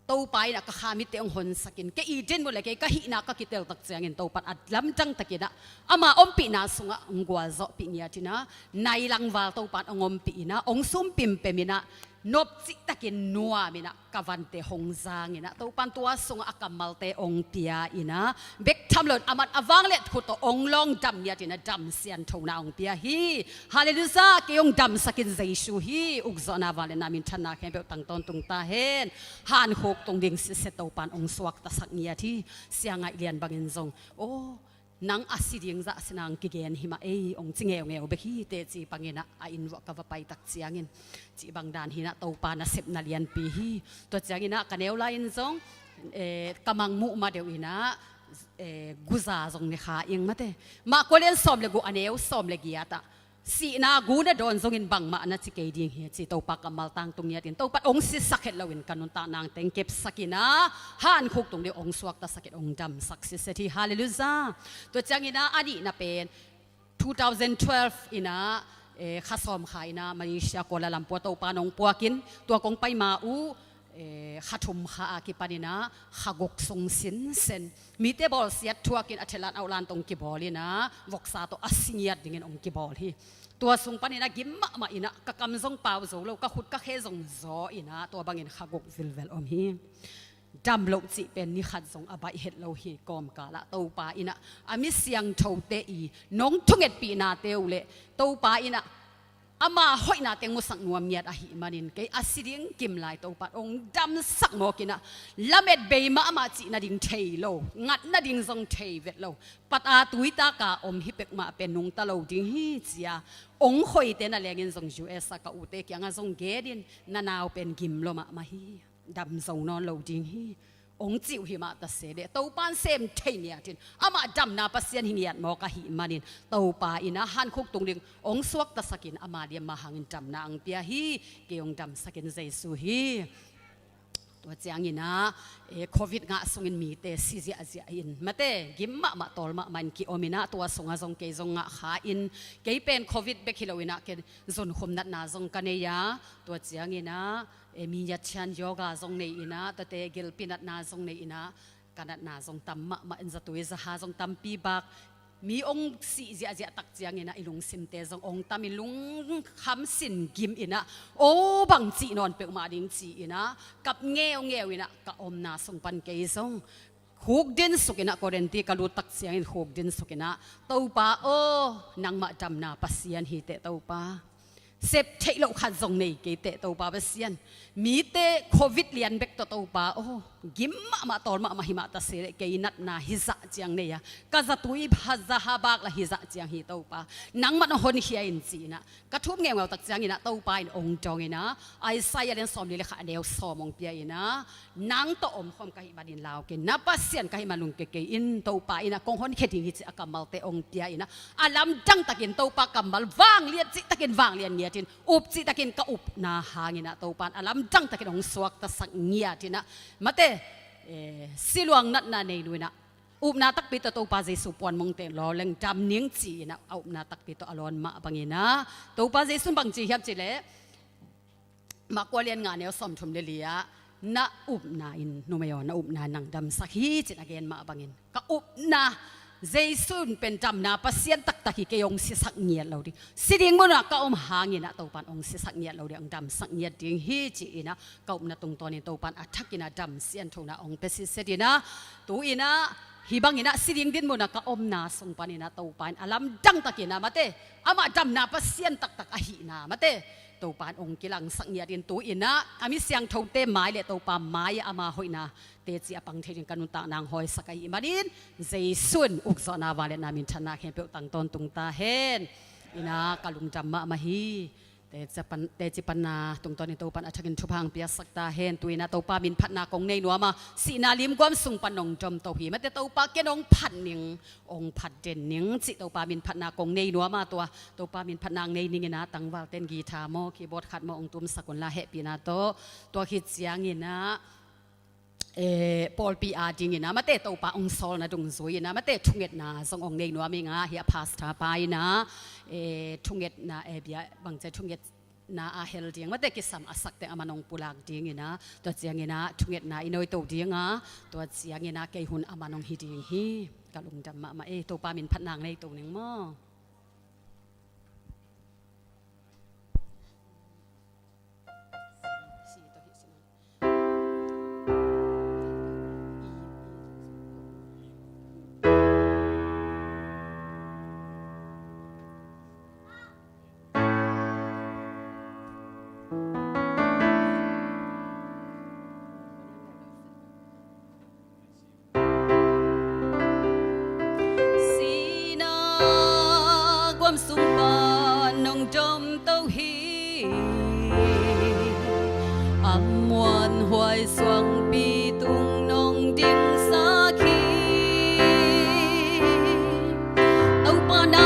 Topa inah ka kha mitte hong honsakin kei i dinmun le kei ka hihna ka kitel tak ciangin Topan a lamdang takinah ama ompihna sungah hong gualzawhpih ngiat inah nai langval Topan hong ompih inah hong sumpimpem inah nopcih takin nuam inah ka vante hong zang inah Topan tua sungah a kammalte hong pia inah bek tham loin aman a vang let khut tawh hong lawng dam ngiat inah dam sianthona hong pia hi. Halleluiah. Kei hong damsakin Jesu hi. Ukzawhna vangliatna minthanna khempeuh tang tawntung ta hen. Hankhuk tung ding sitset Topan hong suaktasak ngiat hi. Sia Ngaih Lian bangin zong, aw nang a si ding zah si nang kigen hi mah ei hong ci ngeungeu bek hi teci pang inah a inn vuah ka va pai tak ciangin cih bang dan hi inah Topa nasepna lianpi hi. Tua ciang inah ka neu lai-in zong, eh, ka mangmuh ma deuh inah, eh, guza zong ne kha ing mate. Mah Korin sawm le guk a neu sawm le giat ah sihna gu na dawn zongin bangmah na ci kei ding hi ci Topa kammal tangtung ngiatin Topa hong sisak het loin ka nuntak nang teng kepsak inah hankhuk tung deuh hong suaktasak in hong damsak siset hi. Halleluiah. Tua ciang inah a nihna pen two thousand twelve inah, eh, kha sawm kha inah Malaysia Kuala Lumpur Topa nong puakin tua kong pai ma uh, eh, kha thum kha a kipan inah kha guk sung sinsen mite bawlsiat thuakin a thelan aulan tong kibawl inah voksa tawh a si ngiat dingin hong kibawl hi. Tua sung pan inah gim mahmah inah ka kam zong pau zo lo, ka khut ka khe zong zaw inah tua bangin kha guk vilvel om hi. Dam loh cih pen ni khat zong a baih het lo hi. Kawmkalah Topa inah a mi siangthote i nong thungetpihnate uh le Topa inah ama hoihna teng musak nuam ngiat ahih manin kei a si ding kim lai Topa hong damsak mawk inah lamet bei mahmah cih nading thei lo, ngat nading zong thei vet lo, pat a tuitak a om hi pek mah pen nungta lo ding hi cia hong khoite na lengin zong U S a ka ute kiangah zong genin na nau pen gim lo mahmah hi. Dam zo nawn lo ding hi. Hong cih uh hi mah ta se leh Topa in sem thei ngiatin amah damna Pasian hi ngiat mawk ahih manin Topa inah hankhuk tung ding hong suaktasakin ama liamma hangin damna hong pia hi. Kei hong damsakin Jesu hi. Tua ciang inah, eh, covid ngah sungin mite si ziahziah in mate gim mahmah tawl mahmah in ki-om inah tua sungah zong kei zong ngah kha in kei pen covid bek hi lo inah kei zunkhum natna zong ka nei a, tua ciang inah eh, mi ngiat thian yoga zong nei inah tuate gilpi natna zong nei inah ka natna zong tam mahmah in zatui zaha zong tampi bak Mi hong sih ziahziah tak ciangin ah i lungsimte zong hong tam in lungkham sin gim in ah, o bang cih nawn peuhmah ding ci-in ah kap ngeungeu in ah ka omna sung pan kei zong khukdin suk in ah, quarantine ka lut tak ciangin khukdin suk in ah, Topa aw, nangmah damna Pasian hi teh Topa. Sep theih loh khat zong nei kei teh Topa Pasian. Mite Covid lian bek tawh Topa aw, gim mahmah tawl mahmah hi mah ta se leh kei natna hizah ciang nei a, ka zatui hazaha bak la hizah ciang hi Topa. Nangmah na honkhia in ci-in ah ka thup ngeungeu tak ciangin ah Topa in hong dawng in ah, Isaiah lian sawmli le khat a neu sawm hong pia in ah, nang tawh omkhawm ka hih manin lau kei in, na Pasian ka hih man lungkia kei in, Topa in ah kong honkhia ding hi ci a kammalte hong pia in ah, a lamdang takin Topa kammal vanglian cih takin vanglian ngiat in, up cih takin ka upna hangin ah Topa in a lamdang takin hong suaktasak ngiat in ah, mate, eh, siluang natna nei nu in ah upna takpi tawh Topa Jesu puan mongte law leng dam ning ci-in ah a upna takpi tawh a lawn mah bangin ah, Topa Jesu in bang ci hiam cih leh, Mark kua lian nga neu sawmthum le li ah, na upna in numei aw, na upna in nang damsak hi ci-in a gen mah bangin, ka upna, Jesu in pen damna Pasian taktak hi, kei hong sisak ngiat lo ding. Si ding mun ah ka om hangin ah Topa in hong sisak ngiat lo ding, hong damsak ngiat ding hi ci-in ah ka upna tungtawnin Topa in a thakin ah dam sianthona hong pia sitset in ah, tu-in ah hih bangin ah si ding dinmun ah ka omna sung panin ah Topa in a lamdang takin ah, mate, amah damna Pasian taktak ahihna, mate, Topa in hong kilangsak ngiat in, tu-in ah a mi siangthote mai le Topa mai ah ama hoihna teci a pang thei ding ka nuntakna hong hawisak ahih manin, Jesu in ukzawhna, vangliatna, minthanna khempeuh tang tawntung ta hen. In ah ka lungdam mahmah hi. Teci pan, teci panna tungtawnin Topa in a thakin thupha hong piaksak ta hen. Tu-in ah Topa min phatna kong nei nuam a, sihna limguam sung pan nong domto hi. Mate, Topa ken hong phat ning, hong phat den ning cih Topa min phatna kong nei nuam a, tua Topa min phatna hong nei ning in ah tangvalte in guitar maw, keyboard khat maw hong tumsak un la, hehpihna tawh. Tua khit ciangin ah, eh, pawlpi adingin ah, mate, Topa hong sawlna dungzui in ah, mate, thungetna zong hong nei nuam ing ah, hih a pastor pa in ah, eh, thungetna, eh, bia bangci a thungetna a hel ding, mate, kisam a sak teng aman hong pulak ding in ah, tua ciangin ah thungetna i nuihto ding a, tua ciangin ah kei hun aman hong hi ding hi. Ka lungdam mahmah ei, Topa min phatna hong neito ning maw. Sihna guam sung pan nong domto hi. A muanhuai suangpi tung nong dingsak hi. Topa na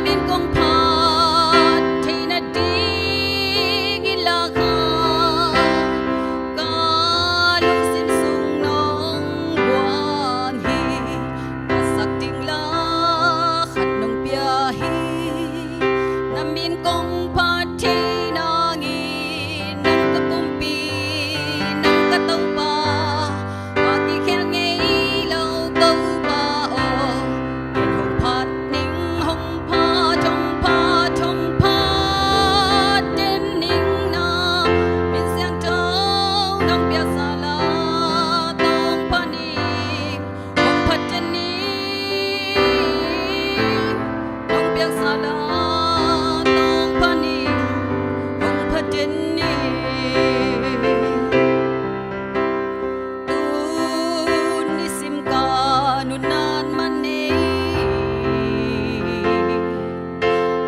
min kong phat theihna ding in la kha, ka lungsim sung nong guan hi. Ka sak ding la khat nong pia hi. Na min kong phat thei nangin, nang ka kumpi, nang ka Topa, ka kikhel ngei lo Topa aw. Ken hong phat ning, hong phat, hong phat, hong phat den ning, na min siangtho nong piaksa la tawng pha ning, hong phat den ning, nong piaksa la tawng pha ning, hong phat den ning. Tuni sim ka nunna man nei,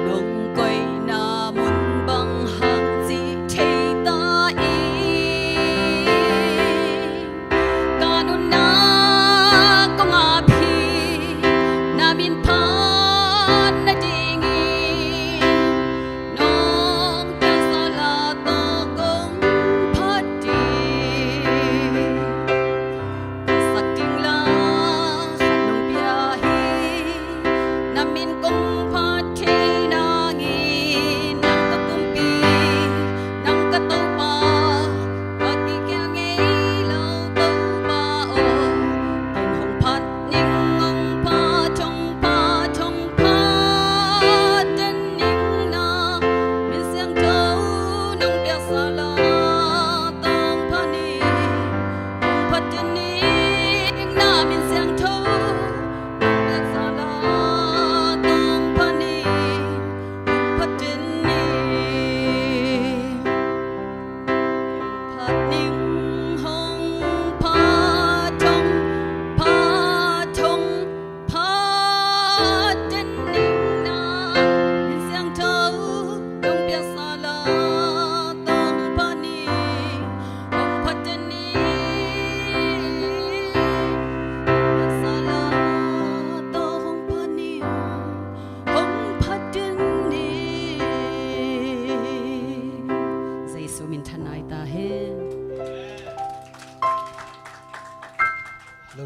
nong koihna mun bang hang cih thei ta ing. Ka nunna kong ap hi, na min phat nading hi.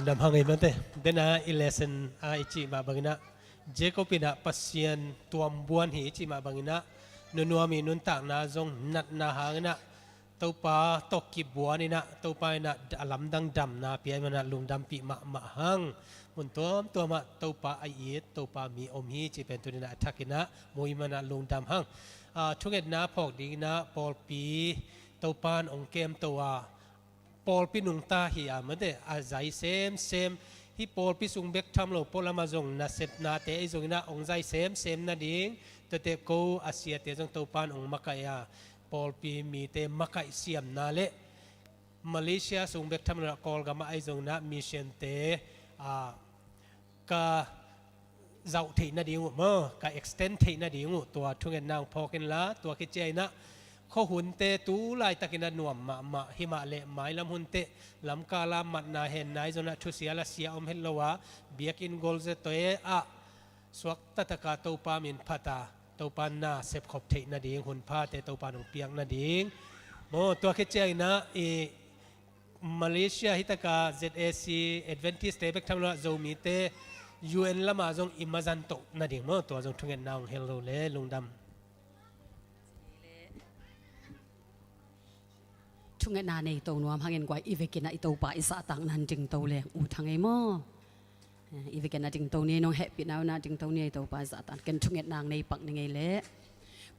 Lam hang ei mate. Dena i lesson a i cih mah banginah, Jacob inah Pasian tuambuan hi i cih mah banginah, nunuam i nuntakna zong natna hanginah Topa tawh kibuan inah, Topa inah a lamdang damna pia i manah lungdampih mahmah hang. Mun tuamtuamah Topa a it, Topa mi om hi cih pen tuninah a thakinah mu i manah lungdam hang. Ah, thungetna phawk dinginah pawlpi Topa in ong kemto a, pawlpi nungta hi a mate, a zai semsem. Hih pawlpi sung bek tham lo, pualamah zong nasepnate ei zonginah ong zai semsem nading, tuate ko a siate zong Topa in ong makaih a, pawlpi mite makaih siamna le Malaysia sung bek tham lo, Kawlgamah ei zonginah missionte, ah, ka zauh theih nading uh maw, ka extend theih nading uh, tua thungetna ong phawk inla, tua khit cianginah khuahunte tu laitakin a nuam mahmah hi mah leh mailam hunteh lamkala matna henna ei zonginah thusia lasia om het lo a, biakinn golzete ah suakta taka Topa min phata, Topa na sepkhop theih nading hunphate Topa nong piak nading maw, tua khit cianginah i Malaysia hitaka Z A C Adventist te bek tham lo a, Zomite U N lama zong i mazan toh nading maw, tua zong thungetna ong hel lo le lungdam. Thungetna nei to nuam hangin guai, i vekinah i Topa i zahtakna in dingto leng ut hang ei maw. Eh, i vekin a dingto ni, nong hehpihna unah dingto ni ei Topa zahtan. Ken thungetna ong nei pak ning ei leh.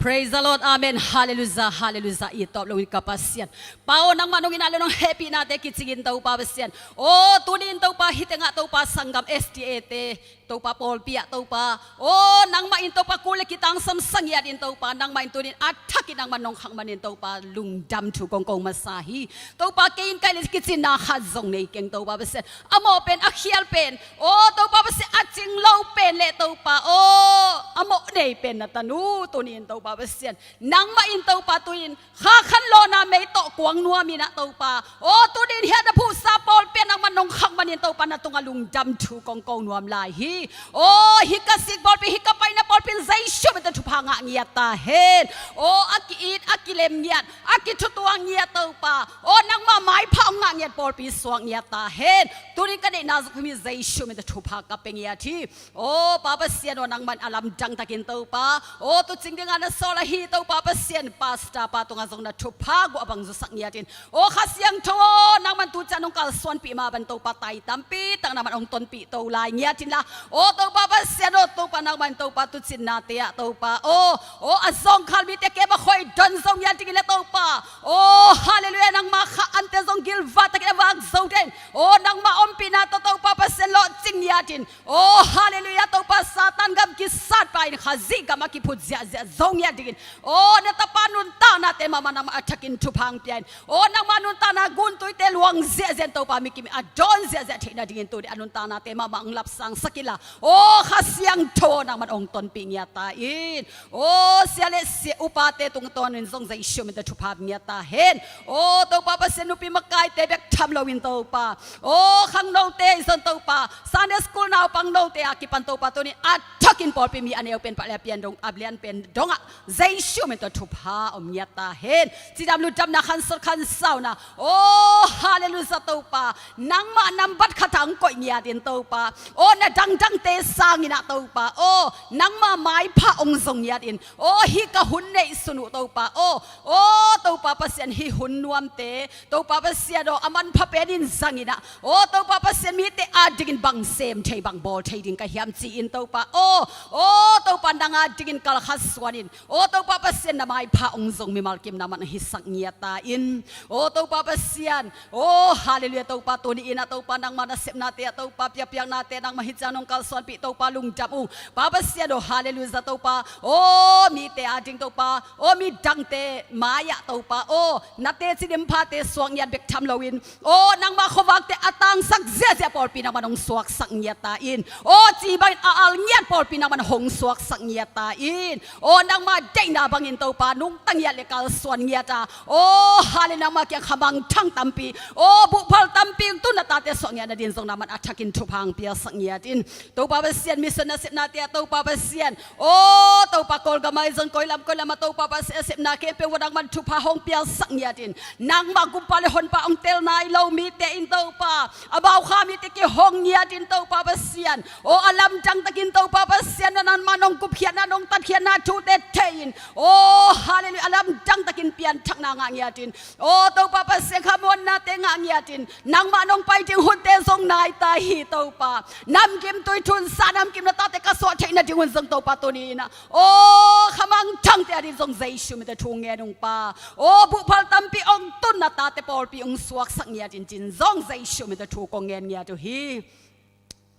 Praise the Lord. Amen. Halleluiah. Halleluiah. I tawp loin ka Pasian. Pa aw, nangmah nong itna le nong hehpihnate kicingin Topa Pasian. Aw, tuni in Topa hih tengah Topa sanggam S D A te, Topa pawlpi ah Topa. Aw, nangmah in Topa kul le kitangsam sa ngiatin Topa. Nangmah in tuni in a thakin nangmah nong khang manin Topa lungdam thu kong ko masa hi. Topa kei in ka it le kicinna khat zong nei keng Topa Pasian. A mawh pen, a khial pen, aw Topa Pasian, a cing lo pen le Topa, aw a mawh nei pen na tanu tuni in Topa Pasian. Nangmah in Topa tu in kha khan lawhna mei tawh kuang nuam inah Topa, aw tuni in hiah na phuhsa pawlpi ah nangmah nong khang manin Topa na tungah lungdam thu kong ko nuam lai hi. Aw hih ka sik pawlpi, hih ka paina pawlpi in Jesu min tawh thupha ngah ngiat ta hen. Aw a ki-it, a kilem ngiat, a kithutuang ngiat Topa, aw nangmah maipha ong ngah ngiat pawlpi suak ngiat ta hen. Tuni in ka neihna zong himi Jesu min tawh thupha ka pia ngiat hi. Aw Pa Pasian aw, nangmah in a lamdang takin Topa, aw tucing dinga na sawl ahi Topa Pasian, pastor pa tungah zong na thupha guah bang zusak ngiatin. Aw Kha Siangtho aw, nangmah in tuciang nong kalsuanpih mah bang Topa tai tampi tak nangmah in ong tonpih to lai ngiat inla. Aw Topa Pasian aw, Topa nangmah in Topa tucinnate ah Topa aw, aw a zawngkhal mite kem a khoi don zo ngiat dingin le Topa. Aw halleluiah, nangmah kha ante zong gilva takin a vak zo den. Aw nangmah ompihna tawh Topa Pasian lawhcing ngiatin. Aw halleluiah, Topa Satan gam kisatpa in Khazih gam a kiphut ziahziah zo ngiat dingin. Aw na tapa nuntaknate mahmah nangmah a thakin thupha ong pia in. Aw nangmah nuntakna guntuite luang ziahziah in Topa mi kim a dawn ziahziah theihna dingin tuni a nuntaknate mahmah ong lapsangsak inla. Aw Kha Siangtho aw, nangmah in ong tonpih ngiat ta in. Aw sia le sia upate tungtawnin zong Jesu min tawh thupha ngiat ta hen. Aw Topa Pasian, nupi makaite bek tham loin Topa, aw khangnote i zon Topa, Sunday school naupang note a kipan Topa tuni a thakin pawlpi mi a neu pen pah le a pian dong, a lian pen dongah Jesu min tawh thupha om ngiat ta hen. Cidam lutdamna khansot khansauna, aw halleluiah Topa, nangmah nambat khat ah ong koih ngiatin Topa, aw na dangdangte sanginah Topa, aw nangmah maipha ong zong ngiatin. Aw hih ka hun neihsun uh Topa, aw, aw Topa Pasian, hih hun nuamte Topa Pasian aw, a manpha penin zanginah, aw Topa Pasian, mite adingin bang sem thei, bang bawl thei ding ka hiam ci-in Topa aw, aw Topa nang adingin kalkhat suanin, aw Topa Pasian, na maipha ong zong mimal kim nangmah in hisak ngiat ta in. Aw Topa Pasian, aw halleluiah Topa, tuni in ah Topa nangmah nasepnate ah Topa piakpiaknate nangmah hih ciang nong kalsuanpih Topa lungdam ung. Pa Pasian aw halleluiah Topa, aw mite ading Topa, aw midangte mai-ah Topa, aw na teci dimphate suak ngiat bek tham loin, aw nangmah khuavakte a tangsak ziahziah pawlpi nangmah nong suaksak ngiat ta in. Aw ci bangin a al ngiat pawlpi pi nangman hong suaksak ngiat ta in. Aw, nangma deihna bangin Topa nungta ngiat le kalsuan ngiat a, aw, hale, nangma kiang khamangthang tampi, aw, buhphal tampi tun na tate suah ngiat nadin zong nangman a thakin thupha hong piaksak ngiat in. Topa Pasian, mission a sepnate ah Topa Pasian, aw, Topa Kawlgam ah zong koilam koilam ah Topa Pasian a sepna khempeuh ah nangman thupha hong piaksak ngiat in. Nangma gumpa le honpa hong tel nai lo mite in Topa, amau kha mite kihong ngiat in Topa Pasian, aw, a lamdang takin Topa Pasian, nangman nong gupkhiatna, nong tatkhiatna thute thei in, aw, haleluya, a lamdang takin pianthakna ngah ngiat in, aw, Topa Pasian, khamuannate ngah ngiat in, nangmah nong pai ding hunte zong nai ta hi Topa. Namgimtui thunsa namgim na tate ka suah theih nading hun zong Topa tuni in ah, aw, khamangthangte ading zong Jesu min tawh thu ngen ung Pa. Aw, buhphal tampi hong tun na tate pawlpi hong suaksak ngiat in cin zong Jesu min tawh thu kong ngen ngiat uh hi.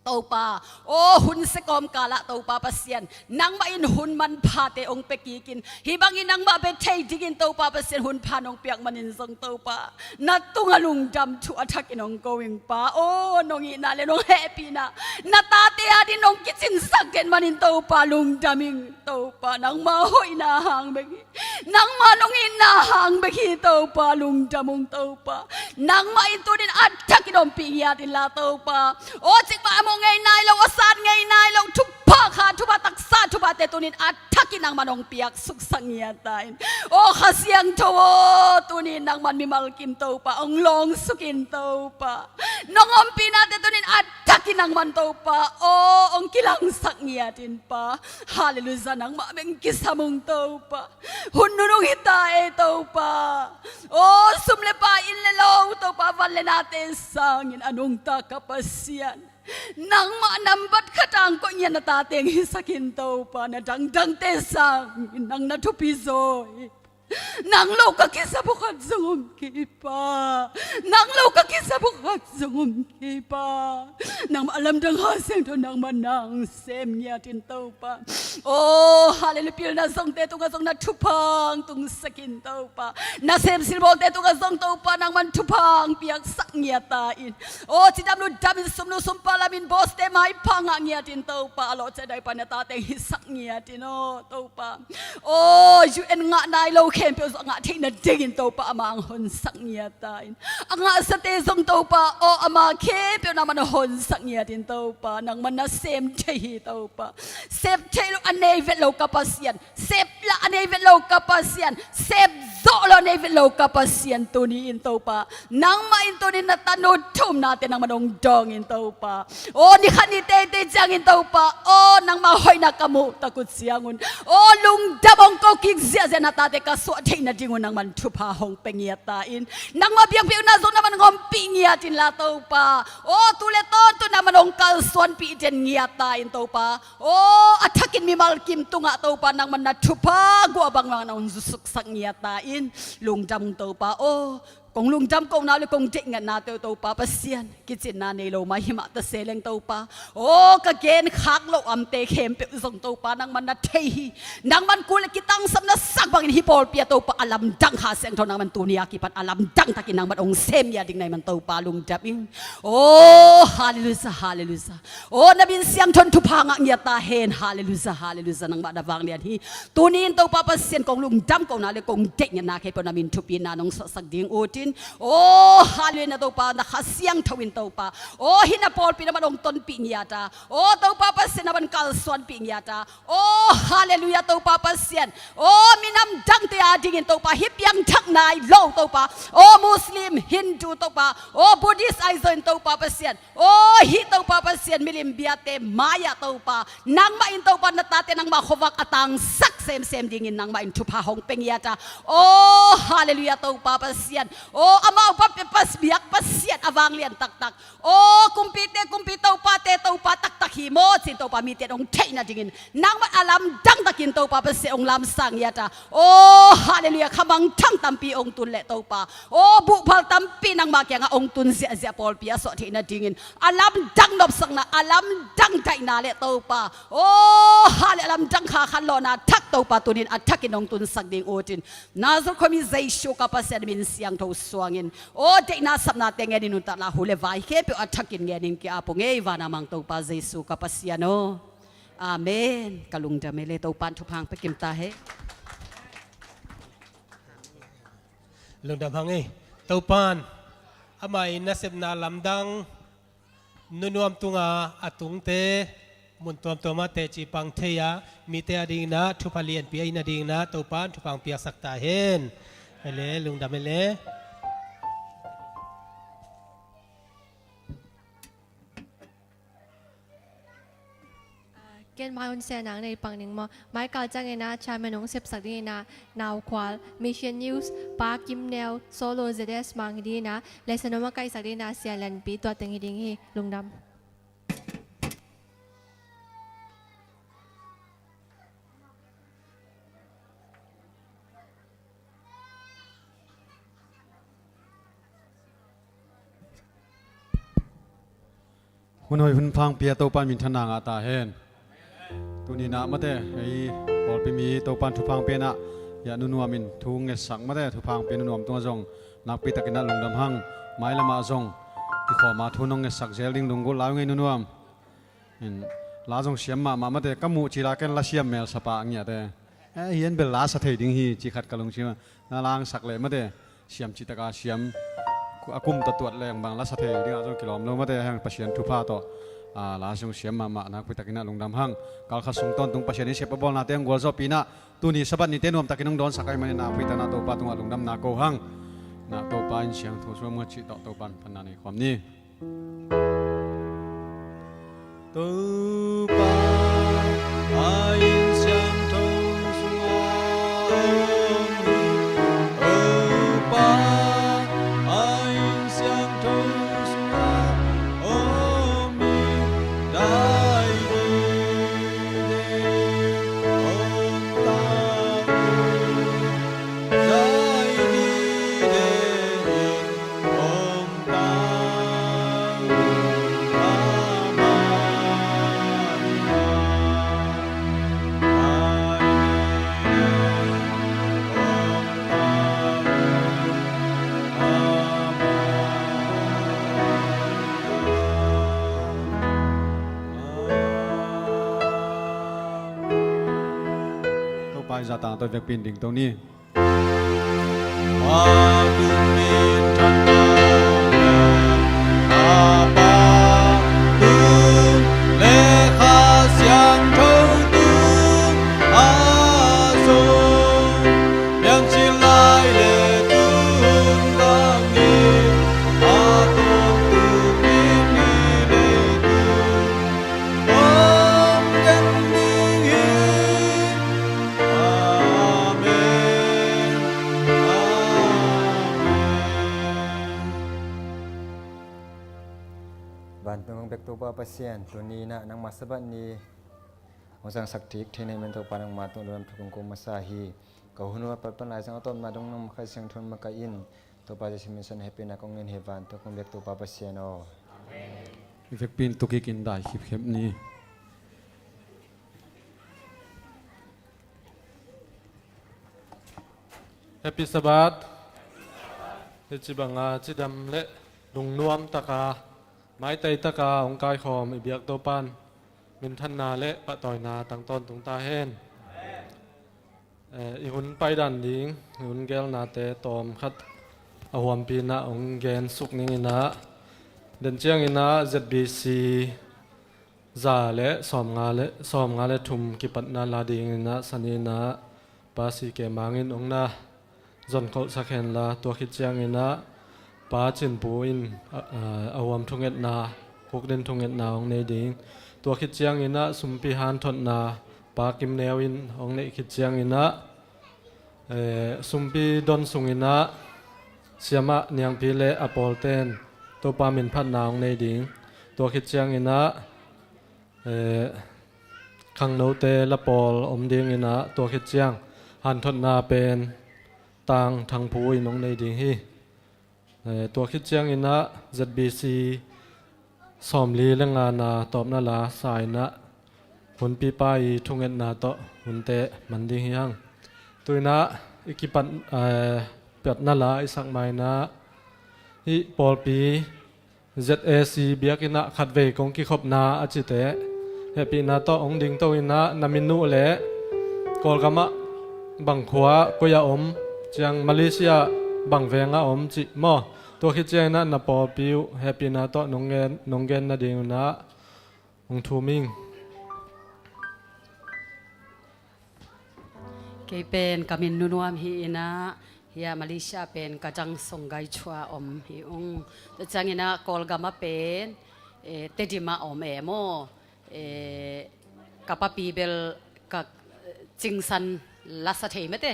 Topa, aw, hun se kawmkal ah Topa Pasian, nangmah in hun manphate hong pia kik in, hih bangin nangmah bia thei dingin Topa Pasian hun pha nong piak manin zong Topa, na tungah lungdam thu a thakin hong ko ing Pa. Aw, nong itna le nong hehpihna na tate ading nong kicinsak den manin Topa lungdam ing Topa, nangma hoihna hang bek hi. Nangma nong itna hang bek hi Topa, lungdam ung Topa. Nangmah in tunin a thakin ompih ngiat inla Topa. Aw, cikmah a muh ngei nai lo, a san ngei nai lo thupha kha, thupha taksa, thuphate tunin a thakin nangman hong piak suksak ngiat ta in. Aw, Kha Siangtho aw, tunin nangman mimal kim Topa hong lawng suk in Topa. Nong ompihnate tunin a thakin nangman Topa, aw, hong kilangsak ngiat in Pa. Haleluya, nangmah bek kisam ung Topa. Hun nunung hi ta ei Topa. Aw, sum le pai, inn le lo Topa, van le nate sangin a nungta ka Pasian, nangmah nambat khat ah hong koih ngiat na tate hong hisak in Topa, na dangdangte sangin nang na thupi zaw hi. Nang lo ka kisa pawlkhat zong om kei Pa. Nang lo ka kisa pawlkhat zong om kei Pa. Nangmah a lamdang Kha Siangtho nangmah na hong sem ngiat in Topa. Aw, haleluya, pilna zongte tungah zong na thupha hong tungsak in Topa. Nasem silbawlte tungah zong Topa nangman thupha hong piaksak ngiat ta in. Aw, cidam lutdam in, sumnu sumpa lam in, bawste maipha ngah ngiat in Topa, a lawhcet daipa na tate hong hisak ngiat in aw Topa. Aw, U N ngah nai lo khempeuh zong a ngah theih nadingin Topa amah hong honsak ngiat ta in. A ngahsate zong Topa, aw, ama khempeuh nangman hong honsak ngiat in Topa, nangman na sem thei hi Topa. Sep theih loh a nei vet lo ka Pasian, sep lah a nei vet lo ka Pasian, sep zawh loh a nei vet lo ka Pasian, tuni in Topa, nangmah in tunin na tanu thumnate nangman hong dawng in Topa. Aw, ni khat ni teitei ciangin Topa, aw, nangmah hoihna ka muh tak uh ciangun, aw, lungdam hong ko kik ziahziah na tate ka suah theih nadingun nangman thupha hong pia ngiat ta in. Nangmah biakpiakna zong nangman hong ompih ngiat inla Topa, aw, tu le tawntung nangman hong kalsuanpih den ngiat ta in Topa. Aw, a thakin mimal kim tungah Topa nangman na thupha guah bangbang na hong zusuksak ngiat ta in. Lungdam ung Topa aw. Kong lungdam kohna le kong deih ngiatnate uh Topa Pasian, kicinna nei lo mai hi mah ta se leng Topa, aw, ka gen khak loh amte khempeuh zong Topa nangman na thei hi. Nangman kul le kitangsapna sak bangin hih pawlpi ah Topa a lamdang Kha Siangtho nangman tuni a kipan a lamdang takin nangman hong sem ngiat ding na hih man Topa lungdam ing. Aw, haleluya, haleluya. Aw, na min siangtho in thupha ngah ngiat ta hen. Haleluya, haleluya. Nangmah na vanglian hi. Tuni in Topa Pasian, kong lungdam kohna le kong deih ngiatna khempeuh na min thupina nong suahsak ding ut in. Aw, haleluya, na Topa, na Kha Siangtho in Topa, aw, hih na pawlpi nangman hong tonpih ngiat a, aw, Topa Pasian, nangman kalsuanpih ngiat a, aw, haleluya, Topa Pasian, aw, minam dangte adingin Topa, hih piangthak nai lo Topa, aw, Muslim, Hindu Topa, aw, Buddhist ahi zongin Topa Pasian, aw, hih Topa Pasian, milim biate mai-ah Topa, nangmah in Topa na tate nangmah khuavak a tangsak semsem dingin nangmah in thupha hong pia ngiat a, aw, haleluya, Topa Pasian, aw, amau pa, pa, pas, biak Pasian a vanglian taktak, aw, kumpite kumpi, topate Topa taktak hi maw ci-in Topa mite in hong theih nadingin nangmah a lamdang takin Topa Pasian hong lamsang ngiat a, aw, haleluya, khamangthang tampi hong tun leh Topa, aw, buhphal tampi nangmah kiangah hong tun ziahziah pawlpi a suah theih nadingin a lamdang nopsakna, a lamdang daihna le Topa, aw, hale, a lamdang kha khanlawhna thak Topa tunin a thakin hong tunsak ding ut in. Nazareth khuami Jesu ka Pasian min siangtho suangin, aw, deihna sapnate ngenin nuntakna hu le vai khempeuh a thakin ngenin ki-ap ung ei, van a mang Topa Jesu ka Pasian aw. Amen. Ka lungdam e le, Topan thupha hong pia kim ta hen. Lungdam hang e. Topan amah i nasepna lamdang nunuam tunga a tungte mun tuamtuam ah teci pang thei a, mite a dingin ah thupha lianpi a, i na dingin ah Topan thupha hong piaksak ta hen. E le, lungdam e le. Ken mai hun sia nang nei pang ning maw. Mai kal ciangin ah chairman hong sepsak dingin ah, Naukhual Mission News, Pa Kim Neu, Solo Z S mang dingin ah, lesson hong makaihsak dingin ah, Sia Lianpi tua teng hi ding hi. Lungdam. Hun hoih hun pha hong pia Topan minthanna ngah ta hen. Tuni-in ah mate, ei pawlpi mi Topan thupha hong pia-in ah, ya nunuam in thu ngetsak mate, thupha hong pia nunuam tungah zong nakpi takin ah lungdam hang. Mailam ah zong kikhawm a thu nong ngetsak zel ding lunggulh lai ung ei nunuam. In, la zong siam mahmah mate, ka muh cil a ken la siam mel sa pah ngiat e. Eh, hih en bel la sa thei ding hi, ci khat ka lungsim ah. Na la hong sak leh mate, siam cih tak a siam, a kum tawh tuat leng bang la sa thei ding ah zong kilawm lo mate, hang Pasian thupha tawh. Ah, la zong siam mahmah, nakpi takin ah lungdam hang. Kal khat sung tawntung Pasian in sep a bawlnate hong gualzawhpih in ah, tuni Sabbath nite nuam takin hong dawnsak ahih manin nakpi takin ah Topa tungah lungdamna ko hang. Na Topa in siangtho suang muat cih tawh Topa in phatna nei khawm ni. Topa a inn siangtho sungah om hi. Topa a inn siangtho sungah om hi. Dai dide om ta, dai dide in om ta. Topa i zahtakna tawh i vekpi in ding to ni. Amen. Amen. Vantung hong bek Topa Pasian, tuni in ah nangma Sabbath ni hong zangsak thei na hih manin Topa nangma tungah lungdam thu kong ko masa hi. Ka hun a pat pan Lai Siangtho a tawpna dong nangma Kha Siangtho in makaih in, Topa Jesu min suang in hehpihna kong ngen hi. Vantung hong bek Topa Pasian aw. Amen. I vekpi in tu kik in dai khipkhep ni. Happy Sabbath. Hih ci banga cidam le lungnuam taka, maitai taka hong kaikhawm i biak Topan minthanna le pahtawina tang tawntung ta hen. Eh, i hun paidan ding, i hun gelnate tawm khat a huampi in ah hong gen suk ning in ah, den ciangin ah Z B C za le sawmnga le, sawmnga le thum kipatna la dingin ah, Sani in ah Pa C K Mang in hong na zon kholhsak hen la, tua khit ciangin ah Pa Cin Pu in, a, a, a huam thungetna, kukdin thungetna hong nei ding. Tua khit ciangin ah sumpi hanthotna Pa Kim Neu in hong neih khit ciangin ah, eh, sumpi don sungin ah siamah Niangpi le a pawlten Topa min phatna hong nei ding. Tua khit ciangin ah, eh, khangnote la pawl om dingin ah, tua khit ciang hanthotna pen Tang Thang Phu in hong nei ding hi. Eh, tua khit ciangin ah Z B C sawmli le ngana tawpna la sa in ah hunpipa i thungetna tawh hunte man ding hi hang. Tu in ah i kipat, eh, patna la i sak ma in ah, hih pawlpi Z A C biakinn ah khatvei kong kikhopna a cite hehpihna tawh hong dingto in ah na min uh le Kawlgam ah bang khua koi ah om, ciang Malaysia bang veng ah om cih maw? Tua khit ciangin ah na pawlpi uh hehpihna tawh nong gen, nong gen nading un ah hong thum ing. Kei pen ka min Nu Nuam hi in ah, hiah Malaysia pen ka jang Songgai chua om hi ung. Tua ciangin ah Kawlgam ah pen, eh, Tedim ah om e maw. Eh, ka papi bel ka, eh, Cingsan lasa thei mate.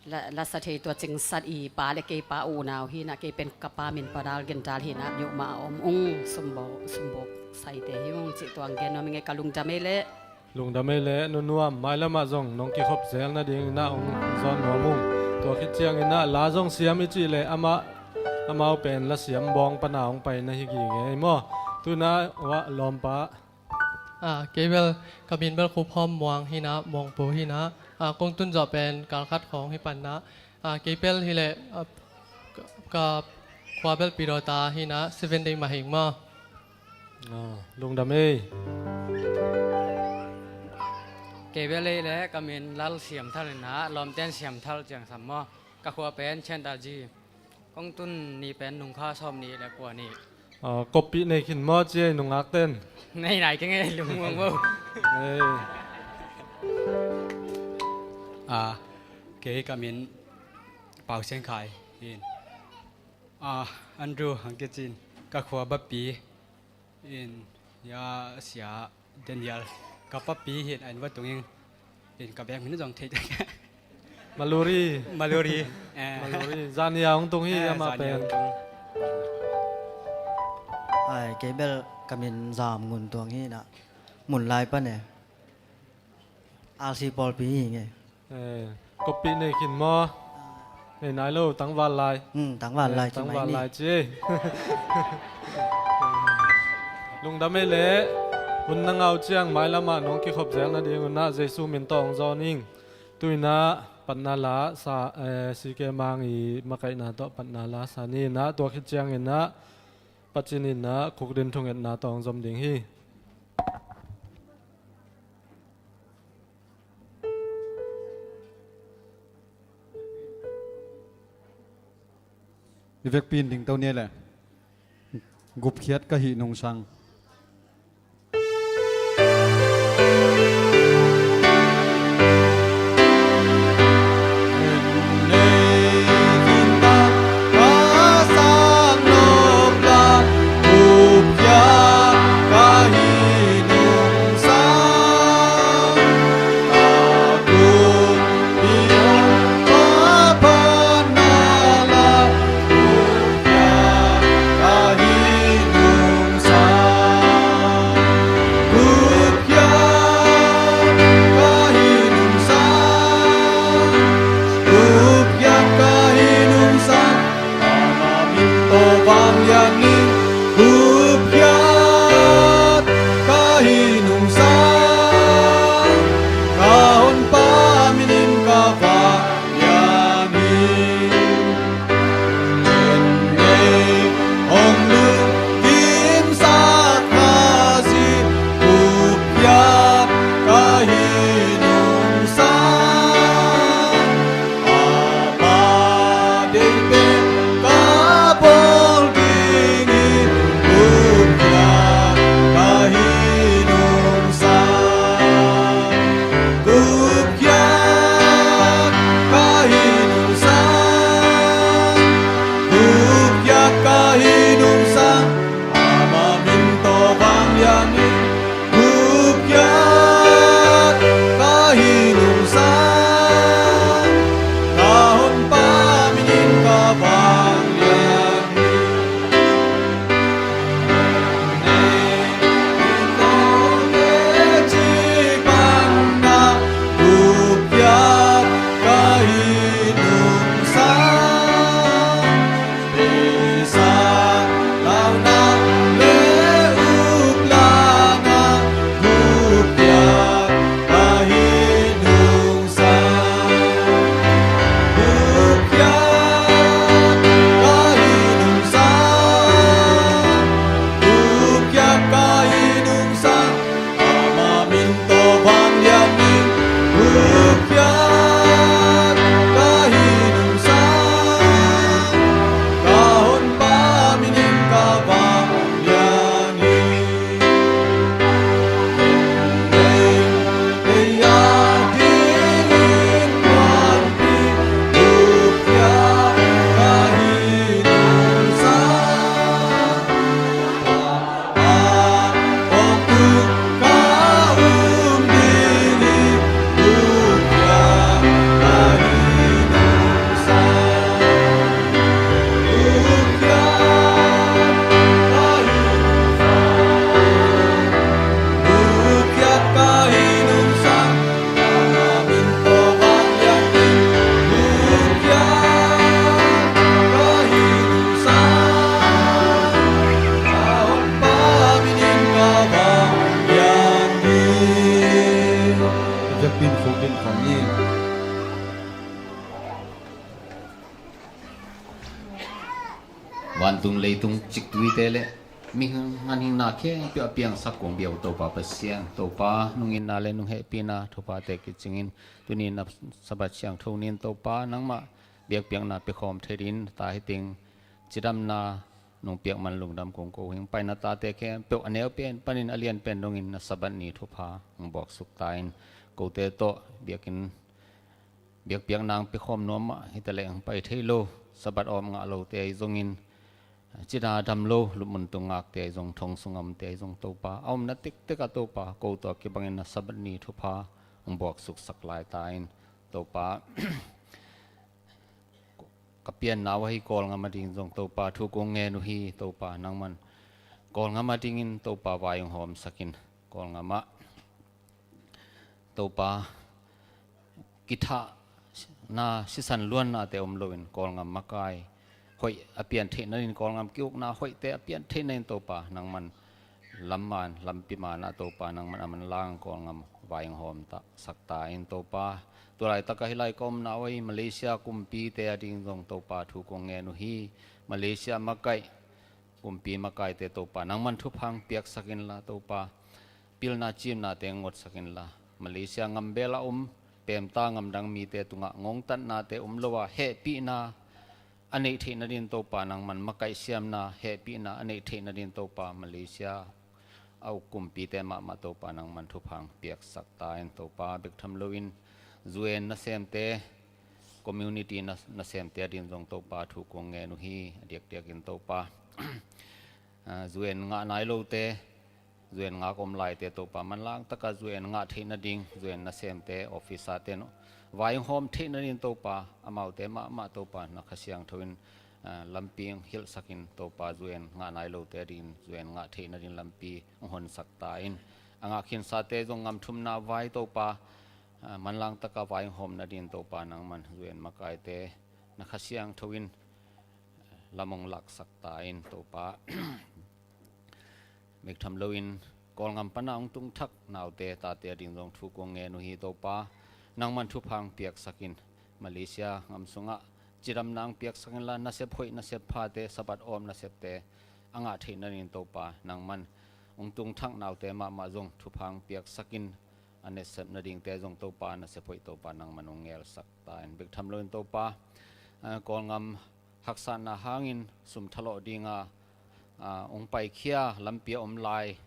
La, lasa thei tua Cingsan i pa le kei pa unau hi in ah, kei pen ka pa min Padal Gendal hi in ah, Myanmar ah om ung, Sumbawk, Sumbawk Saite hi ung cih tua hong gen nuam ing e, ka lungdam ei leh. Lungdam ei leh Nu Nuam, mailam ah zong nong kikhop zel nading in ah hong zawn nuam ung. Tua khit ciangin ah la zong siam i cih leh amah, amau pen lasiam bawng pan a hong pai na hi gige ei maw? Tu in ah uah lawmpa. Ah, kei bel ka min bel Khup Hawm Muang hi in ah, Muang Pu hi in ah, ah, kong tun zawh pen kal khat khawng hi pan in ah, ah, kei bel hi leh, ah, ka, ka khua bel Pidawta hi in ah, Seven Day Mahing maw. Ah, lungdam ei. Kei bel hi leh ka min Lal Siam Thal hi in ah, Lawmten Siam Thal Ciang Sam maw. Ka khua pen Chendaji. Kong tun ni pen nung kha sawm nih le kua nih. Ah, koppih nei khin maw ci ei nungak ten. Nei nai keng ei, lungmuang bo. Ei. Ah, kei ka min Pau Siang Khai in. Ah, Andrew hong kici in, ka khua Bapi in, ya sia Daniel, ka papi hi in, a inn va tung ing in, ka bek min zong thei. Maluri. Maluri. Eh. Maluri. Zania hong tung hi, eh, amah pen. Ai, kei bel ka min Zam Ngun Tuang hi in ah, Munlai pan e. R C pawlpi hi nge. Eh, koppih nei khin maw? Nei nai lo, tangval lai. Hmm, tangval lai, eh, ci mai tangval lai ci. Lungdam ei leh, hun na ngah uh ciang mailam ah nong kikhop zel nading un ah Jesu min tawh hong zawn ing. Tu in ah patna la sa, eh, C K Mang i makaihna tawh patna la sa ni in ah, tua khit ciangin ah Pacin in ah Khukdin thungetna tawh hong zom ding hi. I vekpi in dingto ni leh. Gupkhiat ka hih nungsang. Vantung leitung ciktuite le mihing ganhingna khempeuh a piangsak kong bia uh Topa Pasian, Topa nunginna le nunghehpihna thuphate kicingin tuni na Sabbath siangtho ni-in Topa nangmah biakpiakna piakhawm thei dingin ta hi teng cidamna nong piak man lungdam kong ko hi ing. Pai na tate khempeuh a neu pen panin a lian pen dongin na Sabbath ni thupha hong buaksuk ta in, kote tawh biakinn biakpiakna hong piakhawm nuam mah hi ta leh hong pai thei lo, Sabbath awp ngah lote ahi zongin, cina dam lo lupmun tung ngakte ahi zong, thong sung a omte ahi zong Topa, a omna tektek ah Topa ko tawh kibangin na Sabbath ni thupha hong buaksuksak lai ta in, Topa ka pianna uh ahi Kawlgam ading zong Topa thu kong ngen uh hi. Topa nangman Kawlgam adingin Topa vai hong hawmsak in, Kawlgam ah Topa kithahna sisan luannate om loin Kawlgam makai hoih a pian theih nadin, Kawlgam ki-ukna hoihte a pian theih nadin Topa nangman lamman lampi manah Topa nangman a manlang Kawlgam vai hong hawmsak ta in Topa, tulaitak ah hih lai ka omna uh ahi Malaysia kumpite ading zong Topa thu kong ngen uh hi. Malaysia makaih, kumpi makaite Topa nangman thupha hong piaksak inla Topa, pilna cimnate hong ngotsak inla, Malaysia ngambel a om pemta ngamdang mite tungah ngongtatnate om lo a hehpihna a neih theih nadin Topa nangman makaih siamna hehpihna a neih theih nadin Topa Malaysia a uk kumpite mahmah Topa nangman thupha hong piaksak ta in Topa, bek tham loin U N nasemte, community na, nasemte adin zong Topa thu kong ngen uh hi. A diakdiakin Topa, ah, U N ngah nai lote, U N ngak om laite Topa manlang taka U N ngah theih nading, U N nasemte, officerte no vai hong hawm theih nadin Topa, amaute mahmah Topa na Kha Siangtho in, ah, lampi hong hilhsak in Topa, U N ngah nai lote adin U N ngah theih nadin lampi hong honsak ta in, a ngah khinsate zong ngam thumna vai Topa, ah, manlang taka vai hong hawm nadin Topa nangman U N makaite na Kha Siangtho in lam hong laksak ta in Topa. Bek tham loin Kawlgam pana hong tungthak naute tate ading zong thu kong ngen uh hi Topa, nangman thupha hong piaksak in, Malaysia gam sungah cidamna hong piaksak inla, nasep hoih nasep phate, Sabbath awp nasepte a ngah theih nadin Topa nangman hong tungthak naute mahmah zong thupha hong piaksak in, a nasep nadingte zong Topa nasep hoih Topa nangman hong ngelsak ta in, bek tham loin Topa, ah, Kawlgam haksatna hangin sum thalawh dinga, ah, hong paikhia lampi a om lai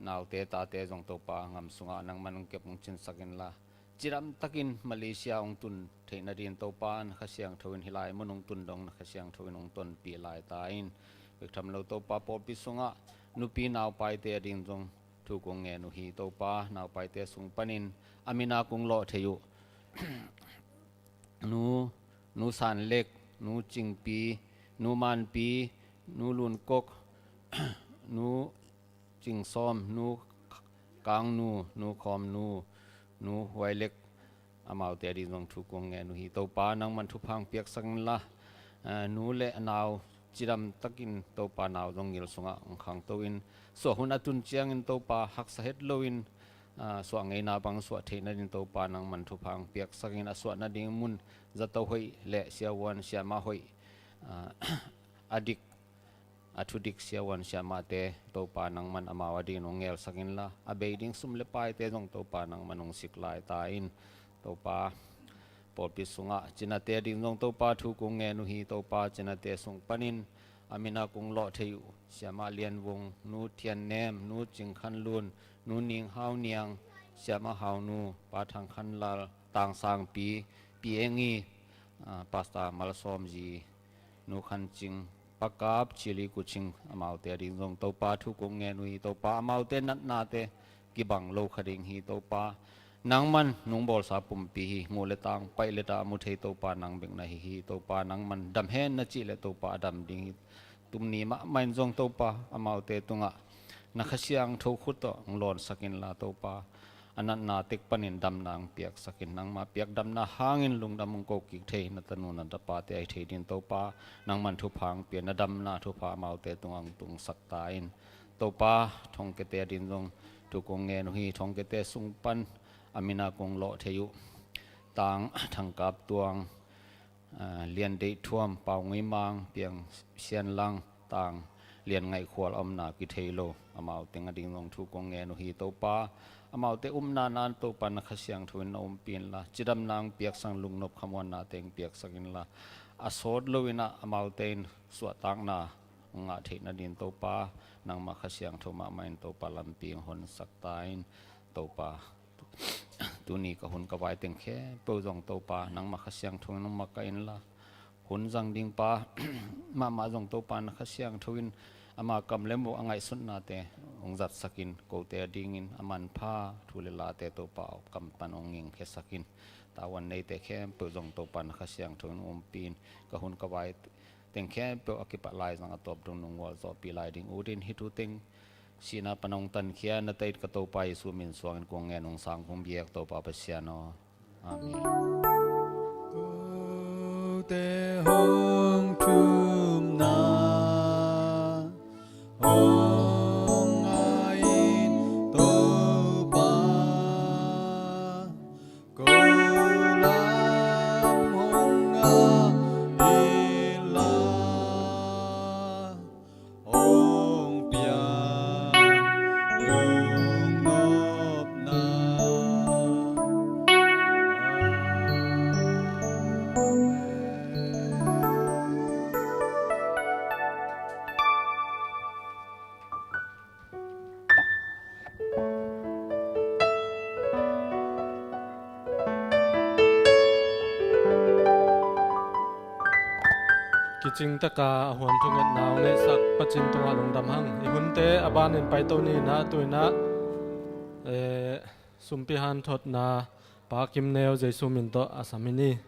naute tate zong Topa gam sungah nangman hong kep hong cinsak inla, cidamtakin Malaysia hong tun theih nadin Topa na Kha Siangtho in hih lai mun hong tun dong na Kha Siangtho in hong tonpih lai ta in, bek tham lo Topa pawlpi sungah nupi naupaite ading zong thu kong ngen uh hi Topa, naupaite sung panin a mina kong lawh thei uh Nu, Nu Sanlek, Nu Cingpi, Nu Manpi, Nu Lunkok, Nu Cingsawm, Nu Kangnu, Nu Khawmnu, Nu Huailek, amaute ading zong thu kong ngen uh hi Topa, nangman thupha hong piaksak inla, ah, nu le a nau cidamtakin Topa nau zong ngil sungah hong khangto in, suah hun a tun ciangin Topa haksa het loin, ah, suah ngeina bang suah theih nadin Topa nangman thupha hong piaksak in, a suah nading mun zato hoih le siavuan siamah hoih, ah, a dik, a thudik siavuan siamahte Topa nangman amau adingin hong ngelsak inla, a bei ding sum le paite zong Topa nangman hong sik lai ta in Topa, pawlpi sungah cinate ading zong Topa thu kong ngen uh hi Topa, cinate sung panin a mina kong lawh thei uh Siamah Lian Vung, Nu Thian Nem, Nu Cing Khan Lun, Nu Ning Hau Niang, Siamah Hau Nu, Pa Thang Khan Lal, Tang Sang Pi, Pi Eng I, ah, Pastor Malsawm Zi, Nu Khan Cing, Pa Kap, Chili Kuching, amaute ading zong Topa thu kong ngen uh hi Topa, amaute natnate kibang lo kha ding hi Topa. Nangman nong bawlsa pumpi hi, muh le tang, paih le dah mu thei Topa nang bek na hi hi Topa, nangman dam hen na cih le Topa a dam ding hi. Tumni mahmah in zong Topa, amaute tungah na Kha Siangtho khut tawh hong lawnsak inla Topa, a natna tek panin damna hong piaksak in, nangma piak damna hangin lungdam hong ko kik thei na tanu na tapate ahi thei dingin Topa, nangman thupha hong pia, na damna thupha amaute tungah hong tungsak ta in Topa, Thongkiate ading zong thu kong ngen uh hi, Thongkiate sung pan a mina kong lawh thei uh Tang Thang Kap Tuang, Lian Deih Thuam, Pau Ngui Mang, Piang Sian Lang, Tang Lian Ngaih Khual a omna kithei lo, amaute ading zong thu kong ngen uh hi Topa. Amaute upna nain Topa na Kha Siangtho in na ompih inla, cidamna hong piaksak, lungnop khamuanna teng piaksak inla, a sawt loin ah amaute in suahtakna hong ngah theih nading Topa, nangmah Kha Siangtho mahmah in Topa lampi hong honsak ta in. Topa, tuni ka hun ka vai teng khempeuh zong Topa nangmah Kha Siangtho in hong makaih inla, hun zang ding pa mahmah zong Topa na Kha Siangtho in ama kam le mu a ngaihsutnate hong zatsak in, kote adingin a manpha thu le late Topa kam pan hong ngingkhiasak in. Tavuan neite khempeuh zong Topa na Kha Siangtho in ompih in, ka hun ka vai teng khempeuh a kipat lai zong a tawp dong nong gualzawhpih lai ding ut in, hih thu teng sihna pan hong tankhia na Tapa ka Topa Jesu min suangin kong ngen, hong sang kong biak Topa Pasian aw. Amen. Kote hong thumna hong ngah in Topa, ko lam hong ngah inla, hong piak lungnopna. Amen. Kicing taka a huan thungetna hong neihsak Pacin tungah lungdam hang. I hunte a banin paito ni in ah, tu in ah, eh, sumpi hanthotna Pa Kim Neu Jesu min tawh a sam hi ni.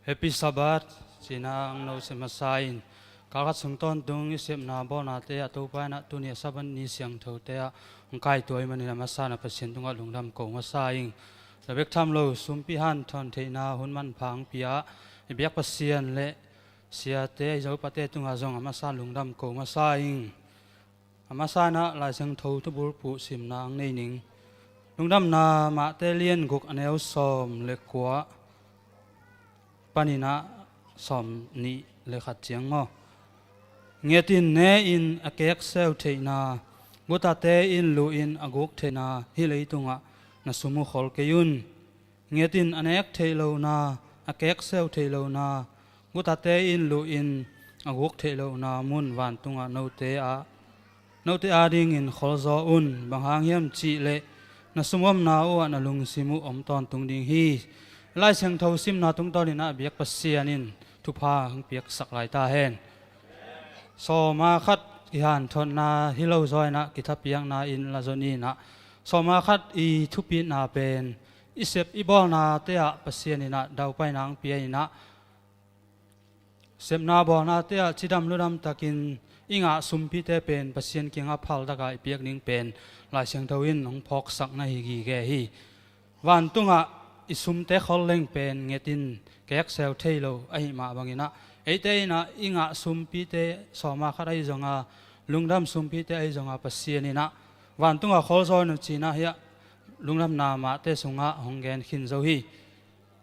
Happy Sabbath. Cina ang no se masa in, kalkhat sung tawntung i sepna bawlnate a Topa in ah tuni a Sabbath ni siangthote ah hong kaituah ahih manin a masa in a Pasian tungah lungdam ko masa ing. Na bek tham lo sumpi hanthon theihna hun manpha hong pia i biak Pasian le siate, i zopate tungah zong a masa in lungdam ko masa ing. A masa in ah Lai Siangtho thubulphuh simna ang nei ning. Lungdamna Mate lian guk a neu sawm le kua panin ah sawm nih le khat ciang maw? Nget in, ne in, a kekseu theihna, gutate in luh in a guk theihna hih leitungah na sum uh khol kei un. Nget in, a nek theih lohna, a kekseu theih lohna, gutate in luh in a guk theih lohna mun vantungah note ah, note adingin kholzaw un. Bang hang hiam cih leh na sum omna uh ah na lungsim uh om tawntung ding hi. Lai Siangtho simna tungtawn in ah biak Pasian in thupha hong piaksak lai ta hen. Sawma khat i hanthotna hi lo zaw in ah kithapiakna in la zaw ni in ah, sawma khat i thupitna pen i sep i bawlnate ah Pasian in ah daupaina hong pia in ah, sepna bawlnate ah cidam ludam takin i ngah sumpite pen Pasian kiangah phal taka i piak ding pen Lai Siangtho in hong phawksak na hi gige hi. Vantungah i sumte khol leng pen nget in, kekseu thei lo ahih mah bangin ah, eite in ah i ngah sumpite sawma khat ahi zong a, lungdam sumpite ahi zong a, Pasian in ah vantungah kholzaw in uh ci in ah hiah lungdamna Mate sungah hong gen khin zo hi.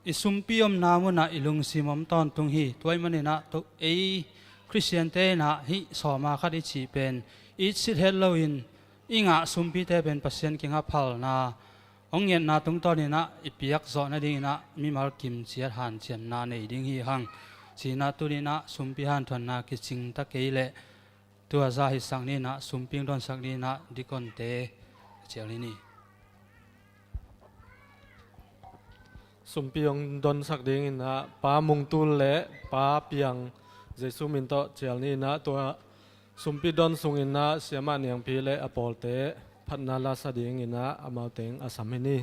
I sumpi omna munah i lungsim om tawntung hi. Tua ahih manin ah ei Khristiante in ah hih sawma khat i cih pen itsit het loin i ngah sumpite pen Pasian kiangah phalna hong ngetna tungtawn in ah i piak zawh nadingin ah mimal kimciat hanciamna nei ding hi hang. Ci in ah tuni in ah sumpi hanthotna kicing ta kei leh tua zah hisak ni in ah sumpi hong donsak ni in ah dikonte a cial hi ni. Sumpi hong donsak dingin ah Pa Mung Tul le Pa Piang Jesu min tawh cial ni in ah, tua sumpi don sungin ah Siamah Niangpi le a pawlte phatna la sa dingin ah amau teng a sam hi ni.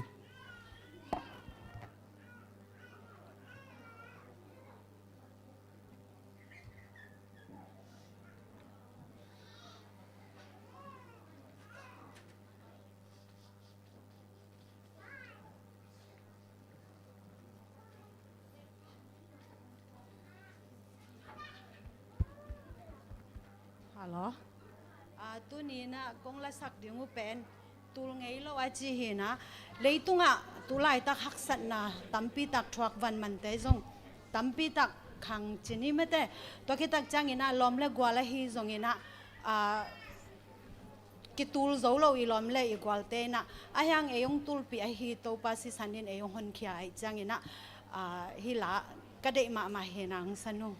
Hello. A, tuni inah kong lasak ding uh pen tul ngei lo a ci hi inah, leitungah tu laitak haksatna tampi tak thuak van mante zong tampi tak khang ci ni mate. Tua khit tak ciang inah lawm le gual ahi zong inah, a, kitul zo lo i lawm le i gualte inah, a hiang ei hong tulpih ahi Topa sisan in ei hong honkhia ahih ciang inah, a, hi la ka deih mahmah hi inah hong san uh.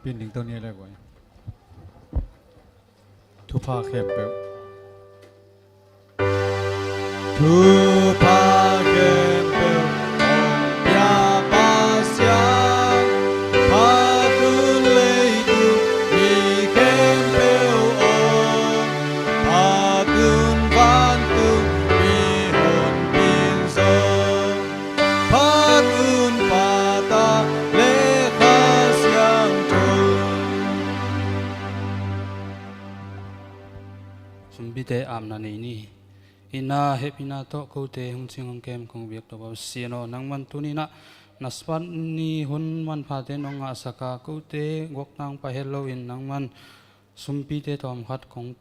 Pin ding tawh ni le guai. Thupha khempeuh. Thupha khempeuh hong pia Pasian, phat un leitung mi khempeuh aw, phat un vantung mihonpi zong, phat un Pa, Ta le Kha Siangtho. Sumpite apna nei ni. Ina hehpihna tawh kote hong cing hong kem kong biak Topa Pasian aw, nangman tuni-in ah na Sabbath ni hun manphate nong ngahsak a, kote guaktang pai het loin nangman sumpite tawmkhat kong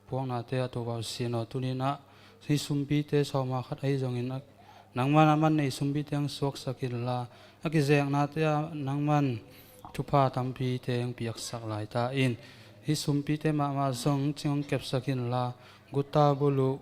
puaknate ah Topa Pasian aw, tuni-in ah hih sumpite sawma khat ahi zongin a, nangman a man nei sumpite hong suaksak inla, a kizeknate ah nangman thupha tampite hong piaksak lai ta in. Hih sumpite mahmah zong cing hong kepsak inla, guta buluh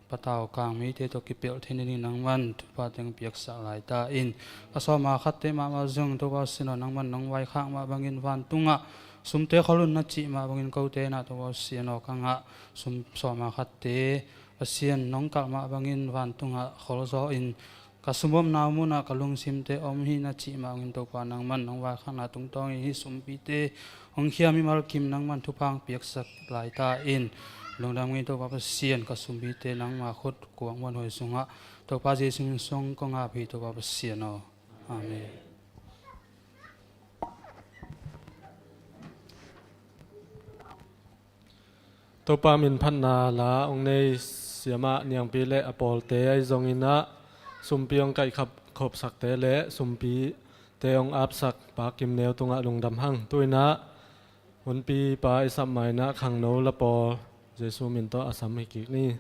patau kang mite tawh kipelh theih nading nangman thupha teng piaksak lai ta in. Ka sawma khatte mahmah zong Topa Pasian aw, nangman nong vaikhak mah bangin vantungah sumte khol un na cih mah bangin kote in ah Topa Pasian aw, ka ngah sum sawma khatte Pasian nong kalh mah bangin vantungah kholzaw in, ka sumomna munah ka lungsimte om hi na cih mah bangin Topa nangman nong vaikhakna tungtawnin hih sumpite hong khia mimal kim nangman thupha hong piaksak lai ta in. Lungdam ngei Topa Pasian, ka sumpite nangma khut kuang muanhuai sungah Topa Jesu min sung kong ap hi Topa Pasian aw. Amen. Topa min phatna la hong nei siamah Niangpi le a pawlte ahi zongin ah sumpi hong kaihkhop khopsakte le sumpite hong apsak Pa Kim Neu tungah lungdam hang. Tu-in ah hunpi pa i sap ma-in ah khangno la pawl Jesu min tawh a sam hi kik ni.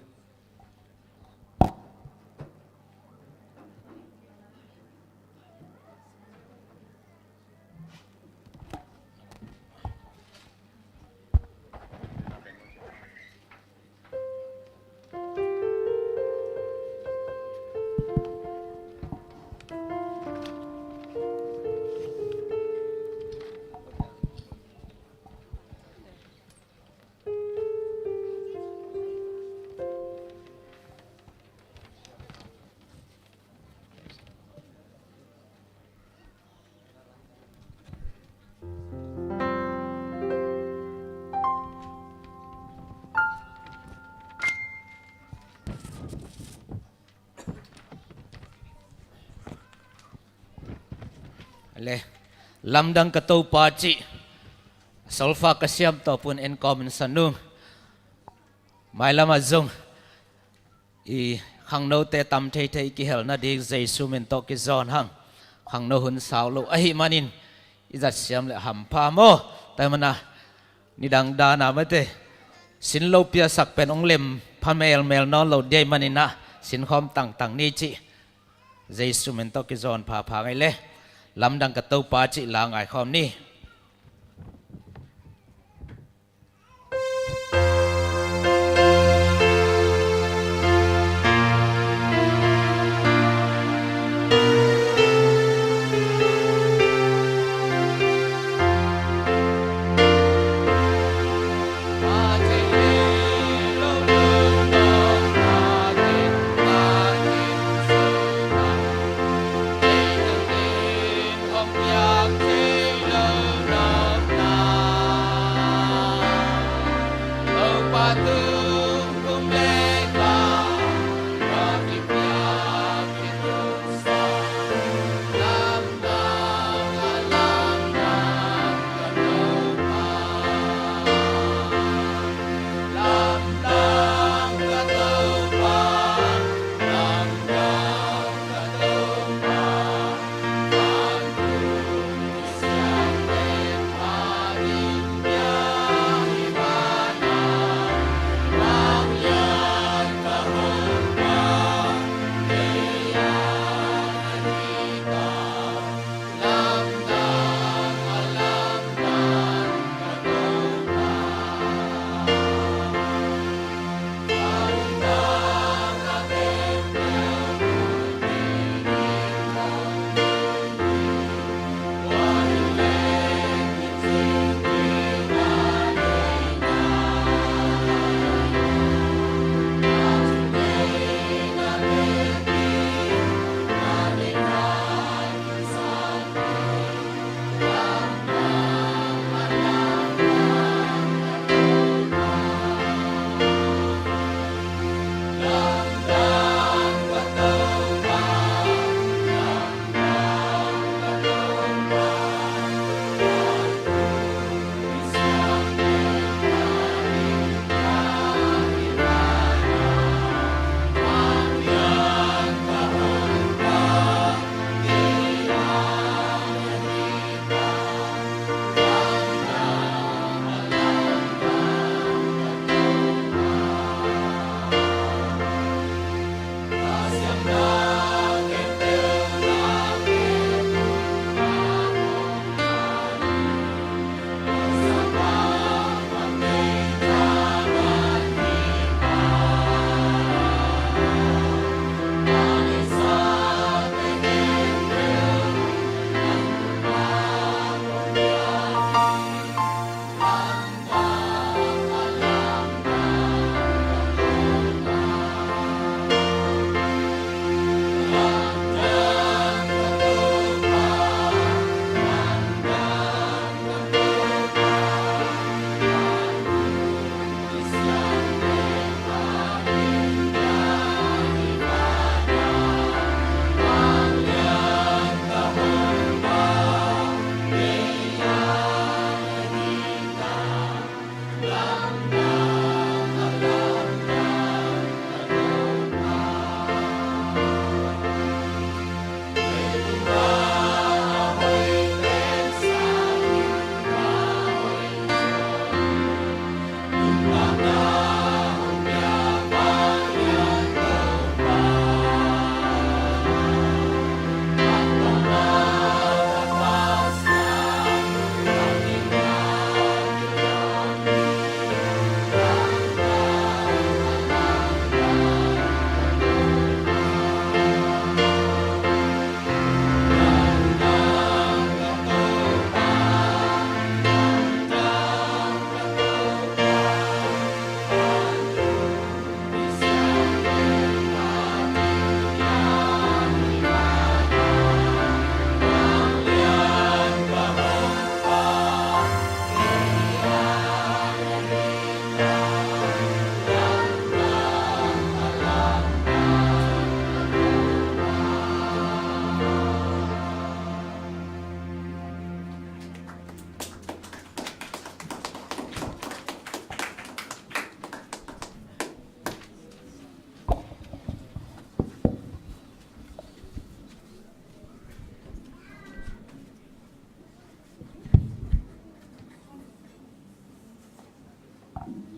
Le, lamdang ka Topa cih solfa ka siam tawh pun en kawmin sanung. Mailamah zong i khangnote tam theithei i kihel nading Jesu min tawh kizawn hang. Khangno hun sau lo ahih manin i zat siam le hampha maw? Tua ahih manin nidang dana mate sin lo piasak pen hong lem pha melmel nawn lo ding ahih manin ah sinkhawm tangtang ni cih Jesu min tawh kizawn phapha ngei le. Lamdang ka Topa cih la ngaikhawm ni.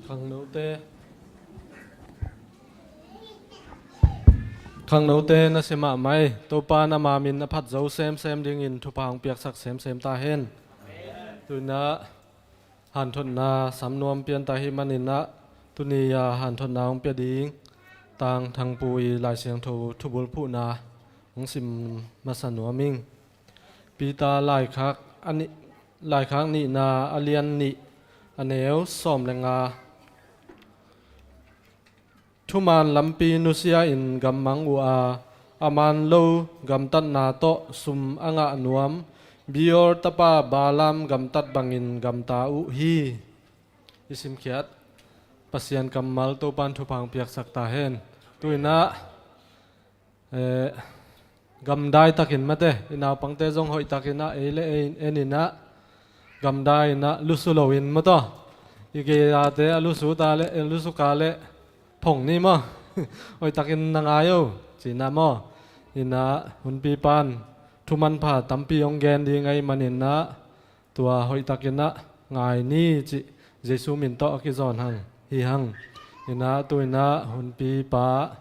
Khangnote, khangnote na sia mahmah ei. Topa in ama min a phat zo semsem dingin thupha hong piaksak semsem ta hen. Tu-in ah hanthotna sam nuam pian ta hi manin ah, tuni a hanthotna hong pia ding Tang Thangpu i Lai Siangtho thubulphuhna hong sim masa nuam ing. Peter laikhak a nih, laikhak nihna a lian nih, a neu sawm le nga. Thuman lampi nusia-in gammang uh a, a man lo gamtatna tawh sum a ngah nuam, Beor tapa Balaam gamtat bangin gamta uh hi. I simkhiat Pasian kammal Topan thupha hong piaksak ta hen. Tu-in ah, eh, gamdai takin mate, i naupangte zong hoih takin ah, ei le ei en in ah, gamdai in ah, lusu loin maw taw. I gei-ate a lusu ta le, a lusu ka le, phong ni maw. Hoih takin na ngai o, ci-in ah maw. In ah, hunpipa'n thu manpha tampi hong gen ding ahih manin ah, tua hoih takin ah ngai ni cih Jesu min tawh a kizawn hang, hi hang. In ah, tu-in ah hunpipa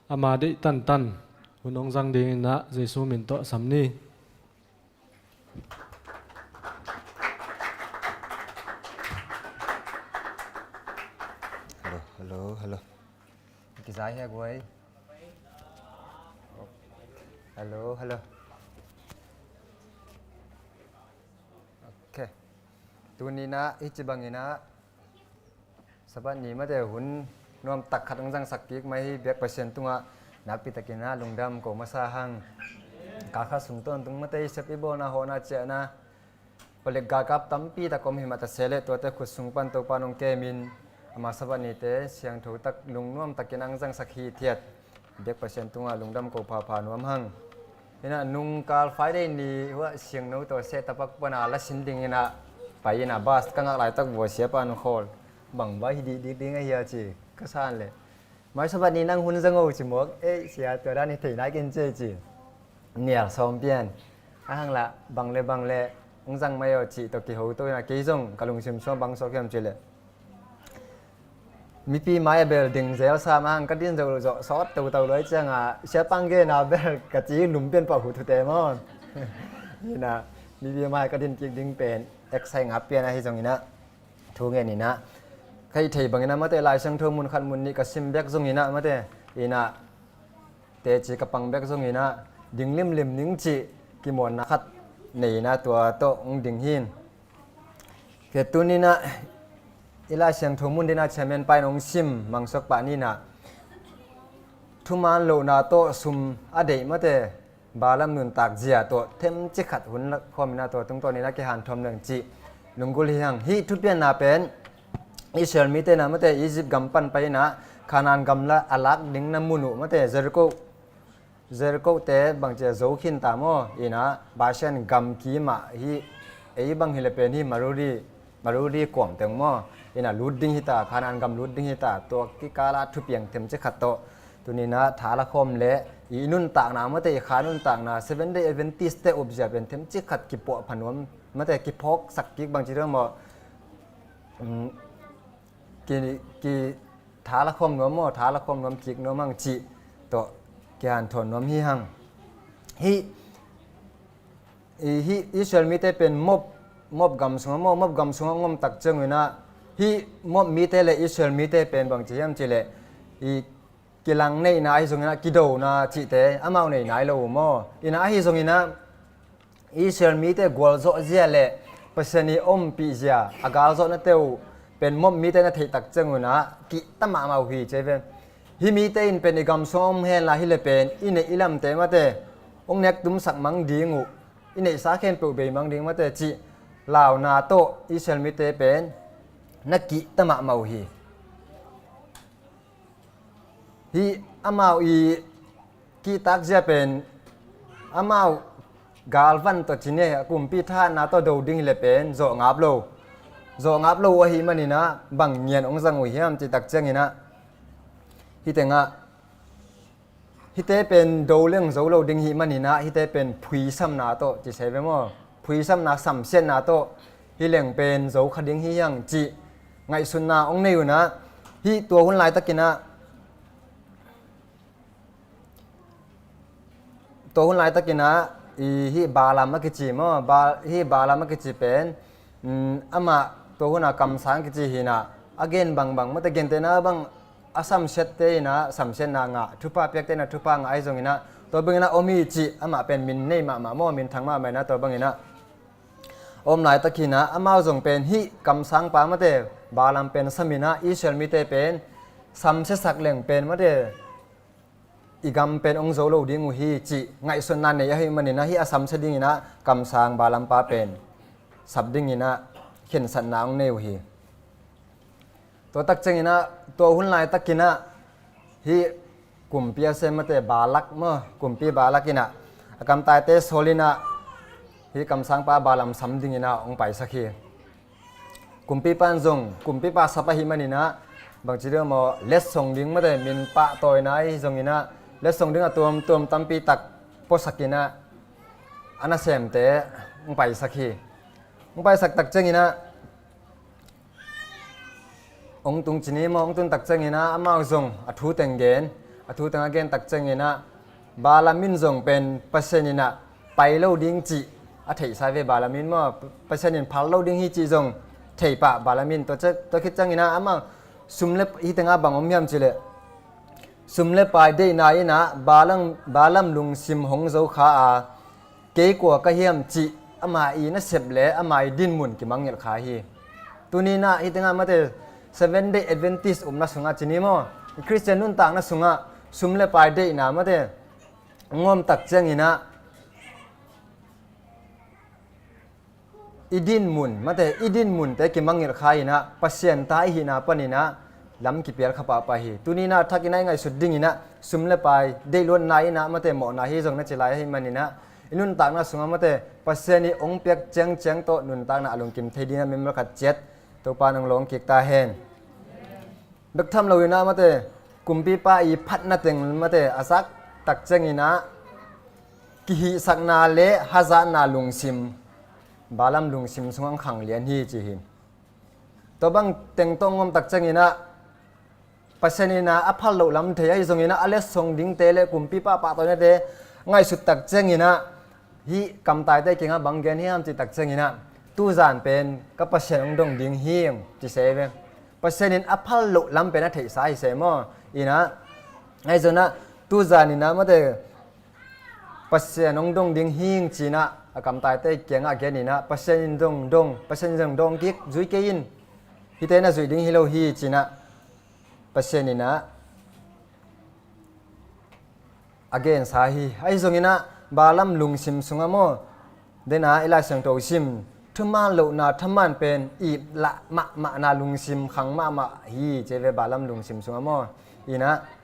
ama deih tantan hun hong zang dingin ah Jesu min tawh sam ni. Hello, hello, hello. Kizai he guai. Hello, hello. Ok. Tuni-in ah, hih ci bangin ah, Sabbath ni mate hun nuamtak khat hong zangsak kik mai hi, biak Pasian tungah nakpi takin ah lungdam ko masa hang. Kal khat sung tawntung mate i sep i bawlna hawhna ciahna, pawlek galkap tampi tak om hi mah ta se leh, tuate khut sung pan Topa nong kemin, ama Sabbath nite siangtho tak lungnuam takin hong zangsak hithiat. Biak Pasian tungah lungdam ko phapha nuam hang. Hi-in ah nungkal Friday ni huah siangno tawh seh tapak pana la sin dingin ah pai in ah bus ka ngak laitak vua siapa nong khawl. Bang vai hi dikdik ding ahi a ci ka san leh. Mai Sabbath ni nang hun zang o ci mawk, ei sia tua dan hi thei nai ken ci ci. Nial sawm pian. A hang lah bang le bang le hong zang mai o ci tawh kiho to in ah kei zong ka lungsim sung bang sawk hiam ci leh. Mipi mai a bel ding zel sa mah hang ka din zo zawh sawt toto luai ciangah siapa hong gen a bel ka ci lum pian pah uh thute maw. Hi-in ah mipi mai ka din kik ding pen eksai ngap pian ahi zongin ah thu ngen in ah, ka hih thei bangin ah mate Lai Siangtho mun khat mun nih ka sim bek zongin ah mate, in ah teci ka pang bek zongin ah ding limlim ning cih kimuanna khat nei in ah tua tawh hong ding hi. Kei tuni-in ah i Lai Siangtho mun dingin ah chairman pa in hong sim mangsuak pah ni-in ah, thuman lohna tawh sum a deih mate Balaam nuntak zia tawh themci khat hun la khawm in ah tua tungtawn in ah kihanthawn leng cih lunggulh hi hang. Hih thupianna pen Israel mite in ah mate Egypt gam pan pai in ah Canaan gam la a lak ding na mun uh mate Jericho, Jericho te bangci a zo khin ta maw, in ah Bashan gam kim ah hih ei bang hi le pen hih Maruri, Maruri kuam teng maw, in ah lut ding hi ta, Canaan gam lut ding hi ta, tua kikal ah thupiang themci khat tawh tuni-in ah tha la khawm leh i nuntakna mate i kha nuntakna Seventh Day Adventist te upzia pen themci khat kipuah pha nuam mate kiphawksak kik bangci dong maw, um, ki, ki tha la khawm nuam maw, tha la khawm nuam kik nuam hang cih tawh kihanthawn nuam hi hang. Hih i, hih Israel mite pen Moab, Moab gam sungah maw, Moab gam sungah hong om tak cianginah hih Moab mite le Israel mite pen bangci hiam cihleh i kilang neihna ahi zonginah kidona cihte amau nei nai lo uh maw? Inah ahi zonginah Israel mite gualzawh zia le Pasian i ompih zia a galzawhnate uh pen Moab mite na theih tak cianginah kihta mahmah uh hi ci ve. Hih mite in pen i gam sungah om henla hileh pen i neih i lamte mate hong nektumsak mang ding uh, i neihsa khempeuh bei mang ding mate cih launa tawh Israel mite pen na kihta mahmah uh hi. Hih amau i kihtak zia pen amau galvan tawh cine a kumpi thahatna tawh do ding hileh pen zawh ngap lo, zawh ngap lo uh ahih maninah bang ngian hong zang uh hiam cih tak cianginah hih tengah hihte pen do leng zo lo ding hih maninah hihte pen phuisamna tawh ci se ve maw? Phuisamna samsiatna tawh hih leng pen zo kha ding hi hiang cih ngaihsutna hong nei uh inah, hih tua hun laitakinah, tua hun laitakinah, i, hih Balaam a kici maw, Ba-, hih Balaam a kici pen, mm, amah tua hunah kamsang kici hinah, a gen bangbang, mate gentehna bang a samsiatte inah samsiatna ngah, thupha piakte inah thupha ngah ahi zonginah, tua banginah om hi cih, amah pen min nei mahmah maw, minthang mahmah inah, tua banginah om laitakinah, amau zong pen hih kamsangpa mate Balaam pen saminah Israel mite pen samsiasak leng pen mate i gam pen hong zo lo ding uh hi cih ngaihsutna nei ahih maninah, hih a samsia dinginah kamsang Balaam pa pen sap dinginah khensatna hong nei uh hi. Tua takcianginah, tua hun laitakinah, hih kumpi a sem mate Balak maw, kumpi Balak inah, a kamtaite sawl inah, hih kamsangpa Balaam sam dinginah hong paisak hi. Kumpipa in zong, kumpipa sap ahih maninah, bangci ding maw, letsong ding mate, min pahtawina ahi zonginah, letsong ding a tuamtuam tampi tak puasakinah, a nasemte hong paisak hi. Hong paisak takcianginah, hong tung ci ni maw, hong tun takcianginah, amau zong a thu teng gen, a thu teng a gen takcianginah, Balaam in zong pen Pasian inah pai lo ding cih a theihsa ve Balaam in maw, Pasian in phal lo ding hi cih zong theipah Balaam in, tua ci, tua khit cianginah amau sum le, hih tengah bang om hiam cih leh, sum le pai deihna inah Balaam, Balaam lungsim hong zo kha a, kei kua ka hiam cih ama i nasep le ama i dinmun kimangngilh kha hi. Tuninah hih tengah mate Seven Day Adventist upna sungah ci ni maw, Khristian nuntakna sungah sum le pai deihna mate ngawm takcianginah, i dinmun mate, i dinmunte kimangngilh kha inah, Pasian ta i hihna paninah lam kipial kha pahpah hi. Tuninah thakinah i ngaihsut dinginah, sum le pai deihluatna inah mate mawhna hi zong na ci lai ahih maninah, i nuntakna sungah mate Pasian i hong piak ciangciang tawh nuntakna a lungkim thei dinah mimal khat ciat Topa in hong lawng kik ta hen. Bek tham loinah mate, kumpipa i phatna teng mate a zak takcianginah, kihihsakna le hazatna lungsim, Balaam lungsim sungah hong khang lian hi ci hi. Tua bang teng tawh ngawm takcianginah, Pasian inah a phal loh lam thei ahi zonginah, a letsong dingte le kumpipa pahtawinate ngaihsut takcianginah, hih kamtaite kiangah bang gen hiam cih takcianginah, tuzan pen ka Pasian hong dong ding hi ci se ve. Pasian in a phal loh lam pen a theihsa hi se maw. Inah, ahi zonah, tuzan inah mate Pasian hong dong ding hing cinah, a kamtaite kiangah gen inah, Pasian in dong dong, Pasian in dong dong kik, zui kei in, hihte na zuih ding hi lo hi cinah, Pasian inah a gensa hi. Ahi zonginah Balaam lungsim sungah maw, dena i Lai Siangtho sim, thuman lohna thaman pen iplah mahmahna lungsim khang mahmah hi ci ve Balaam lungsim sungah maw. Inah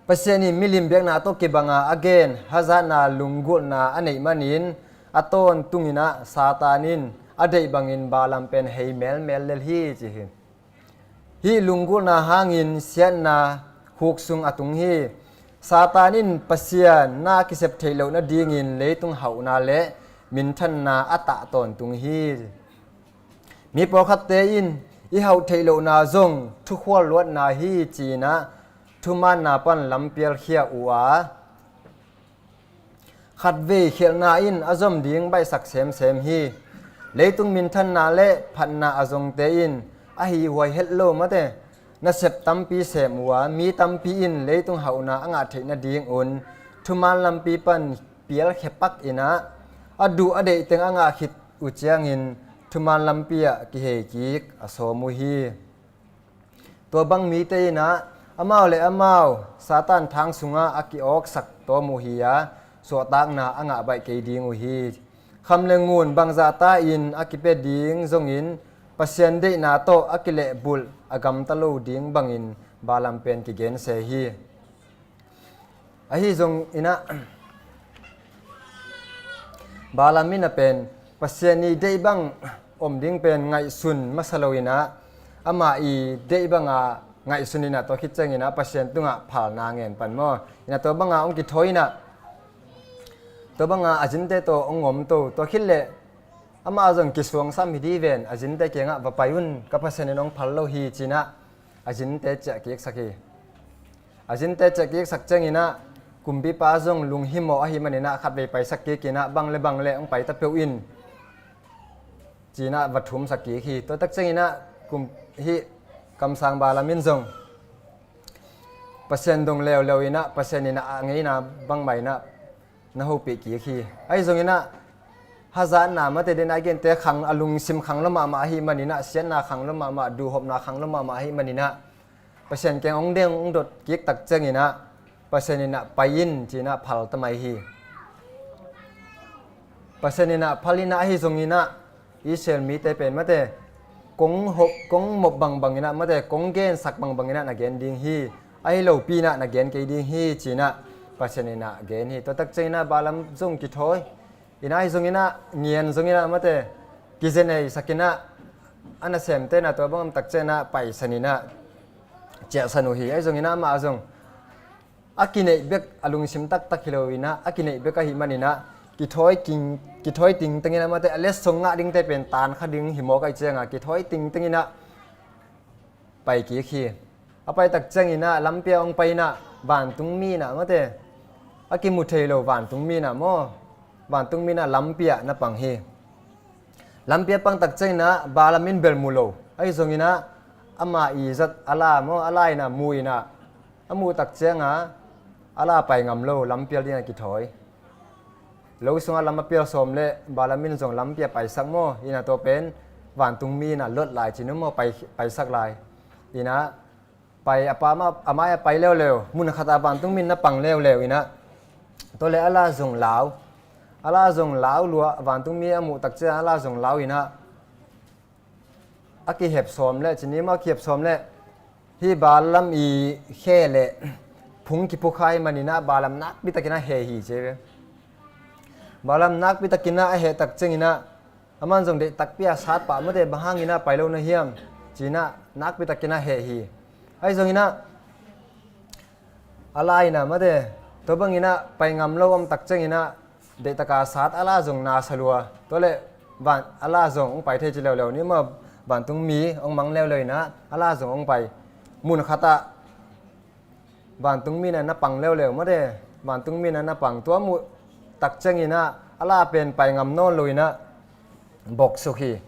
Pasian in milim biakna tawh kibanga a gen hazatna lunggulhna a neih manin, a tawntunginah Satan in a deih bangin Balaam pen hei melmel lel hi ci hi. Hih lunggulhna hangin siatna khuk sung a tung hi. Satan in Pasian na kisep theih loh nadingin leitung hauhna le minthanna a tah tawntung hi. Mi pawlkhatte in i hauh theih lohna zong thukhual luatna hi cinah thumaanna pan lampialkhia uh a, khatvei khialhna in a zom ding baihsak semsem hi. Leitung minthanna le phatna a zongte in a hihhuai het lo mate nasep tampi sem uh a, mi tampi in leitung hauhna a ngah theih nadingun thumaan lampi pan pialkhia pak inah, a duh a deih teng a ngah khit uh ciangin thumaan lampi ah kihei kik a sawm uh hi. Tua bang mite inah amau le amau Satan thang sungah a ki-awksak tawm uh hi a, suahtakna a ngah baih kei ding uh hi. Kham le ngun bangzahta in a kipia ding zongin Pasian deihna tawh a kilehbulh a gamta lo ding bangin Balaam pen kigense hi. Ahi zonginah Balaam inah pen Pasian i deih bang om ding pen ngaihsun masa loinah, amah i deih banga ngaihsun inah tua khit cianginah Pasian tungah phalna ngen pan maw. Inah tua banga hong kithawi inah, tua banga a zinte tawh hong omto, tua khit leh Amah zong kisuangsam hi dih ven, a zinte kiangah va pai un, ka Pasian in hong phal lo hi, ci-in ah a zinte ciah kiksak hi. A zinte ciah kiksak ciangin ah kumpipa zong lunghimawh ahih manin ah khatvei paisak kik in ah bang le bang le hong pai ta peuh in, ci-in ah va thumsak kik hi. Tua tak ciangin ah kum, hih kamsang Balaam in zong Pasian dong leuleu in ah Pasian in ah a ngeina bangmah in ah na hopih kik hi. Ahi zongin ah hazatna mate den a gente khang, a lungsim khang lo mahmah ahih manin ah, siatna khang lo mahmah, duhhopna khang lo mahmah ahih manin ah Pasian kiang hong deng hong dot kik tak ciangin ah Pasian in ah pai in, ci-in ah phal ta mai hi. Pasian in ah phal in ah, ahi zongin ah Israel mite pen mate kong hop, kong mop bangbang in ah mate kong gensak bangbang in ah na gen ding hi. Ahi lopi in ah na gen kei ding hi, ci-in ah Pasian in ah gen hi. Tua tak ciangin ah Balaam zong kithawi in ah, ahi zongin ah ngian zongin ah mate kizenei sak in ah a nasemte in ah tua bang om tak ciangin ah paisan in ah ciahsan uh hi. Ahi zongin ah amah zong a kineih bek, a lungsim taktak hi lo in ah a kineih bek ahih manin ah kithawi ting, kithawi tingteng in ah mate a letsong ngah dingte pen taan kha ding hi mawk ahih ciangin ah kithawi tingteng in ah pai kik hi. A pai tak ciangin ah lampi ah hong pai in ah vantungmi in ah mate a kimu thei lo vantungmi in ah maw, vantungmi in ah lampi ah na pang hi. Lampi ah pang tak ciangin ah Balaam in bel mu lo. Ahi zongin ah ama i zat a la maw, a la in ah mu in ah a muh tak ciangin ah a la pai ngam lo, lampial ding ah kithawi. Lo sungah lam a pial sawm leh Balaam in zong lampi ah paisak maw, in ah tua pen vantungmi in ah lot lai ci-in maw, pai, paisak lai. In ah pai a pa ma, a mai ah pai leuleu, mun khat ah vantungmi in na pang leuleu in ah tua leh a la zong lau. A la zong lau lua, vantungmi a muh tak ciangin a la zong lau in ah a kihep sawm leh, ci-in maw, a kihep sawm leh hih Balaam i khe leh phung kiphukha ahih manin ah Balaam nakpi takin a heh hi ci ve. Balaam nakpi takin ah a heh tak ciangin ah aman zong deih takpi a sat pah mate, bang hangin ah pai lo na hiam, ci-in ah nakpi takin a heh hi. Ahi zongin ah a la in ah mate, tua bangin ah pai ngam lo om tak ciangin ah deih taka sat a la zong na sa lua. Tua leh van, a la zong hong pai thei ci leuleu ni maw, vantungmi hong mang leuleu in ah a la zong hong pai. Mun khat ah vantungmi in ah na pang leuleu mate, vantungmi in ah na pang. Tua muh tak ciangin ah a la pen pai ngam nawn lo in ah boksuk hi.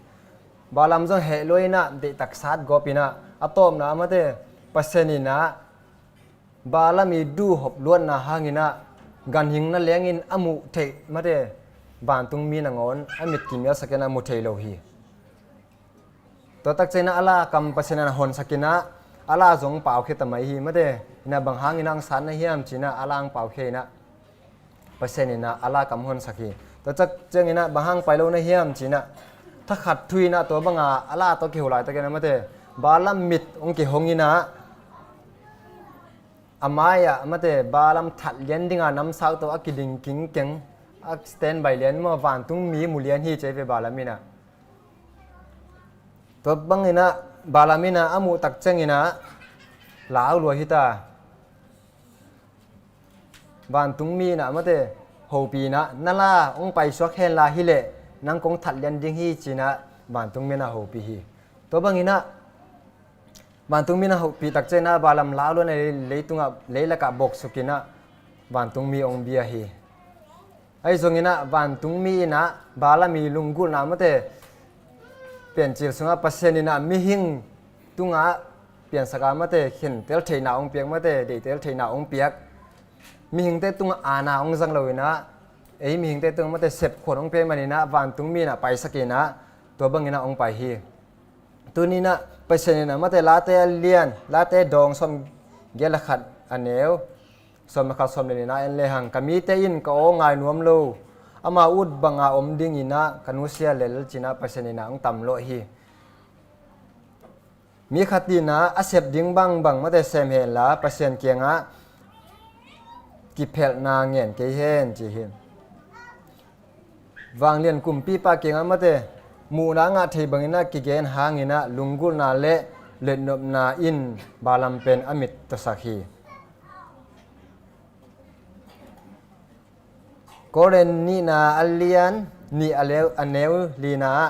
Balaam zong heh lua in ah deih tak sat gawp in ah a tawpna mate Pasian in ah Balaam i duhhop luatna hangin ah ganhing na lengin a muh theih mate vantungmi nangawn a mit kimialsak in ah mu thei lo hi. Tua tak ciangin ah a la kam Pasian in ah honsak in ah a la zong pau khia ta mai hi mate. In ah bang hangin ah hong sat na hiam, ci-in ah a la hong pau khia in ah Pasian in ah a la kam honsak hi. Tua tak ciangin ah bang hang pai lo na hiam, ci-in ah thakhat thu in ah tua banga a la tawh kiho laitakin ah mate Balaam mit hong kihong in ah a mai ah mate Balaam that lian dinga namsau tawh a kiding kingkeng, a standby lian maw, vantungmi mu lian hi ci ve Balaam in ah. Tua bangin ah Balaam in ah a muh tak ciangin ah lau lua hi ta. Vantungmi in ah mate hopih in ah, na la hong paisuak hen la hi leh nang kong that lian ding hi, ci-in ah vantungmi in ah hopih hi. Tua bangin ah vantungmi in ah hopih tak ciangin ah Balaam lau lua in ah lei, leitungah, leilakah boksuk in ah vantungmi hong bia hi. Ahi zongin ah vantungmi in ah Balaam i lunggulhna mate, piancil sungah Pasian in ah mihing tungah piansak a mate khentel theihna hong piak mate, deihtel theihna hong piak. Mihingte tungah aana hong zang lo in ah ei mihingte tungah mate sepkhuan hong piak manin ah vantungmi in ah paisak in ah tua bangin ah hong pai hi. Tuni in ah Pasian in ah mate Late a lian, Late dawng sawmgiat le khat, a neu sawm le khat, sawm le nihna en lehang, ka mite in ka aw ngai nuam lo, ama ut banga om dingin ah ka nusia lel, ci-in ah Pasian in ah hong tam lawh hi. Mi khat in ah a sep ding bangbang mate sem hen la Pasian kiangah kiphelhna ngen kei hen, ci hi. Vanglian kumpipa kiangah mate muhna ngah thei bangin ah kigen hangin ah lunggulhna le letnopna in Balaam pen a mit tasak hi. Korin nihna a lian, nih a leu, a neu lina ah,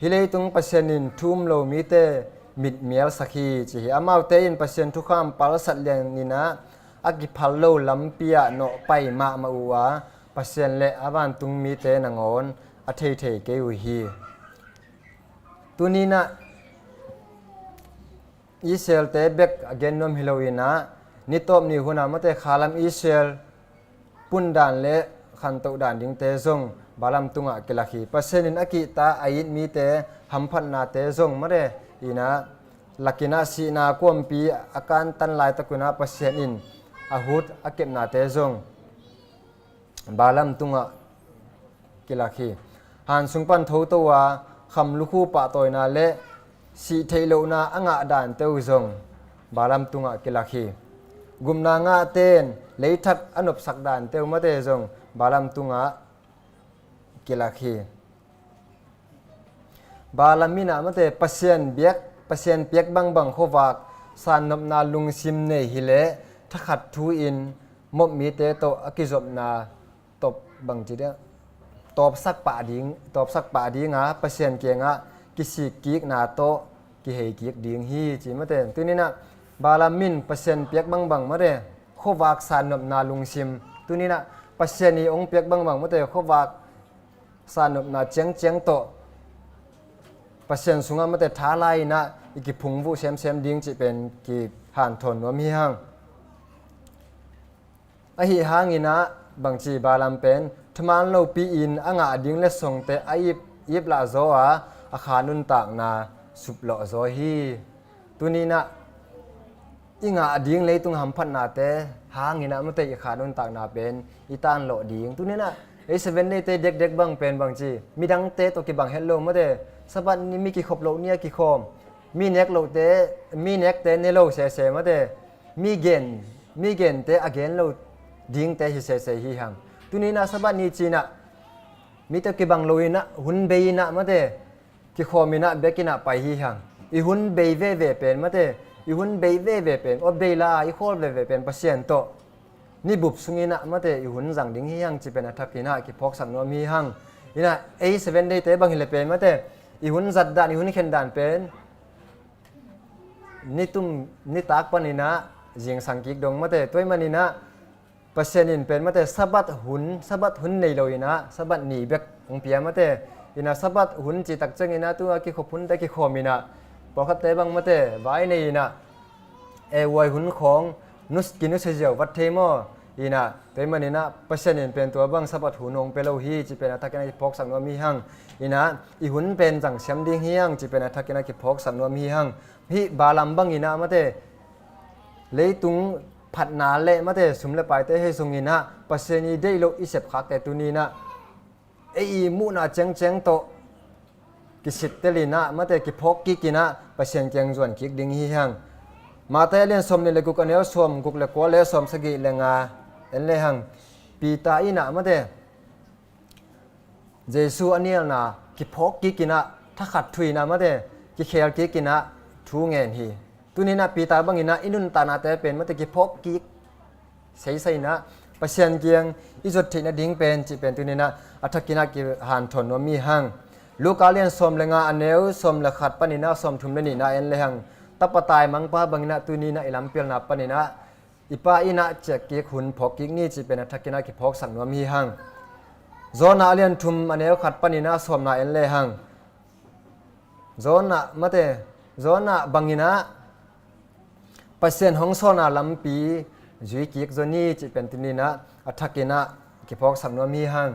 hih leitung Pasian in thu um lo mite mitmialsak hi ci hi. Amaute in Pasian thukham palsat lianin ah, a kiphal lo lampi ah nawhpai mahmah uh a, Pasian le a vantung mite nangawn a theithei kei uh hi. Tuninah Israelte bek a gen nuam hi loinah, nitawp ni hunah mate khalam Israel pundan le khantoh dan dingte zong Balaam tungah kilak hi. Pasian in a kihta a it mite hamphatnate zong mate inah lakinah sihna kuampi a kantan laitakunah Pasian in a hut a kepnate zong Balaam tungah kilak hi. Han sung pan thoto a kham lukhu pahtawina le sih theih lohna a ngah dante uh zong Balaam tungah kilak hi. Gupna ngahten leithak a nopsak dante uh mate zong Balaam tungah kilak hi. Balaam in ah mate Pasian biak, Pasian piak bangbang khuavak sannopna lungsim nei hileh thakhat thu-in mop mite tawh a kizopna tawp bangci dia tawpsak pah ding, tawpsak pah dinga Pasian kiangah kisikkikna tawh kiheikik ding hi ci mate. Tuninah Balaam in Pasian piak bangbang mate khuavak sannopna lungsim, tuninah Pasian i ong piak bangbang mate khuavak sannopna ciangciang tawh Pasian sungah mate tha lai-inah i kiphungvuh semsem ding cih pen kihanthawn nuam hi hang. Ahi hanginah bangci Balaam pen thuman lopi-in a ngah ding letsongte a ip, ip lahzaw a, a kha nuntakna suplawhzaw hi. Tuninah i ngah ding leitung hamphatnate hanginah mate i kha nuntakna pen i tanlawh ding. Tuninah ei Seven Day-te dekdek bang pen bangci midangte tawh kibang het lo mate. Sabbath ni mi kikhop loh ni a kikhawm, mi nek lohte, mi nekte ne lo sese mate. Mi gen, mi gente a gen lo dingte hi sese hi hang. Tuninah Sabbath ni cinah mite kibang loinah hun bei-inah mate kikhawminah bekinah pai hi hang. I hun bei veve pen mate, i hun bei veve pen, aw bei la-a i khawl veve pen Pasian tawh nibup sunginah mate i hun zang ding hi hang cih pen a thakinah kiphawksak nuam hi hang. Inah ei Seven Day-te bang hileh pen mate i hun zat dan, i hun khen dan pen nitum, nitak paninah zingsang kik dong mate. Tua ahih maninah Pasian in pen mate Sabbath hun, Sabbath hun nei loinah Sabbath ni bek hong pia mate. Inah Sabbath hun citak cianginah tu a kikhop hunte kikhawminah pawlkhatte bang mate vai nei-inah e uai hun khawng nus, kinusia ziau vat thei maw? Inah tua ahih maninah Pasian in pen tua bang Sabbath hun hong pia lo hi cih pen a thakinah kiphawksak nuam hi hang. Inah i hun pen zangsiam ding hi hang cih pen a thakinah kiphawksak nuam hi hang. Hih Balaam banginah mate leitung phatna le mate sum le paite hei sunginah Pasian i deih loh i sepkhakte tuninah ei i muhna ciangciang tawh kisittelinah mate kiphawk kikinah Pasian kiang zuan kik ding hi hang. Matthai a lian sawm nih le guk a neu sawm guk le kua le sawm sagih le nga en le hang. Peter inah mate Jesu a nialna kiphawk kikinah thakhat thu-inah mate kikhel kikinah thu ngen hi. Tuninah Peter banginah i nuntaknate pen mate kiphawk kik seisai inah Pasian kiang i zuat theih nading pen cih pen tuninah a thakinah kihanthawn nuam hi hang. Luka lian sawm le nga a neu sawm le khat paninah sawm thum le nihna en le hang. Tapa taimangpa banginah tuninah i lampialna paninah i Pa inah ciah kik hun phawk kik ni cih pen a thakinah kiphawksak nuam hi hang. Jonah a lian thum a neu khat paninah sawmna en le hang. Jonah mate, Jonah banginah Pasian hong sawlna lampi zui kik zaw ni cih pen tuninah a thakinah kiphawksak nuam hi hang.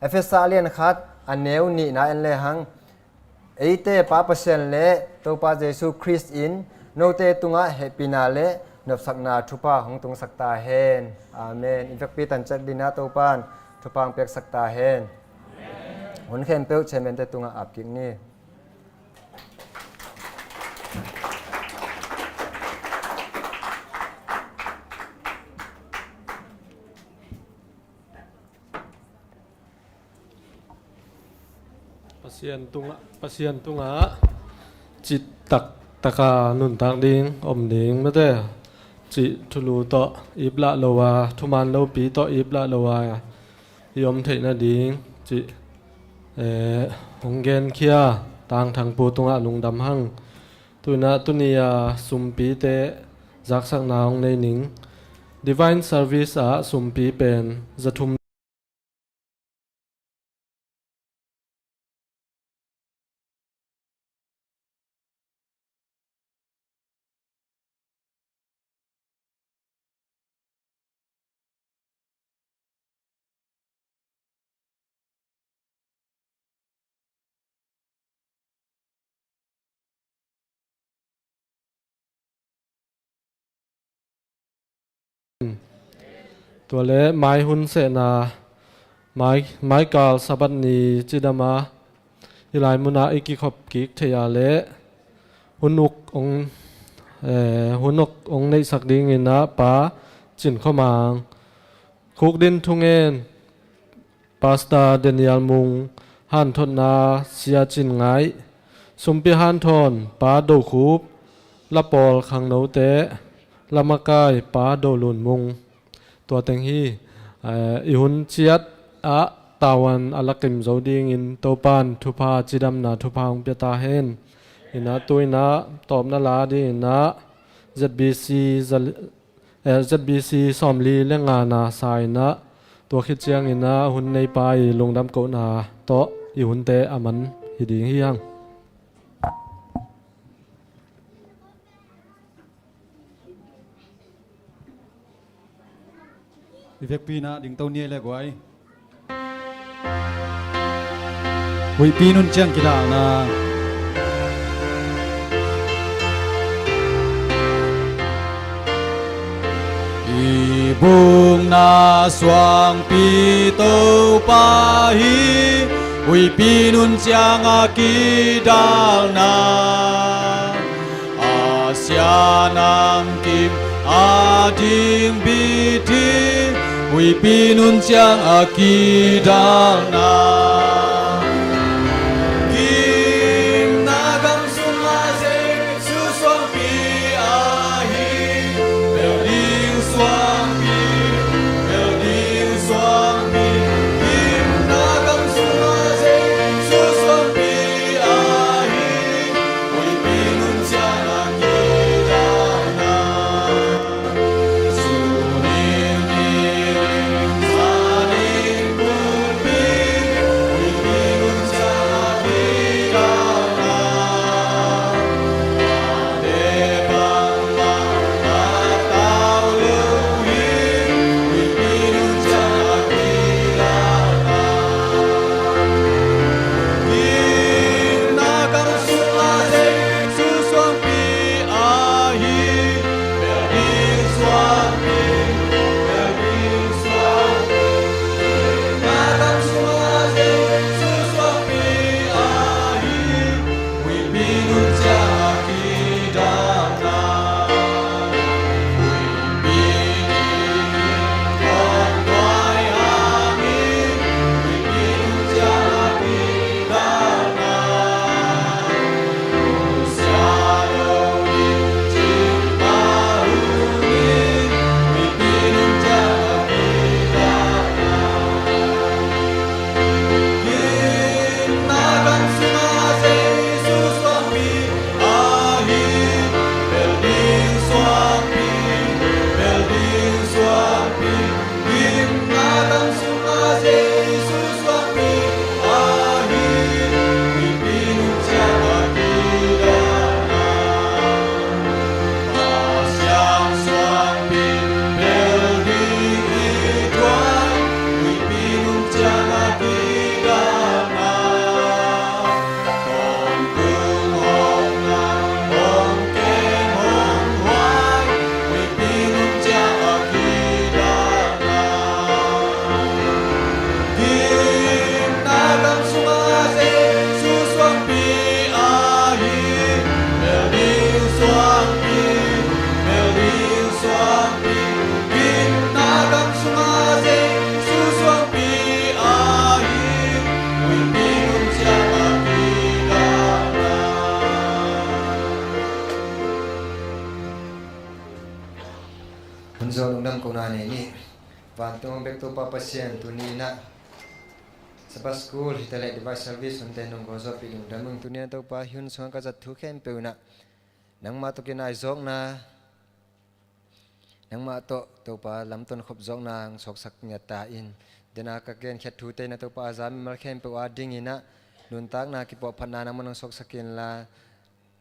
Efesa a lian khat a neu nihna en le hang. Eite Pa Pasian le Topa Jesu Khrist in note tungah hehpihna le nopsakna thupha hong tungsak ta hen. Amen. I vekpi tanciat dinah Topa in thupha hong peksak ta hen. Hun khempeuh chairman-te tungah ap kik ni. Pasian tungah, Pasian tungah cih taktaka nuntak ding om ding mate. Cih thulu tawh iplah lo a, thuman lopi tawh iplah lo a i om theih nading cih Eh, hong genkhia Tang Thang Pu tungah lungdam hang. Tuinah tuni a sumpite zaksakna hong nei ning. Divine Service ah sumpi pen zathum. Tua le mai hun sehna, mai, mai kal Sabbath ni cidam a, hih lai munah i kikhop kik thei a le hun uk hong, eh, hun uk hong neihsak dingin ah Pa Cin Khua Mang, Khukdin Thungen, Pastor Daniel Mung, hanthotna Sia Cin Ngaih, sumpi hanthawn Pa Do Khup, la pawl khangnote, la makai Pa Do Lun Mung. Tua teng hi, eh, i hun ciat ah tawan a la kim zo dingin Topan thupha cidamna thupha hong pia ta hen. Inah tuinah tawpna la dinginah Z B C zal- eh, Z B C sawmli le ngana sa inah, tua khit cianginah hun neipa i lungdam kohna tawh i hunte a man hi ding hi hang. I vekpi inah dingto ni ei le guai. Huihpi nun ciang kidalna. I bukna suangpi Topa hi, huihpi nun ciang a kidalna. A sia namkim a ding bit hi, huihpi nun ciang a kidalna. Gimna gam sungah Jesu suangpi ahi, bel ding suangpi, bel ding suangpi. Gimna gam sungah Jesu suangpi ahi, Hun zawh lungdam kohna nei ni. Vantung bek Topa Pasian tuni inah Sabbath School hi taleh Device Service hunte nong gualzawhpih lungdam ung. Tuni-in ah Topa, hih hun sungah ka zat thu khempeuh in ah nangmah tawh kinaizawkna, nangmah tawh Topa lamton khop zawkna hong suaksak ngiat ta in. Dena ka genkhiat thute in ah Topa, a za mimal khempeuh adingin ah nuntakna kipuahphatna nangmah hong suaksak inla,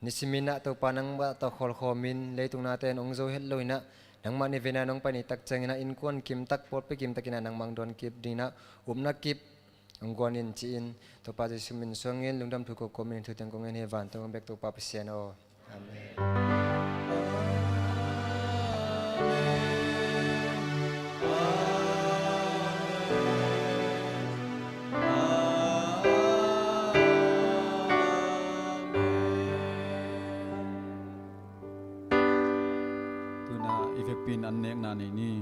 nisimin ah Topa nangmah tawh khawlkhawmin leitung nate in hong zo het lo in ah, nangmah niveina nong pai ni tak ciangin ah innkuan kimtak, pawlpi kimtak in ah nangmah hong dawn kip dingin ah upna kip hong guan in ci-in, Topa Jesu min suangin lungdam thu ko kawmin thu teng kong ngen hi. Vantung a om bek Topa Pasian aw. Amen. Tuna i vekpi in an nekna nei ni.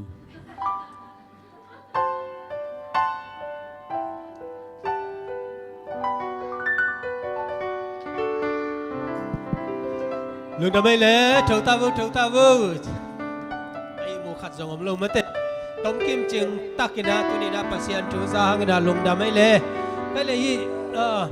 Lungdam ei le, tho ta vo, tho ta vo. Ei mu khat zong om lo mate. Tomkim cing takin ah tuni-in ah Pasian thu za hangin ah lungdam ei le. Kai le hi, ah,